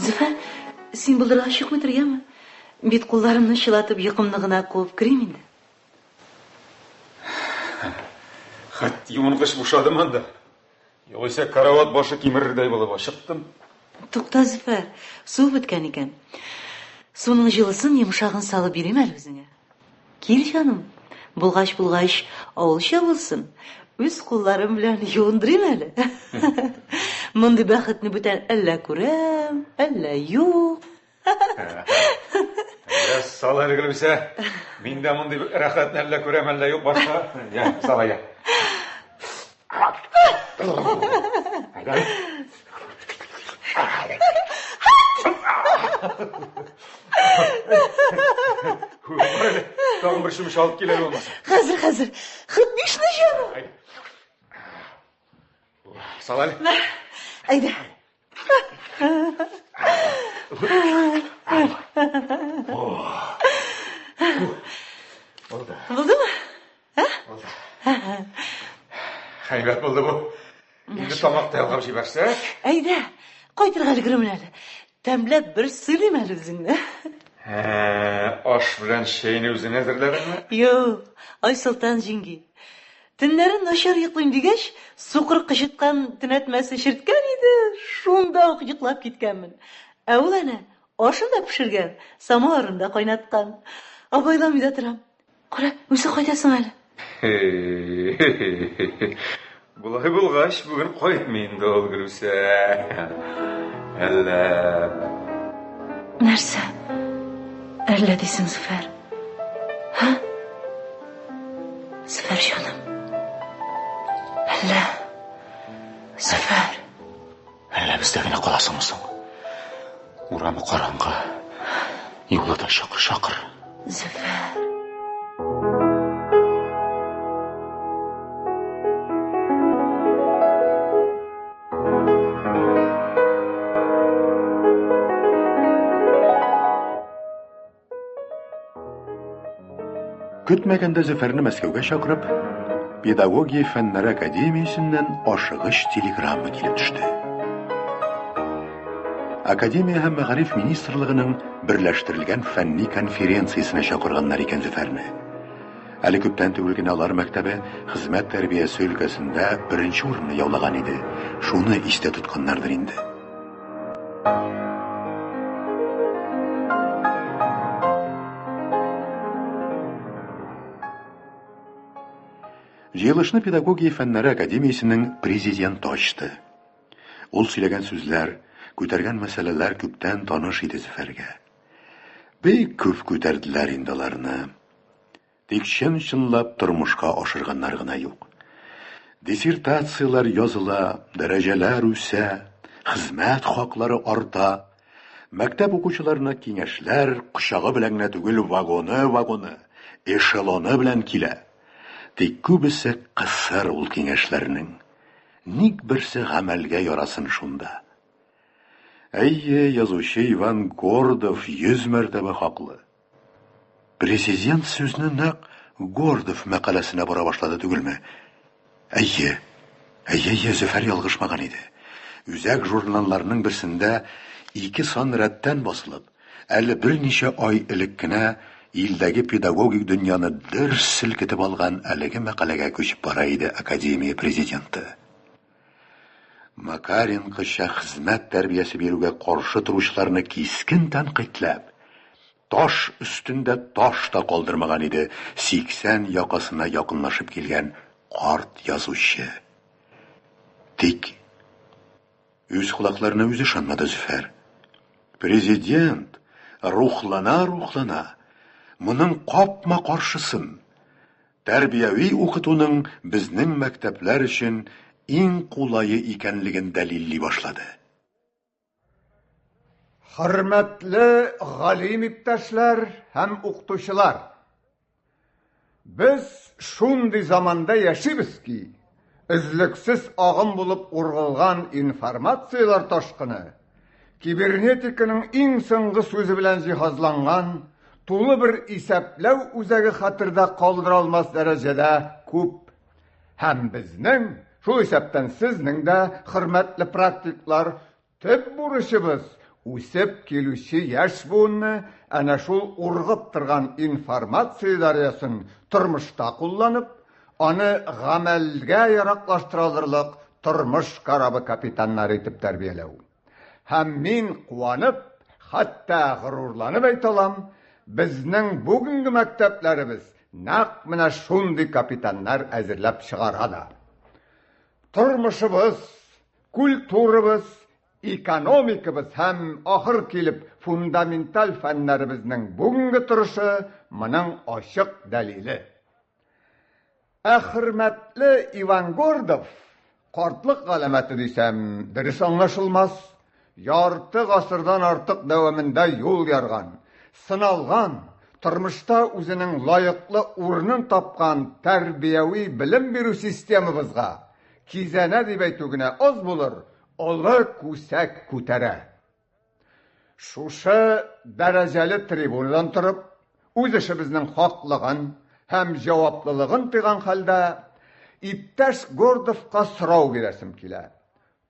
Speaker 5: Зөфәр, син булдырга чыкмый тор, яме? Бит кулларымны чылатып, йокымны гына куып керим инде.
Speaker 3: Хәт юынгыч бушады монда. Югыйсә карават башы кимерердәй булып ачыктым.
Speaker 5: Тукта, Зөфәр, су беткән икән. Суның җылысын, йомшагын салып бирим әле үзеңә. Кил, җаным, булгач-булгач, авылча булсын. Үз кулларым белән юындырыйм әле. Мондый бәхетне бүтән әллә күрәм, әллә юк.
Speaker 3: Я, сал әле, Гөлүсә. Мин дә мондый рәхәтне әллә күрәм, әллә юк башка. Я, сал әйдә. Әйдә. Тагын бер чүмеч алып кил әле булмаса.
Speaker 5: Хәзер, хәзер. Хет бишне җаным.
Speaker 3: Сал әле.
Speaker 5: Әйдә.
Speaker 3: Булды.
Speaker 5: Булдымы?
Speaker 3: Булды. Әйбәт булды бу. Инде тамак та ялгап җибәрсәк.
Speaker 5: Әйдә, кайтырга өлгермен әле. Тәмләп бер сыйлыйм әле үзеңне.
Speaker 3: Ә, аш белән чәйне үзең әзерләдеңме?
Speaker 5: Юк, Айсолтан җиңги. Төннәрен начар йоклыйм дигәч, сукыр кычыткан төнәтмәсе эчерткән иде, шунда ук йоклап киткәнмен. Ә ул әнә ашын да пешергән, самавырын да кайнаткан. Абайламый да торам. Кара, үзе кайда соң әле?
Speaker 3: Болай булгач, бүген кайтмый инде ул Гөлүсә. Әллә...
Speaker 5: Нәрсә? Әллә дисең, Зөфәр? Һа? Зөфәр җаным. Әллә... Зөфәр.
Speaker 3: Әллә бездә генә каласыңмы соң? Урамы караңгы. Юлы да чокыр-чакыр.
Speaker 5: Зөфәр.
Speaker 2: Көтмәгәндә Зөфәрне Мәскәүгә чакырып, Педагогия фәннәре академиясеннән ашыгыч телеграмма килеп төште. Академия һәм мәгариф министрлыгының берләштерелгән фәнни конференциясенә чакырганнар икән Зөфәрне. Әле күптән түгел генә алар мәктәбе хезмәт тәрбиясе өлкәсендә беренче урынны яулаган иде. Шуны истә тотканнардыр инде. Җыелышны педагогия фәннәре академиясенең президенты ачты. Ул сөйләгән сүзләр, күтәргән мәсьәләләр күптән таныш иде Зөфәргә. Бик күп күтәрделәр инде аларны. Тик чын-чынлап тормышка ашырганнар гына юк. Диссертацияләр языла, дәрәҗәләр үсә, хезмәт хаклары арта. Мәктәп укучыларына киңәшләр кочагы белән генә түгел, вагоны-вагоны, эшелоны белән килә. Тик күбесе кысыр ул киңәшләрнең. Ник берсе гамәлгә ярасын шунда. Әйе, язучы Иван Гордов 100 мәртәбә хаклы. Президент сүзне нәкъ Гордов мәкаләсенә бора башлады түгелме? Әйе. Әйе, әйе, Зөфәр ялгышмаган иде. Үзәк журналларның берсендә ике сан рәттән басылып, әле берничә ай элек кенә илдәге педагогик дөньяны дер селкетеп алган әлеге мәкаләгә күчеп бара иде академия президенты. Макаренкоча хезмәт тәрбиясе бирүгә каршы торучыларны кискен тәнкыйтьләп, таш өстендә таш та калдырмаган иде 80 якасына якынлашып килгән карт язучы. Тик үз колакларына үзе ышанмады Зөфәр. Президент рухлана-рухлана моның капма-каршысын, тәрбияви укытуның безнең мәктәпләр өчен иң кулае икәнлеген дәлилли башлады.
Speaker 12: Хөрмәтле галим иптәшләр һәм укытучылар! Без шундый заманда яшибез ки, өзлексез агым булып ургылган информацияләр ташкыны, кибернетиканың иң соңгы сүзе белән җиһазланган тулы бер исәпләү үзәге хәтердә калдыра алмас дәрәҗәдә күп. Һәм безнең, шул исәптән сезнең дә, хөрмәтле практиклар, төп бурычыбыз үсеп килүче яшь буынны әнә шул ургып торган информация дәрьясын тормышта кулланып, аны гамәлгә яраклаштыра алырлык тормыш корабы капитаннары итеп тәрбияләү. Һәм мин куанып, хәтта горурланып әйтә алам, безнең бүгенге мәктәпләребез нәкъ менә шундый капитаннар әзерләп чыгара да. Тормышыбыз, культурабыз, экономикабыз һәм ахыр килеп фундаменталь фәннәребезнең бүгенге торышы моның ачык дәлиле. Ә хөрмәтле Иван Гордов, картлык галәмәте дисәм, дөрес аңлашылмас, ярты гасырдан артык дәвамында юл ярган, сыналган, тормышта үзенең лаеклы урынын тапкан тәрбияви белем бирү системабызга, кизәнә дип әйтү генә аз булыр, олы күсәк күтәрә. Шушы дәрәҗәле трибунадан торып, үз эшебезнең хаклыгын һәм җаваплылыгын тойган хәлдә, Иптәш Гордовка сорау бирәсем килә.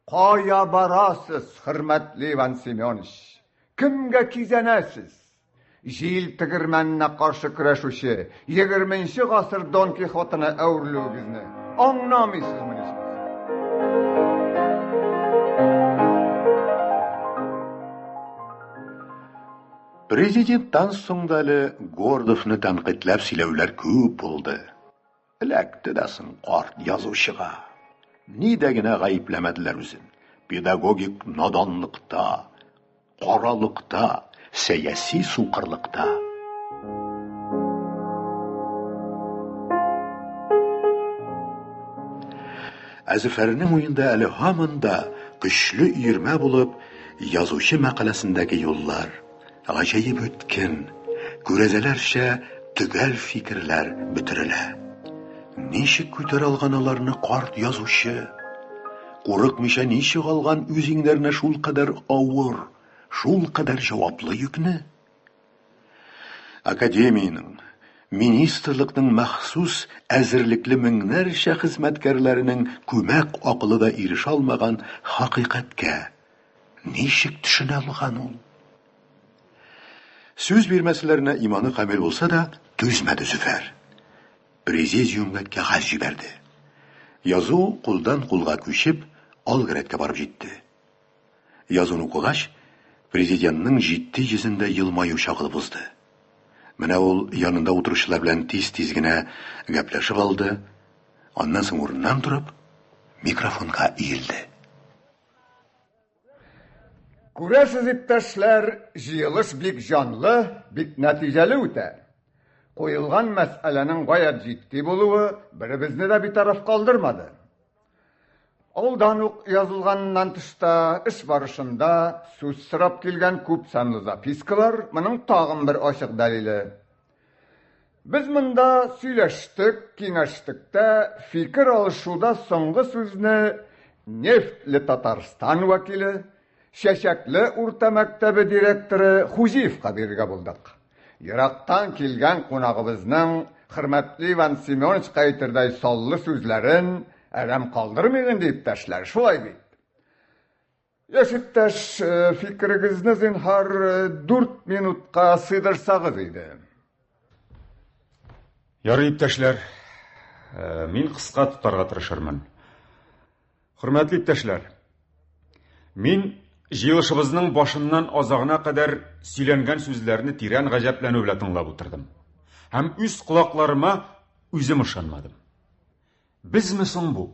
Speaker 12: Кая барасыз, хөрмәтле Иван Семенович? Кемгә кизәнәсез? Җил тегермәненә каршы көрәшүче егерменче гасыр Дон Кихотына әверелүегезне аңламыйсызмыни сез?
Speaker 2: Президенттан соң да әле Гордовны тәнкыйтьләп сөйләүләр күп булды. Эләкте дә соң карт язучыга. Нидә генә гаепләмәделәр үзен. Педагогик наданлыкта, каралыкта, сәяси сукырлыкта. Ә Зөфәрнең уенда әле һаман да көчле өермә булып язучы мәкаләсендәге юллар, Гаҗәеп үткен, күрәзәләрчә төгәл фикерләр бөтерелә. Ничек күтәрә алган аларны карт язучы? Курыкмыйча ничек алган үз иңнәренә шулкадәр авыр, шулкадәр җаваплы йөкне? Академиянең, министрлыкның махсус әзерлекле меңнәрчә хезмәткәрләренең күмәк акылы да ирешә алмаган хакыйкатькә Ничек төшенә алган ул? Сүз бирмәсләренә иманы камил булса да, түзмәде Зөфәр. Президиумга кәгазь җибәрде. Язу кулдан кулга күчеп, Алгрәткә барып җитте. Язуны укыгач, президентның җитди йөзендә елмаю чагылып узды. Менә ул янында утыручылар белән тиз-тиз генә гәпләшеп алды, аннан соң урыннан торып, микрофонга иелде.
Speaker 12: Күрәсез, иптәшләр, җыелыш бик җанлы, бик нәтиҗәле үтә. Куелган мәсьәләнең гаять җитди булуы беребезне дә битараф калдырмады. Алдан ук язылганнан тышта, эш барышында сүз сорап килгән күп санлы запискалар моның тагын бер ачык дәлиле. Без монда сөйләштек, киңәштек тә, фикер алышуда соңгы сүзне Нефтьле Татарстан вәкиле, Чәчәкле урта мәктәбе директоры Хуҗиевка бирергә булдык. Ерактан килгән кунагыбызның хөрмәтле Иван Семеновичка әйтердәй саллы сүзләрен әрәм калдырмыйк инде, иптәшләр, шулай бит? Яшь иптәш, э, фикерегезне зинһар э, дүрт минутка сыйдырсагыз иде.
Speaker 6: Ярый, иптәшләр, э, мин кыска тотарга тырышырмын. Хөрмәтле иптәшләр, мин җыелышыбызның башыннан азагына кадәр сөйләнгән сүзләрне тирән гаҗәпләнү белән тыңлап утырдым. Һәм үз колакларыма үзем ышанмадым. Безме соң бу?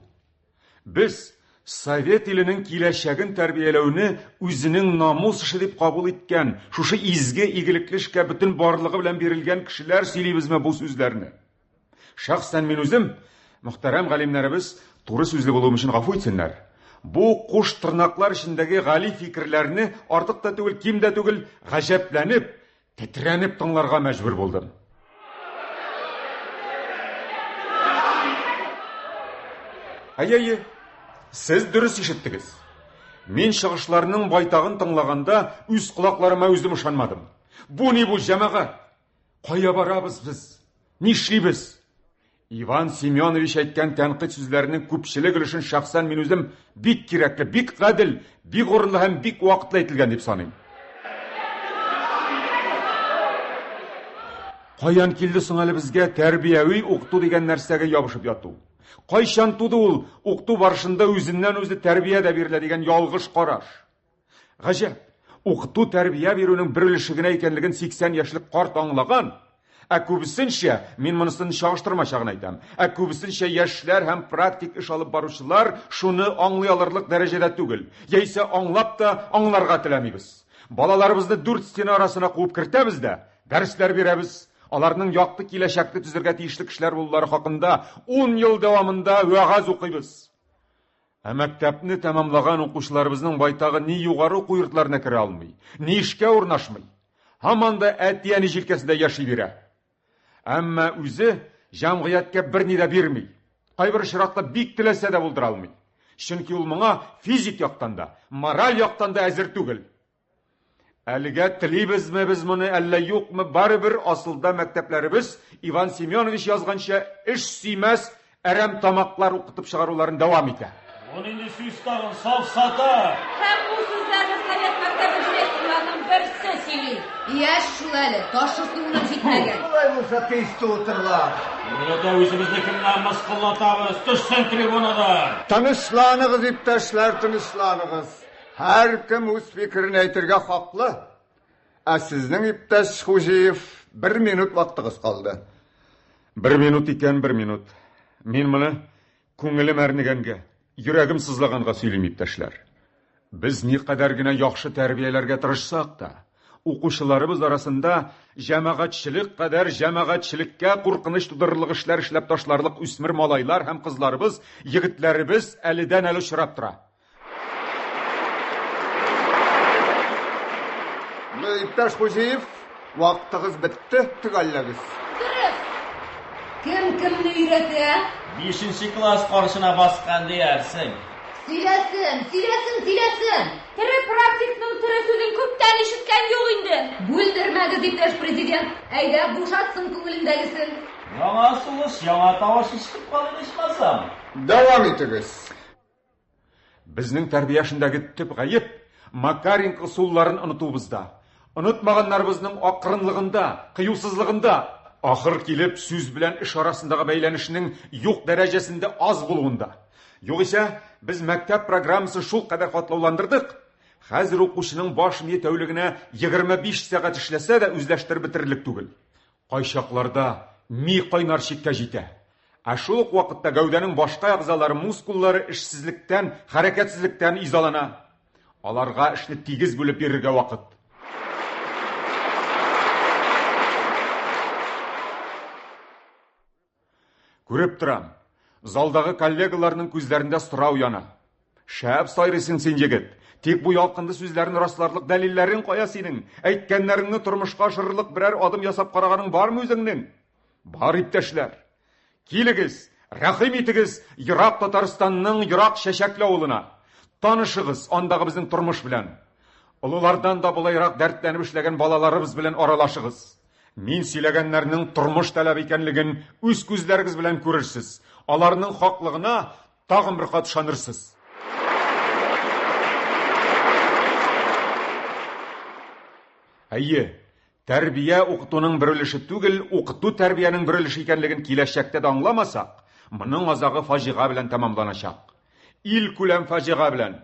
Speaker 6: Без Совет иленең киләчәген тәрбияләүне үзенең намус эше дип кабул иткән, шушы изге, игелекле эшкә бөтен барлыгы белән бирелгән кешеләр сөйлибезме бу сүзләрне? Шәхсән мин үзем, мөхтәрәм галимнәребез туры сүзле булуым өчен гафу итсеннәр, бу куш тырнаклар эчендәге гали фикерләрне артык та түгел, ким дә түгел, гаҗәпләнеп, Тетрәнеп тыңларга мәҗбүр булдым. Әйе, әйе, сез дөрес ишеттегез. Мин чыгышларның байтагын тыңлаганда үз колакларыма үзем ышанмадым. Бу ни бу, җәмәгать? Кая барабыз без? Нишлибез? Иван Семенович әйткән тәнкыйть сүзләренең күпчелек өлешен шәхсән мин үзем бик кирәкле, бик гадел, бик урынлы һәм бик вакытлы әйтелгән дип саныйм. Каян килде соң әле безгә тәрбияви укыту дигән нәрсәгә ябышып яту? Кайчан туды ул укыту барышында үзеннән-үзе тәрбия дә бирелә дигән ялгыш караш? Гаҗәп, укыту тәрбия бирүнең бер өлеше генә икәнлеген 80 яшьлек карт аңлаган, ә күбесенчә, мин монысын чагыштырмача гына әйтәм, ә күбесенчә яшьләр һәм практик эш алып баручылар шуны аңлый алырлык дәрәҗәдә түгел, яисә аңлап та аңларга теләмибез. Балаларыбызны дүрт стена арасына куып кертәбез дә, дәресләр бирәбез, аларның якты киләчәкне төзергә тиешле кешеләр булулары хакында ун ел дәвамында вәгазь укыйбыз. Ә мәктәпне тәмамлаган укучыларыбызның байтагы ни югары уку йортларына керә алмый, ни эшкә урнашмый. Һаман да әти-әни җилкәсендә яши бирә. Әмма үзе җәмгыятькә берни дә бирми. Кайбер очракта бик теләсә дә булдыра алмый. Чөнки ул моңа физик яктан да, мораль яктан да әзер түгел. Әлегә телибезме без моны, әллә юкмы, барыбер асылда мәктәпләребез Иван Семенович язганча эш сөймәс
Speaker 3: әрәм тамаклар укытып чыгаруларын дәвам итә.
Speaker 11: Бу нинди сүз тагын, сафсата?
Speaker 7: Һәм бу сүзләрне совет мәктәбе директорларының берсе сөйли. Яшь шул әле, ташы суынып җитмәгән.
Speaker 12: Болай булса тиз тутырлар.
Speaker 11: Менә үзебезне кемнән мыскыллатабыз? Төшсен трибунадан!
Speaker 12: Тынычланыгыз, иптәшләр, тынычланыгыз. Һәркем үз фикерен әйтергә хаклы. Ә сезнең, иптәш Хуҗиев, бер минут вактыгыз калды.
Speaker 3: Бер минут икән, бер минут. Мин моны күңелем әрнегәнгә, йөрәгем сызлаганга сөйлим, иптәшләр. Без никадәр генә яхшы тәрбияләргә тырышсак та, укучыларыбыз арасында җәмәгатьчелек кадәр җәмәгатьчелеккә куркыныч тудырырлык эшләр эшләп ташларлык үсмер малайлар һәм кызларыбыз, егетләребез әледән-әле очрап тора.
Speaker 12: Иптәш Хуҗиев, вакытыгыз бетте, төгәлләгез.
Speaker 7: Дөрес. Кем кемне өйрәтә?
Speaker 10: Бишенче класс каршына баскан диярсең.
Speaker 7: Сөйләсен, сөйләсен, сөйләсен. Тере практикның тере сүзен күптән ишеткән юк инде. Бүлдермәгез, иптәш президент. Әйдә, бушатсын күңелендәгесен.
Speaker 10: Яңа сулыш, яңа тавыш ишетеп калыйк ичмасам.
Speaker 12: Дәвам итегез.
Speaker 3: Безнең тәрбия эшендәге төп гаеп Макаренко ысулларын онытуыбызда. Онытмаганнарыбызның акрынлыгында, кыюсызлыгында, ахыр килеп сүз белән эш арасындагы бәйләнешнең юк дәрәҗәсендә аз булуында. Югыйсә, без мәктәп программасын шулкадәр катлауландырдык, хәзер укучының баш мие тәүлегенә 25 сәгать эшләсә дә үзләштереп бетерерлек түгел. Кайчакларда ми кайнар чиккә җитә. Ә шул ук вакытта гәүдәнең башка әгъзалары, мускуллары эшсезлектән, хәрәкәтсезлектән изалана. Аларга эшне тигез бүлеп бирергә вакыт. Күреп торам, залдагы коллегаларның күзләрендә сорау яна. Шәп сайрыйсың син, егет. Тик бу ялкынлы сүзләрен расларлык дәлилләрең кая синең? Әйткәннәреңне тормышка ашырырлык берәр адым ясап караганың бармы үзеңнең? Бар, иптәшләр. Килегез, рәхим итегез ерак Татарстанның ерак чәчәкле авылына. Танышыгыз андагы безнең тормыш белән. Олылардан да болайрак дәртләнеп эшләгән балаларыбыз белән аралашыгыз. Мин сөйләгәннәрнең тормыш таләбе икәнлеген үз күзләрегез белән күрерсез. Аларның хаклыгына тагын бер кат ышанырсыз. Әйе, тәрбия укытуның бер өлеше түгел, укыту тәрбиянең бер өлеше икәнлеген киләчәктә дә аңламасак, моның азагы фаҗига белән тәмамланачак. Илкүләм фаҗига белән.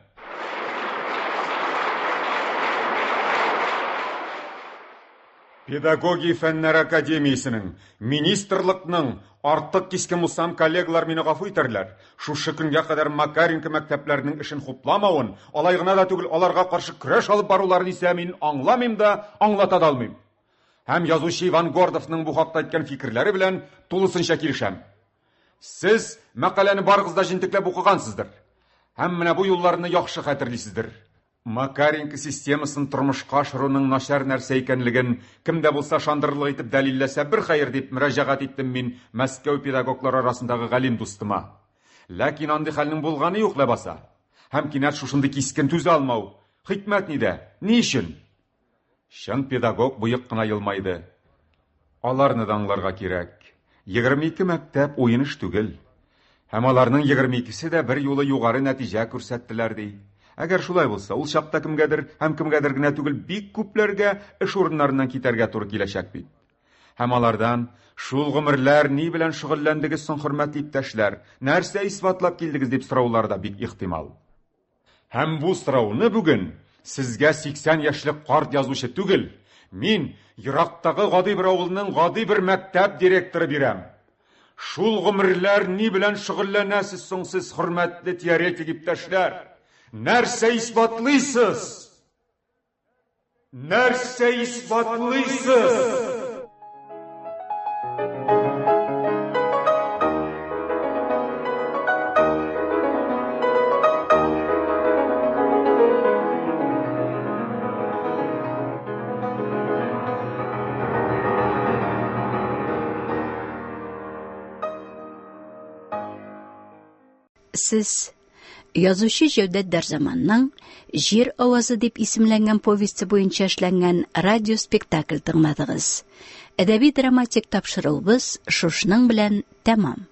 Speaker 3: Педагогия фәннәре академиясенең, министрлыкның, артык кискен булсам, коллегалар мине гафу итәрләр, шушы көнгә кадәр Макаренко мәктәпләренең эшен хупламавын, алай гына да түгел, аларга каршы көрәш алып баруларын исә мин аңламыйм да, аңлата да алмыйм. Һәм язучы Иван Гордовның бу хакта әйткән фикерләре белән тулысынча килешәм. Сез мәкаләне барыгыз да җентекләп укыгансыздыр. Һәм менә бу юлларны яхшы хәтерлисездер. Макаренко системасын тормышка ашыруның начар нәрсә икәнлеген кем дә булса ышандырырлык итеп дәлилләсә бер хәер, дип мөрәҗәгать иттем мин Мәскәү педагоглары арасындагы галим дустыма. Ләкин андый хәлнең булганы юк ләбаса. Һәм кинәт шушындый кискен түзә алмау. Хикмәт нидә? Ни өчен? Чын педагог боек кына елмайды. Аларны да аңларга кирәк. 22 мәктәп уен эш түгел. Һәм аларның 22-се дә бер юлы югары нәтиҗә күрсәттеләр, ди. Әгәр шулай булса, ул чакта кемгәдер һәм кемгәдер генә түгел, бик күпләргә эш урыннарыннан китәргә туры киләчәк бит. Һәм алардан, шул гомерләр ни белән шөгыльләндегез соң, хөрмәтле иптәшләр, нәрсә исбатлап килдегез, дип сораулары да бик ихтимал. Һәм бу сорауны бүген сезгә 80 яшьлек карт язучы түгел, мин, ерактагы гади бер авылның гади бер мәктәп директоры бирәм. Шул гомерләр ни белән шөгыльләнәсез соң сез, хөрмәтле теоретик иптәшләр? Нәрсә исбатлыйсыз? Нәрсә исбатлыйсыз?
Speaker 1: Сез язучы Җәүдәт Дәрзаманның Җир авазы дип исемләнгән повесте буенча эшләнгән радиоспектакль тыңладыгыз. Әдәби драматик тапшыруыбыз шушының белән тәмам.